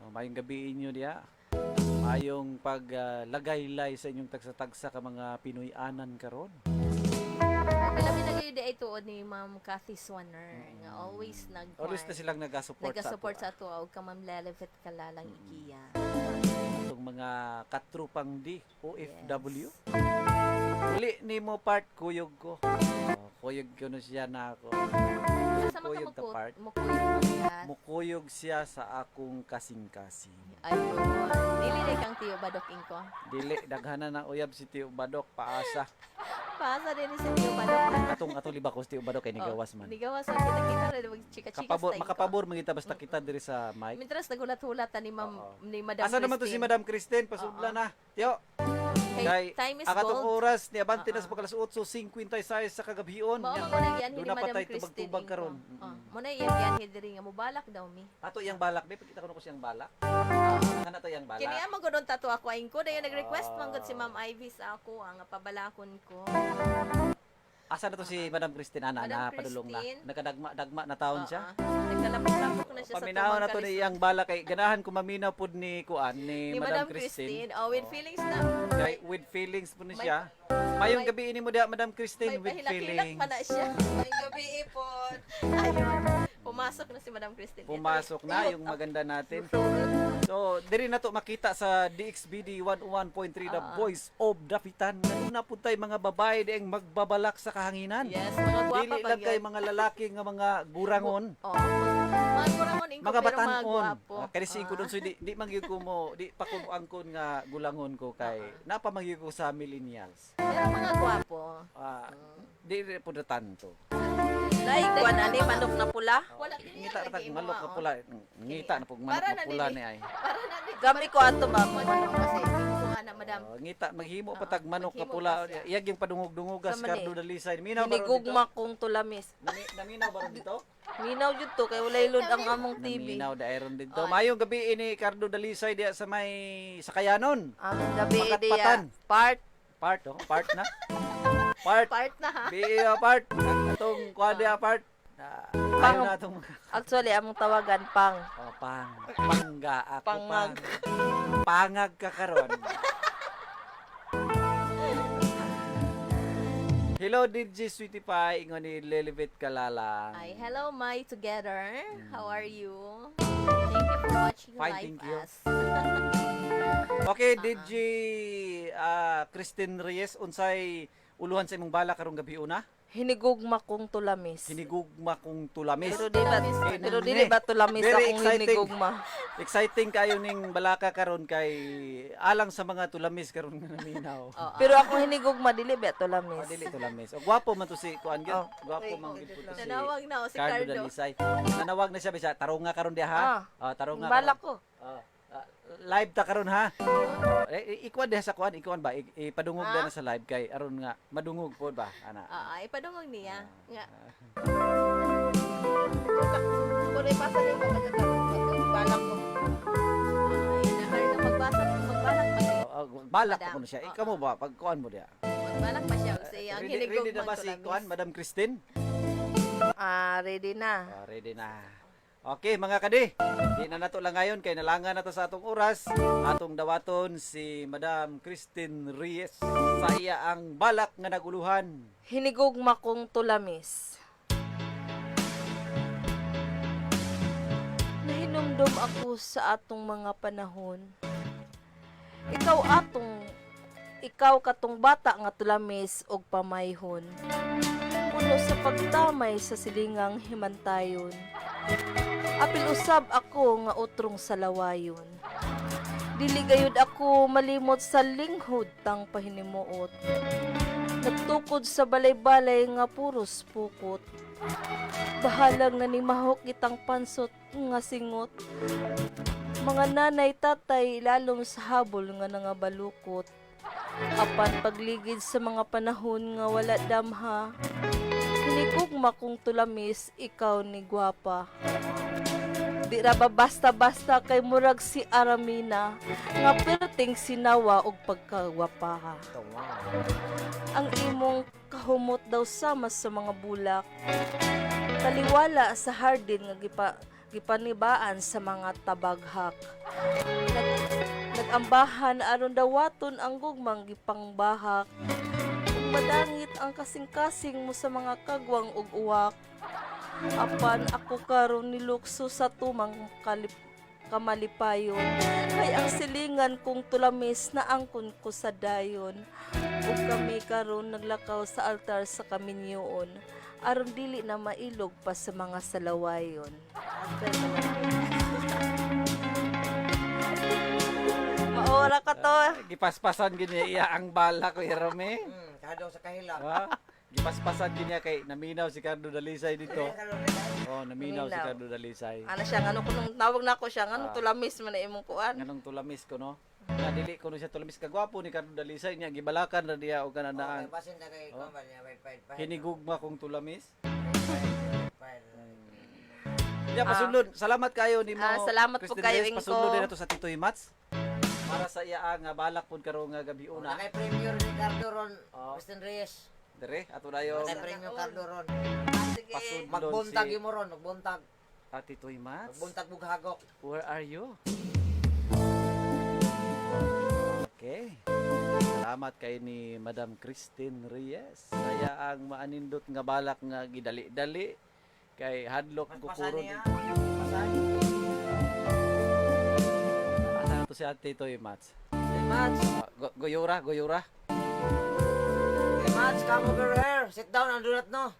Maayong gabi inyo diha. Maayong paglagaylay sa inyong tagsa-tagsa ka mga Pinoy-anan karon. Ilabi na gyud di ay tuod ni Ma'am Kathy Swanner nga always nag Always na silang nagasupport sa nagasupport ato. sa ato ug kang Ma'am Lelefet Kalalang Ikiya. Atong mga katrupang di OFW. Uli nimo part kuyog ko. Oh, kuyog ko no siya na ako. Asa man ka Kuyog ta part. mukuyog man ka? Mukuyog siya sa akong kasing-kasing. Ayun. Dili na kang Tiyo Badok ingko. Dili daghanan na uyab si Tio Badok paasa. Paasa din ni si Tiyo Badok. Atong atong libakos Tio Badok kay nigawas man. Oh, Nigawas man kita kita ra mag chika-chika Kapabor sa ingko. makapabor man kita basta kita diri sa mic. Mintras nagulat-hulat ta ni Ma'am ni Madam Asa naman to si Christine. Madam Christine? Pasudla na. Tio. Kay Kay time is ang atong gold. oras ni abante na sa pagkalas 8:56 sa kagabhion. Mao man ko gianhi ni Doon na Madam patay Christine. tubag-tubag ingko. karon. Oh, mo na iyang gianhi diri nga mobalak daw mi. Ato iyang balak, di pagkita ko na ko siyang balak. Kana to iyang balak. Kini ang magudon tato ako ingko dayon nag-request man gud si Ma'am Ivy sa ako ang pabalakon ko. Asa na to si Madam Christine ana Madam na padulong na. Christine. Nakadagma dagma na taon siya. Nagkalapok-lapok na siya sa Paminaw tumang na to ni kalisod. iyang balak kay ganahan ko maminaw pud ni kuan ni, Ni Madam Madam Christine. Christine. Oh, with feelings na. Kay with feelings po ni siya. Mayong gabi ini mo diha Madam Christine May with pahilak-hilak feelings. pa na siya. May gabi ipon. Ayun. Pumasok na si Madam Christine. Pumasok na yung maganda natin. So, diri na to makita sa DXBD 101.3, The Voice of Dapitan. Naluna po tayo mga babae di ang magbabalak sa kahanginan. Yes, mga gwapa Dili pa lang kay gyud. mga lalaki nga mga gurangon. Oh, mga gurangon ingko Mga pero mga batanon. gwapo. Ah, kani si ko dun, so di man gyud ko mo, di pa ko angkon nga gulangon ko kay napa man gyud ko sa millennials. Pero mga gwapo. Ah, di rin po na tanto. Dai kuan ani manok na pula. Wala dili Ngita ra lagi tag imo, manok na oh. pula. Ngita na pug manok Para na na pula nili. ni ay. Para na ni Gami ko ato ba? Manok kasi kuha na madam. Oh, ngita maghimo pa tag manok na maghimo pula. pa siya. Iyag yung padungog-dungogas Sama ni. Cardo Dalisay. Minaw ba ron dito? Hinigugma kong tulamis. Naminaw ba ron dito? Minaw jud to kay walay load ang among TV. Naminaw dairon dito. Mayong gabi ini Cardo Dalisay diya sa may Sakayanon. Ang gabi Makatpatan. diya part. Part oh, part na. Part. Part na ha. Bi oh, part. Ang atong kuha diya part. Ah, Pang. ayaw na atong mga Actually among tawagan pang. Oh, pang. Pangga ako Pangag. pang. Pangag ka karon. Hello DJ Sweetie Pie, ingon ni Lilibet Kalala. Ay, hello my together. How are you? Thank you for watching Fine, live thank you. us. Okay, DJ Christine Reyes, unsay uluhan sa imong bala karong gabi una? Hinigugma kong tulamis. Hinigugma kong tulamis. Pero di ba pero dili ba tulamis Very akong exciting. hinigugma? Exciting kayo ning balaka karon kay alang sa mga tulamis karon nga naminaw. Pero akong hinigugma dili ba tulamis? Oh, dili tulamis. O gwapo man to si kuan gyud. Oh. Gwapo man gyud po to si Nanawag na o si Cardo Cardo. Dalisay. Nanawag na siya bisa tarunga karon diha ha. Ah. Oh, tarunga. Balak karon. ko. Oh, live ta karon ha. Eh, ikuan diha sa kuan, ikuan ba? Ipadungog Ah? diha na sa live kay aron nga madungog pod ba ana. Ah, ipadungog niya. Nga. Kung ipasa ni balak ko. Ay, na Cardo magbasa, magbalak pa siya. Oh, oh, balak Madam. ko na siya. Ikaw mo ba pag kuan mo diha? Magbalak pa siya og sa iyang Ready, ready na hinigugma ba si kuan, Madam Christine? Ah, ready na. Oh, ready na. Okay, mga kadi. Di na nato lang ngayon kay nalangan na to sa atong oras. Atong dawaton si Madam Christine Reyes sa iya ang balak nga naguluhan. Hinigugma kong tulamis. Nahinumdum ako sa atong mga panahon. Ikaw atong ikaw katong bata nga tulamis og pamayhon. Puno sa pagtamay sa silingang himantayon. Apil usab ako nga utrong salawayon. Dili gayud ako malimot sa linghod tang pahinimuot. Nagtukod sa balay-balay nga puros pukot. Bahalang nanimahok itang pansot nga singot. Mga nanay tatay lalom sa habol nga nangabalukot. Apan pagligid sa mga panahon nga wala damha. Hinigugma kong tulamis, ikaw ni gwapa. Di ra ba basta-basta kay murag si Aramina nga perting sinawa og pagkagwapaha. Ang imong kahumot daw sama sa mga bulak. Taliwala sa hardin nga gipanibaan sa mga tabaghak. Nag-ambahan aron dawaton ang gugmang gipangbahak. Ug madangit ang kasing-kasing mo sa mga kagwang ug uwak. Apan ako karon nilukso sa tumang kamalipayon. Kay ang silingan kong tulamis na angkon ko sa dayon. Ug kami karon naglakaw sa altar sa kaminyoon. Aron dili na mailog pa sa mga salawayon. Maora ka to. Gipaspasan gid niya iya ang balak ko Rome. Kadong sa kahilak. Ha? Gipaspasan gid niya kay naminaw si Cardo Dalisay dito. Oh, naminaw si Naminaw. Cardo Dalisay. Ana siya ngano ko nung tawag na ako siya ngano tulamis man na imong kuan. Nganong tulamis ko no? Nga dili ko no siya tulamis kagwapo ni Cardo Dalisay niya gibalakan ra diya og kananaan. Okay, basin na kay kuan ba niya file file. Hinigugma kong tulamis. File. Ya pasunod. Salamat kayo nimo. Ah, salamat po Christine kayo, Reyes. Ingko. Pasunod din nato sa Titoy Mats. Para sa iya nga balak pud karong nga gabi una. Kay Premier Ricardo ron, Christian Reyes. Dire ato dayon. Kay Premier Ricardo ron. Pasundon Magbuntag si imo ron, magbuntag. Ah, Titoy Mats. Magbuntag bughagok. Where are you? Okay. Salamat kay ni Madam Christine Reyes. Saya ang maanindot nga balak nga gidali-dali. Kay hadlok Pasan kukuron. niya. Pasan. Asa na to si Ate Toy Mats? Hey, Mats. Ah, goyura, goyura. Hey, Mats, come over here. Sit down and do not know.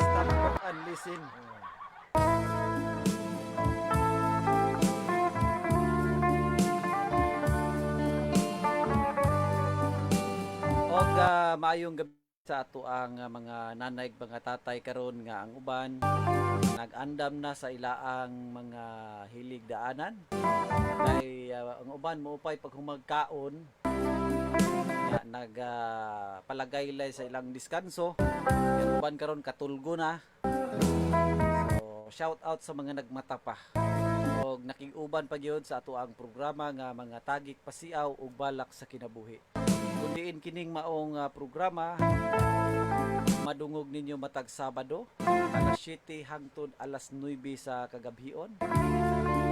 Stop talk and listen. Og maayong gabi sa ato ang mga nanay ug mga tatay karon nga ang uban nag-andam na sa ilaang mga hilig daanan kay ang uban moupay pag humagkaon nga nagpalagaylay sa ilang diskanso. Ang uban karon katulgo na. So shout out sa mga nagmata pa og nakig-uban pa gyud sa ato ang programa nga mga tagik pasiaw ug balak sa kinabuhi. Kun diin kining maong programa madungog ninyo matag Sabado alas 7 hangtod alas 9 sa kagabhion.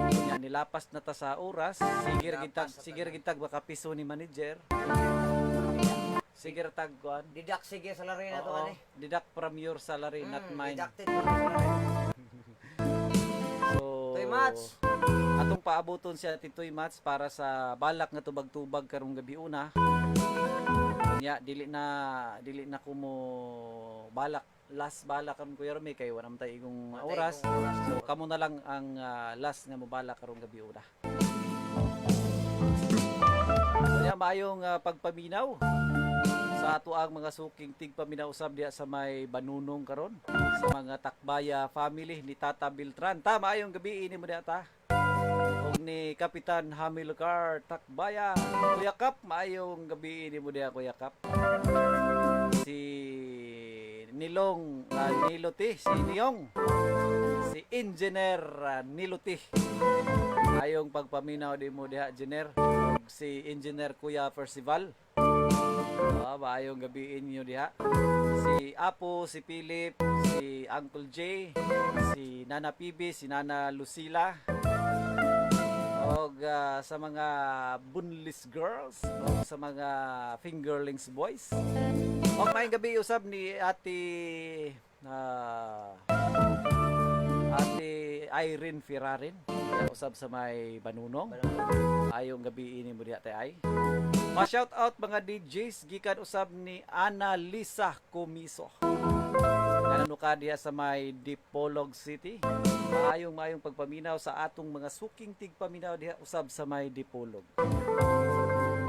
Nya nilapas na ta sa oras, sige ra gitag, sige ra gitag baka piso ni manager. Sige ra tag kuan. Deduct sige salary na to Oo, ani. deduct from your salary, not mine. Deducted from your salary. So, Toy Mats. Atong paaboton siya Titoy Mats para sa balak nga tubag-tubag karong gabi una. Nya dili na ko mo balak, last balak karon Kuya Romy kay wala man tay igong oras. So kamo na lang ang last nga mobalak karong gabi una. Nya maayong pagpaminaw sa ato ang mga suking tigpaminaw usab diha sa may Banunong karon sa mga Takbaya family ni Tata Beltran. Ta, maayong gabi ini mo diha ta. Og ni Kapitan Hamilcar Takbaya. Kuya Kap, maayong gabi ini mo diha Kuya Kap. Si Nilong Niluti, si Niyong, si Engineer Niluti. Ayong pagpaminaw di mo diha, Engineer. Ug si Engineer Kuya Percival. Maayong gabi inyo diha. Si Apo, si Philip, si Uncle Jay, si Nana PB, si Nana Lucila. Og sa mga Bunlis girls, og sa mga Fingerlings boys. Og maayong gabi usab ni Ate Ate Irene Ferrarin. Usab sa may Banunong. Ayong gabi ini mo diha tay ay. Ma-shout out mga DJs gikan usab ni Ana Lisa Comiso. Nanano ka diha sa may Dipolog City. Maayong maayong pagpaminaw sa atong mga suking tigpaminaw diha usab sa may Dipolog.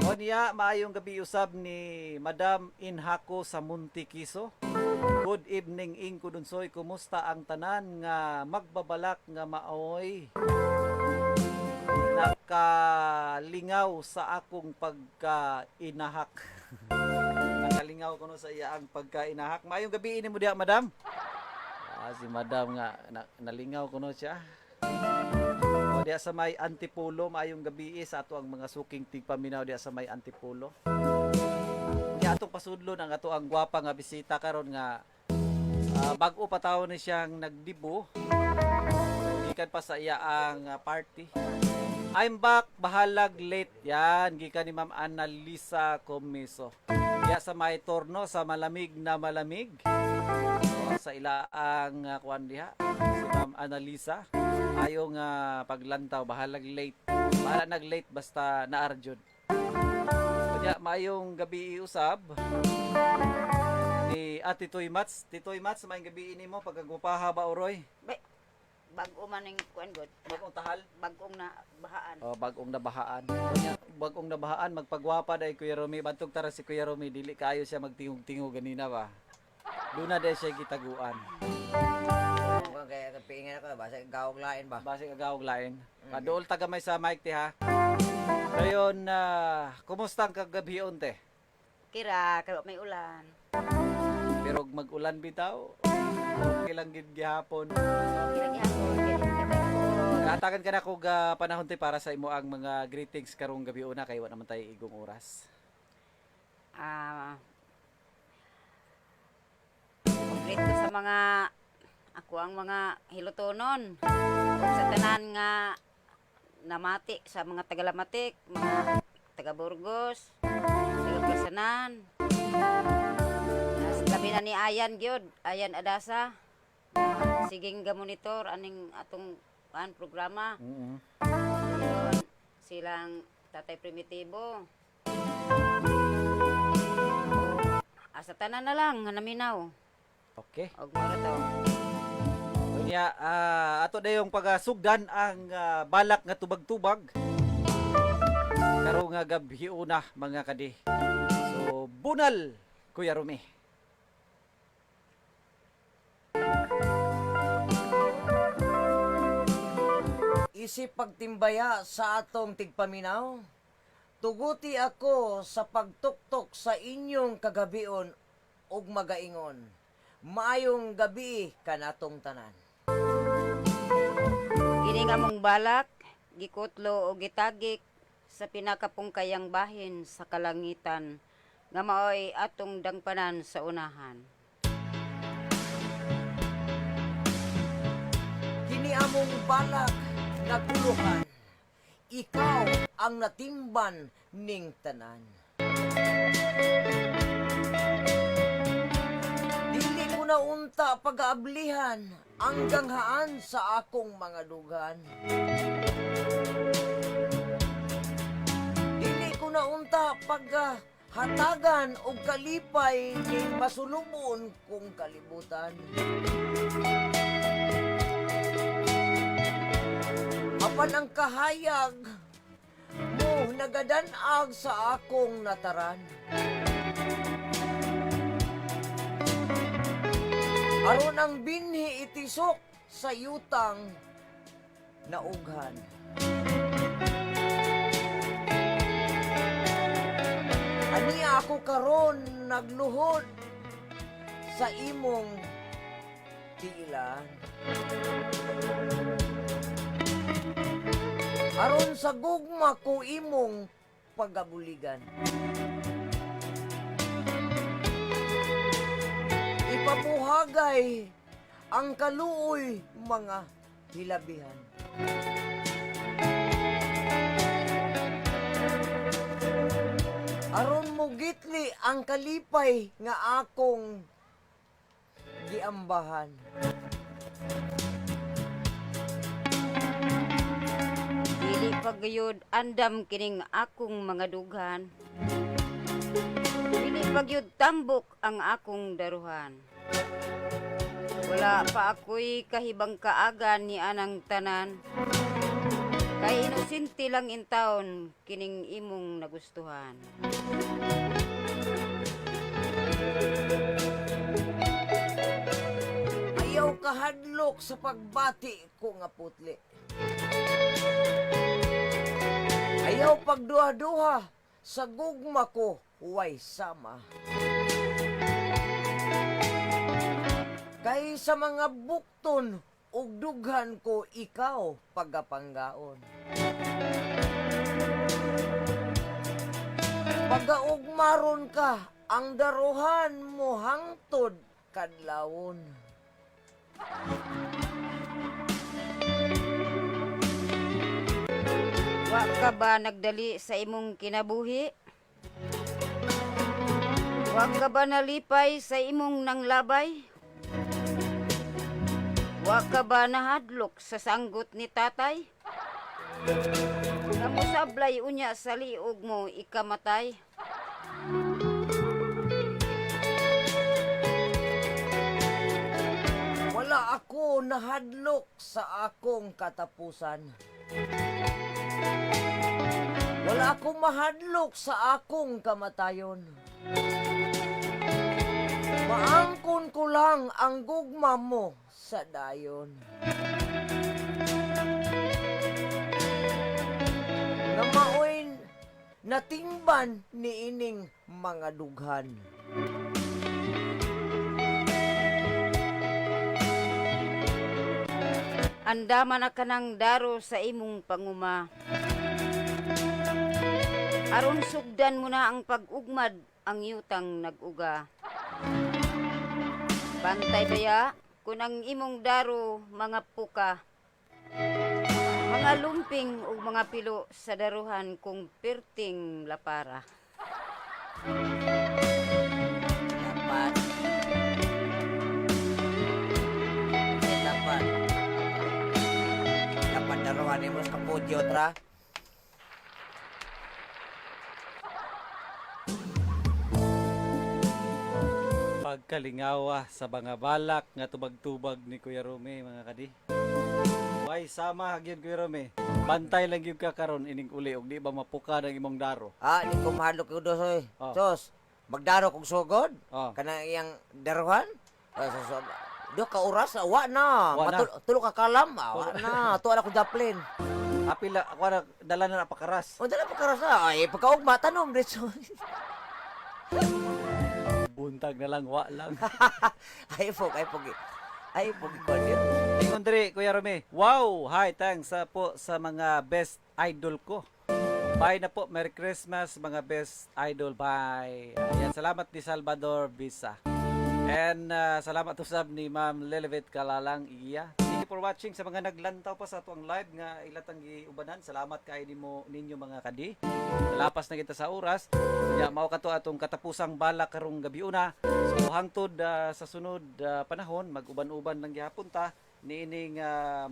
O niya, maayong gabi usab ni Madam Inhako sa Montequiso. Good evening, Ingko Dunsoy. Kumusta ang tanan nga magbabalak nga maoy nakalingaw sa akong pagkainahak. Nakalingaw ko no sa iya ang pagkainahak. Maayong gabi ini mo diha, Madam. Si Madam nga nalingaw ko no siya. O diha sa may Antipolo, maayong gabi sa ato ang mga suking tigpaminaw diha sa may Antipolo. Diha atong pasudlon ang ato ang gwapa nga bisita karon nga bag-o pa tawo ni siyang nagdibo. Gikan pa sa iya ang party. I'm back, bahalag late. Yan, gikan ni Ma'am Annalisa Comiso. Diya sa may torno, sa malamig na malamig. O, sa ilaang kuan diha, si Ma'am Annalisa. Ayo nga paglantaw, bahalag late. Bahala nag late basta naarjud. Kanya maayong gabi usab ni Ate Toy Mats. Titoy Mats, maayong gabi ini mo pagkagupaha ba oroy? Bag-o man ning kuan god. Bagong tahal. Bagong na bahaan. Oh, bagong nabahaan. Kunya, bagong nabahaan magpagwapa dai Kuya Romy. Bantog tara si Kuya Romy, dili kaayo siya magtingog-tingog ganina ba. Doon na dai siya gitaguan. Kung kaya kapiingan ako, basta gawag lain ba? Basta gawag lain. Paduol ta gamay sa mic te ha. Ngayon, kumusta ang kagabion te? Kira kay may ulan. Pero mag-ulan bitaw, okay lang gid gihapon. Okay lang gihapon. Kay dili kay may Katakan ka na kog panahon te para sa imo ang mga greetings karong gabi una kay wa naman tayo igong oras. Mag-greet ko sa mga ako ang mga hilutonon ug sa tanan nga namati sa mga taga-Lamatik, mga taga Burgos, taga Plasanan, sa Labi na ni Ayan gyud, Ayan Adasa. Siging ga monitor aning atong kuan programa. Yun, silang Tatay Primitibo. Asa tanan na lang nga naminaw. Okay. Og mao ra to. Unya, ato dayong pagasugdan ang balak nga tubag-tubag. Karong nga gabhiuna mga kadi. So bunal, Kuya Rumi. Isip pagtimbaya sa atong tigpaminaw, tuguti ako sa pagtuktok sa inyong kagabion ug magaingon. Maayong gabi kanatong tanan. Kini nga mong balak, gikutlo o gitagik sa pinakapungkayang bahin sa kalangitan nga maoy atong dangpanan sa unahan. Kini among balak naguluhan, ikaw ang natimban ning tanan. Dili ko na unta pag-aablihan ang ganghaan sa akong mga dugan. Dili ko na unta pag-hatagan og kalipay ning masulubon kong kalibutan. Apan ang kahayag mo nagadanag sa akong nataran. Aron ang binhi itisok sa yutang naughan. Ania ako karon nagluhod sa imong tiilan. Aron sa gugma ko imong pagabuligan. Ipabuhagay ang kaluoy mga hilabihan. Aron mo gitli ang kalipay nga akong giambahan. Dili pa gayud andam kining akong mga dughan. Dili pa gyud tambok ang akong daruhan. Wala pa ako'y kahibang kaagan ni anang tanan. Kay inosente lang intawon kining imong nagustuhan. Ayaw kahadlok sa pagbati ko nga putli. Ayaw pagduha-duha sa gugma ko way sama. Kay sa mga bukton ug dughan ko ikaw pagapanggaon. Pagaugmaron ka ang daruhan mo hangtod kadlawon. Wa ka ba nagdali sa imong kinabuhi? Wa ka ba nalipay sa imong nanglabay? Wa ka ba nahadlok sa sanggot ni tatay? Nga mosablay unya sa liog mo ikamatay? Wala ako nahadlok sa akong katapusan. Wala ako mahadlok sa akong kamatayon. Maangkon ko lang ang gugma mo sa dayon. Nga maoy natingban ni ining mga dughan. Andama na kanang daro sa imong panguma. Aron sugdan mo na ang pag-ugmad ang yutang nag-uga. Bantay baya kun ang imong daro mga puka, mga lumping ug mga pilo sa daruhan kung perting lapara. Dapat. Daruhan mo sa kapudyot ra. Pagkalingawa sa mga balak nga tubag-tubag ni Kuya Rome, mga kadi. Way sama gyud, Kuya Rome. Bantay lang gyud ka karon ining uli og di ba mapuka ng imong daro. Ah, di ko mahadlok ko dos oy. Oh. Sos, magdaro kog sugod. Oh. Kana iyang daruhan. Ah, so, duha ka oras, ah, wa na. Wa na. Tulo ka kalam, ah, wa na. Tuwa na ko daplin. Apil na ako na dala na pakaras. O dala pa karas na. Ay, pagkaugma tanom diretso. Buntag na lang, wa lang. Ay po, ay po. Ay po ko. Ingon diri, Kuya Rome. Wow, hi, thanks sa po sa mga best idol ko. Bye na po. Merry Christmas mga best idol. Bye. Ayan, salamat ni Salvador Bisa. And salamat usab ni Ma'am Lilibet Kalalang Iya. Thank you for watching sa mga naglantaw pa sa atuang live nga ilatang giubanan. Salamat kay nimo ninyo, mga kadi. Lapas na kita sa oras. Nya mao kato atong katapusang balak karong gabi una. So hangtod sa sunod panahon, mag-uban-uban lang gihapon ta niining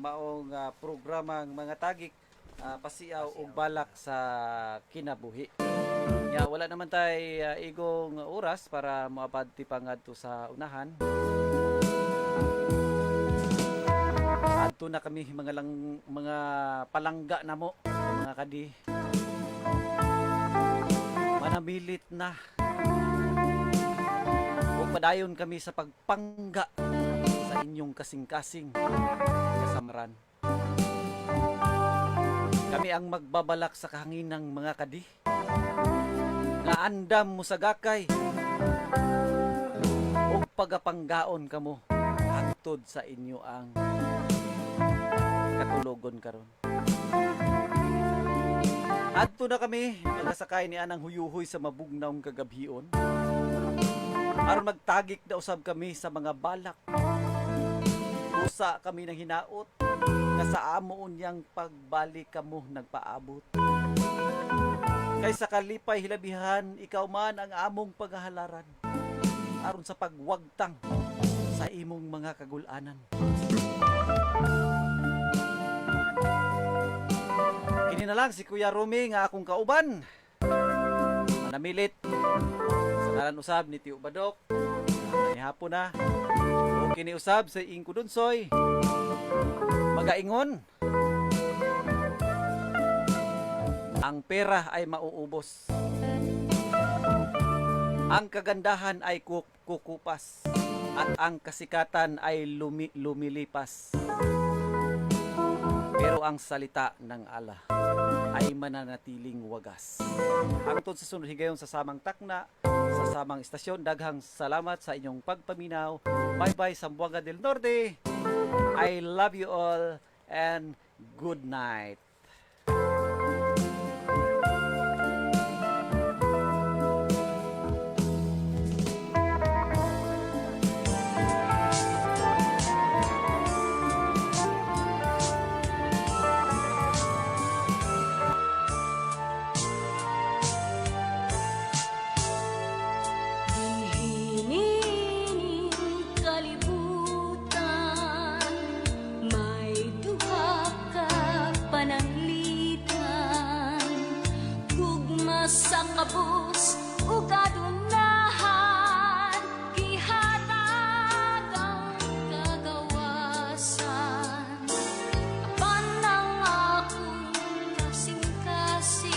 maong programang mga tagik, pasiaw og balak sa kinabuhi. Nya wala naman tay igong oras para moabad ti pangadto sa unahan. Adto na kami mga lang mga palangga namo, mga kadi. Manamilit na. Ug padayon kami sa pagpangga sa inyong kasing-kasing kasamaran. Kami ang magbabalak sa kahanginang, mga kadi. Nga andam mo sa gakay ug pagapanggaon kamo hangtod sa inyo ang katulogon karon. Adto na kami magasakay ni anang huyuhoy sa mabugnawng kagabhion. Aron magtagik na usab kami sa mga balak. Usa kami ng hinaot nga sa amo unyang pagbalik kamo nagpaabot. Kay sa kalipay hilabihan, ikaw man ang among paghahalaran aron sa pagwagtang sa imong mga kagulanan. Kini na lang si Kuya Rumi nga akong kauban. Manamilit sa ngalan usab ni Tio Badok. Ni hapon na. O kini usab sa Ingko Dunsoy. Magaingon. Ang pera ay mauubos. Ang kagandahan ay kukupas at ang kasikatan ay lumilipas. Pero ang salita ng Allah ay mananatiling wagas. Hangtod sa sunod higayon sa samang takna, sa samang istasyon, daghang salamat sa inyong pagpaminaw. Bye-bye, Zamboanga del Norte. I love you all and good night. Dinhinining kalibutan, may duha ka pananglitan. Gugma sa kabus ug adunahan, gihatag ang kagawasan. Apan ang akong kasing-kasing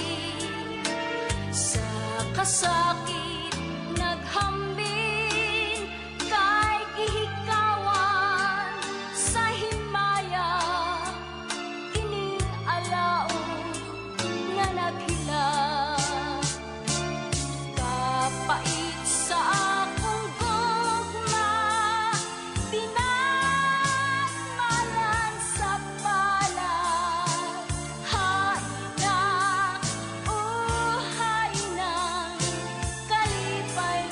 sa kasakit naghambing, kay gihikawan sa himaya kining alaon nga naghilak. Kapait sa akong gugma, pinagmalan sa palad. Haina, uhay ng kalipay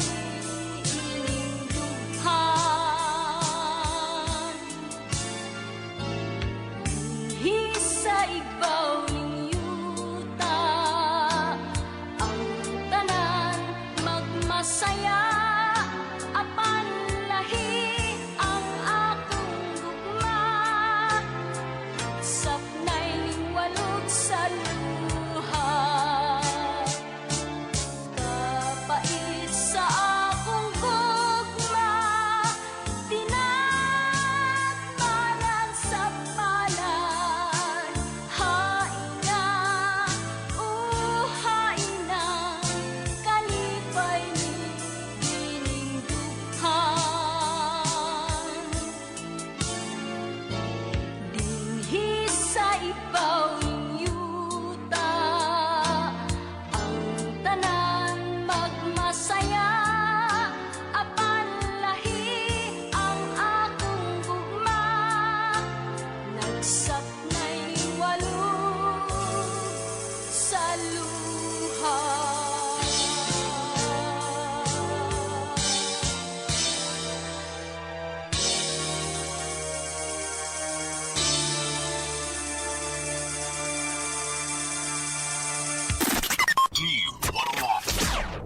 ining dughan. Dinhi sa igbaw ning yuta, ang tanan magmasaya, apan lahi ang akong gugma. Sapnay.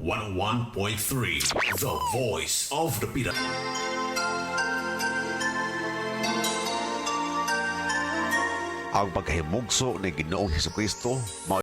101.3, The Voice of Dapitan. Ang pagkahimugso ni Ginoong Hesukristo mao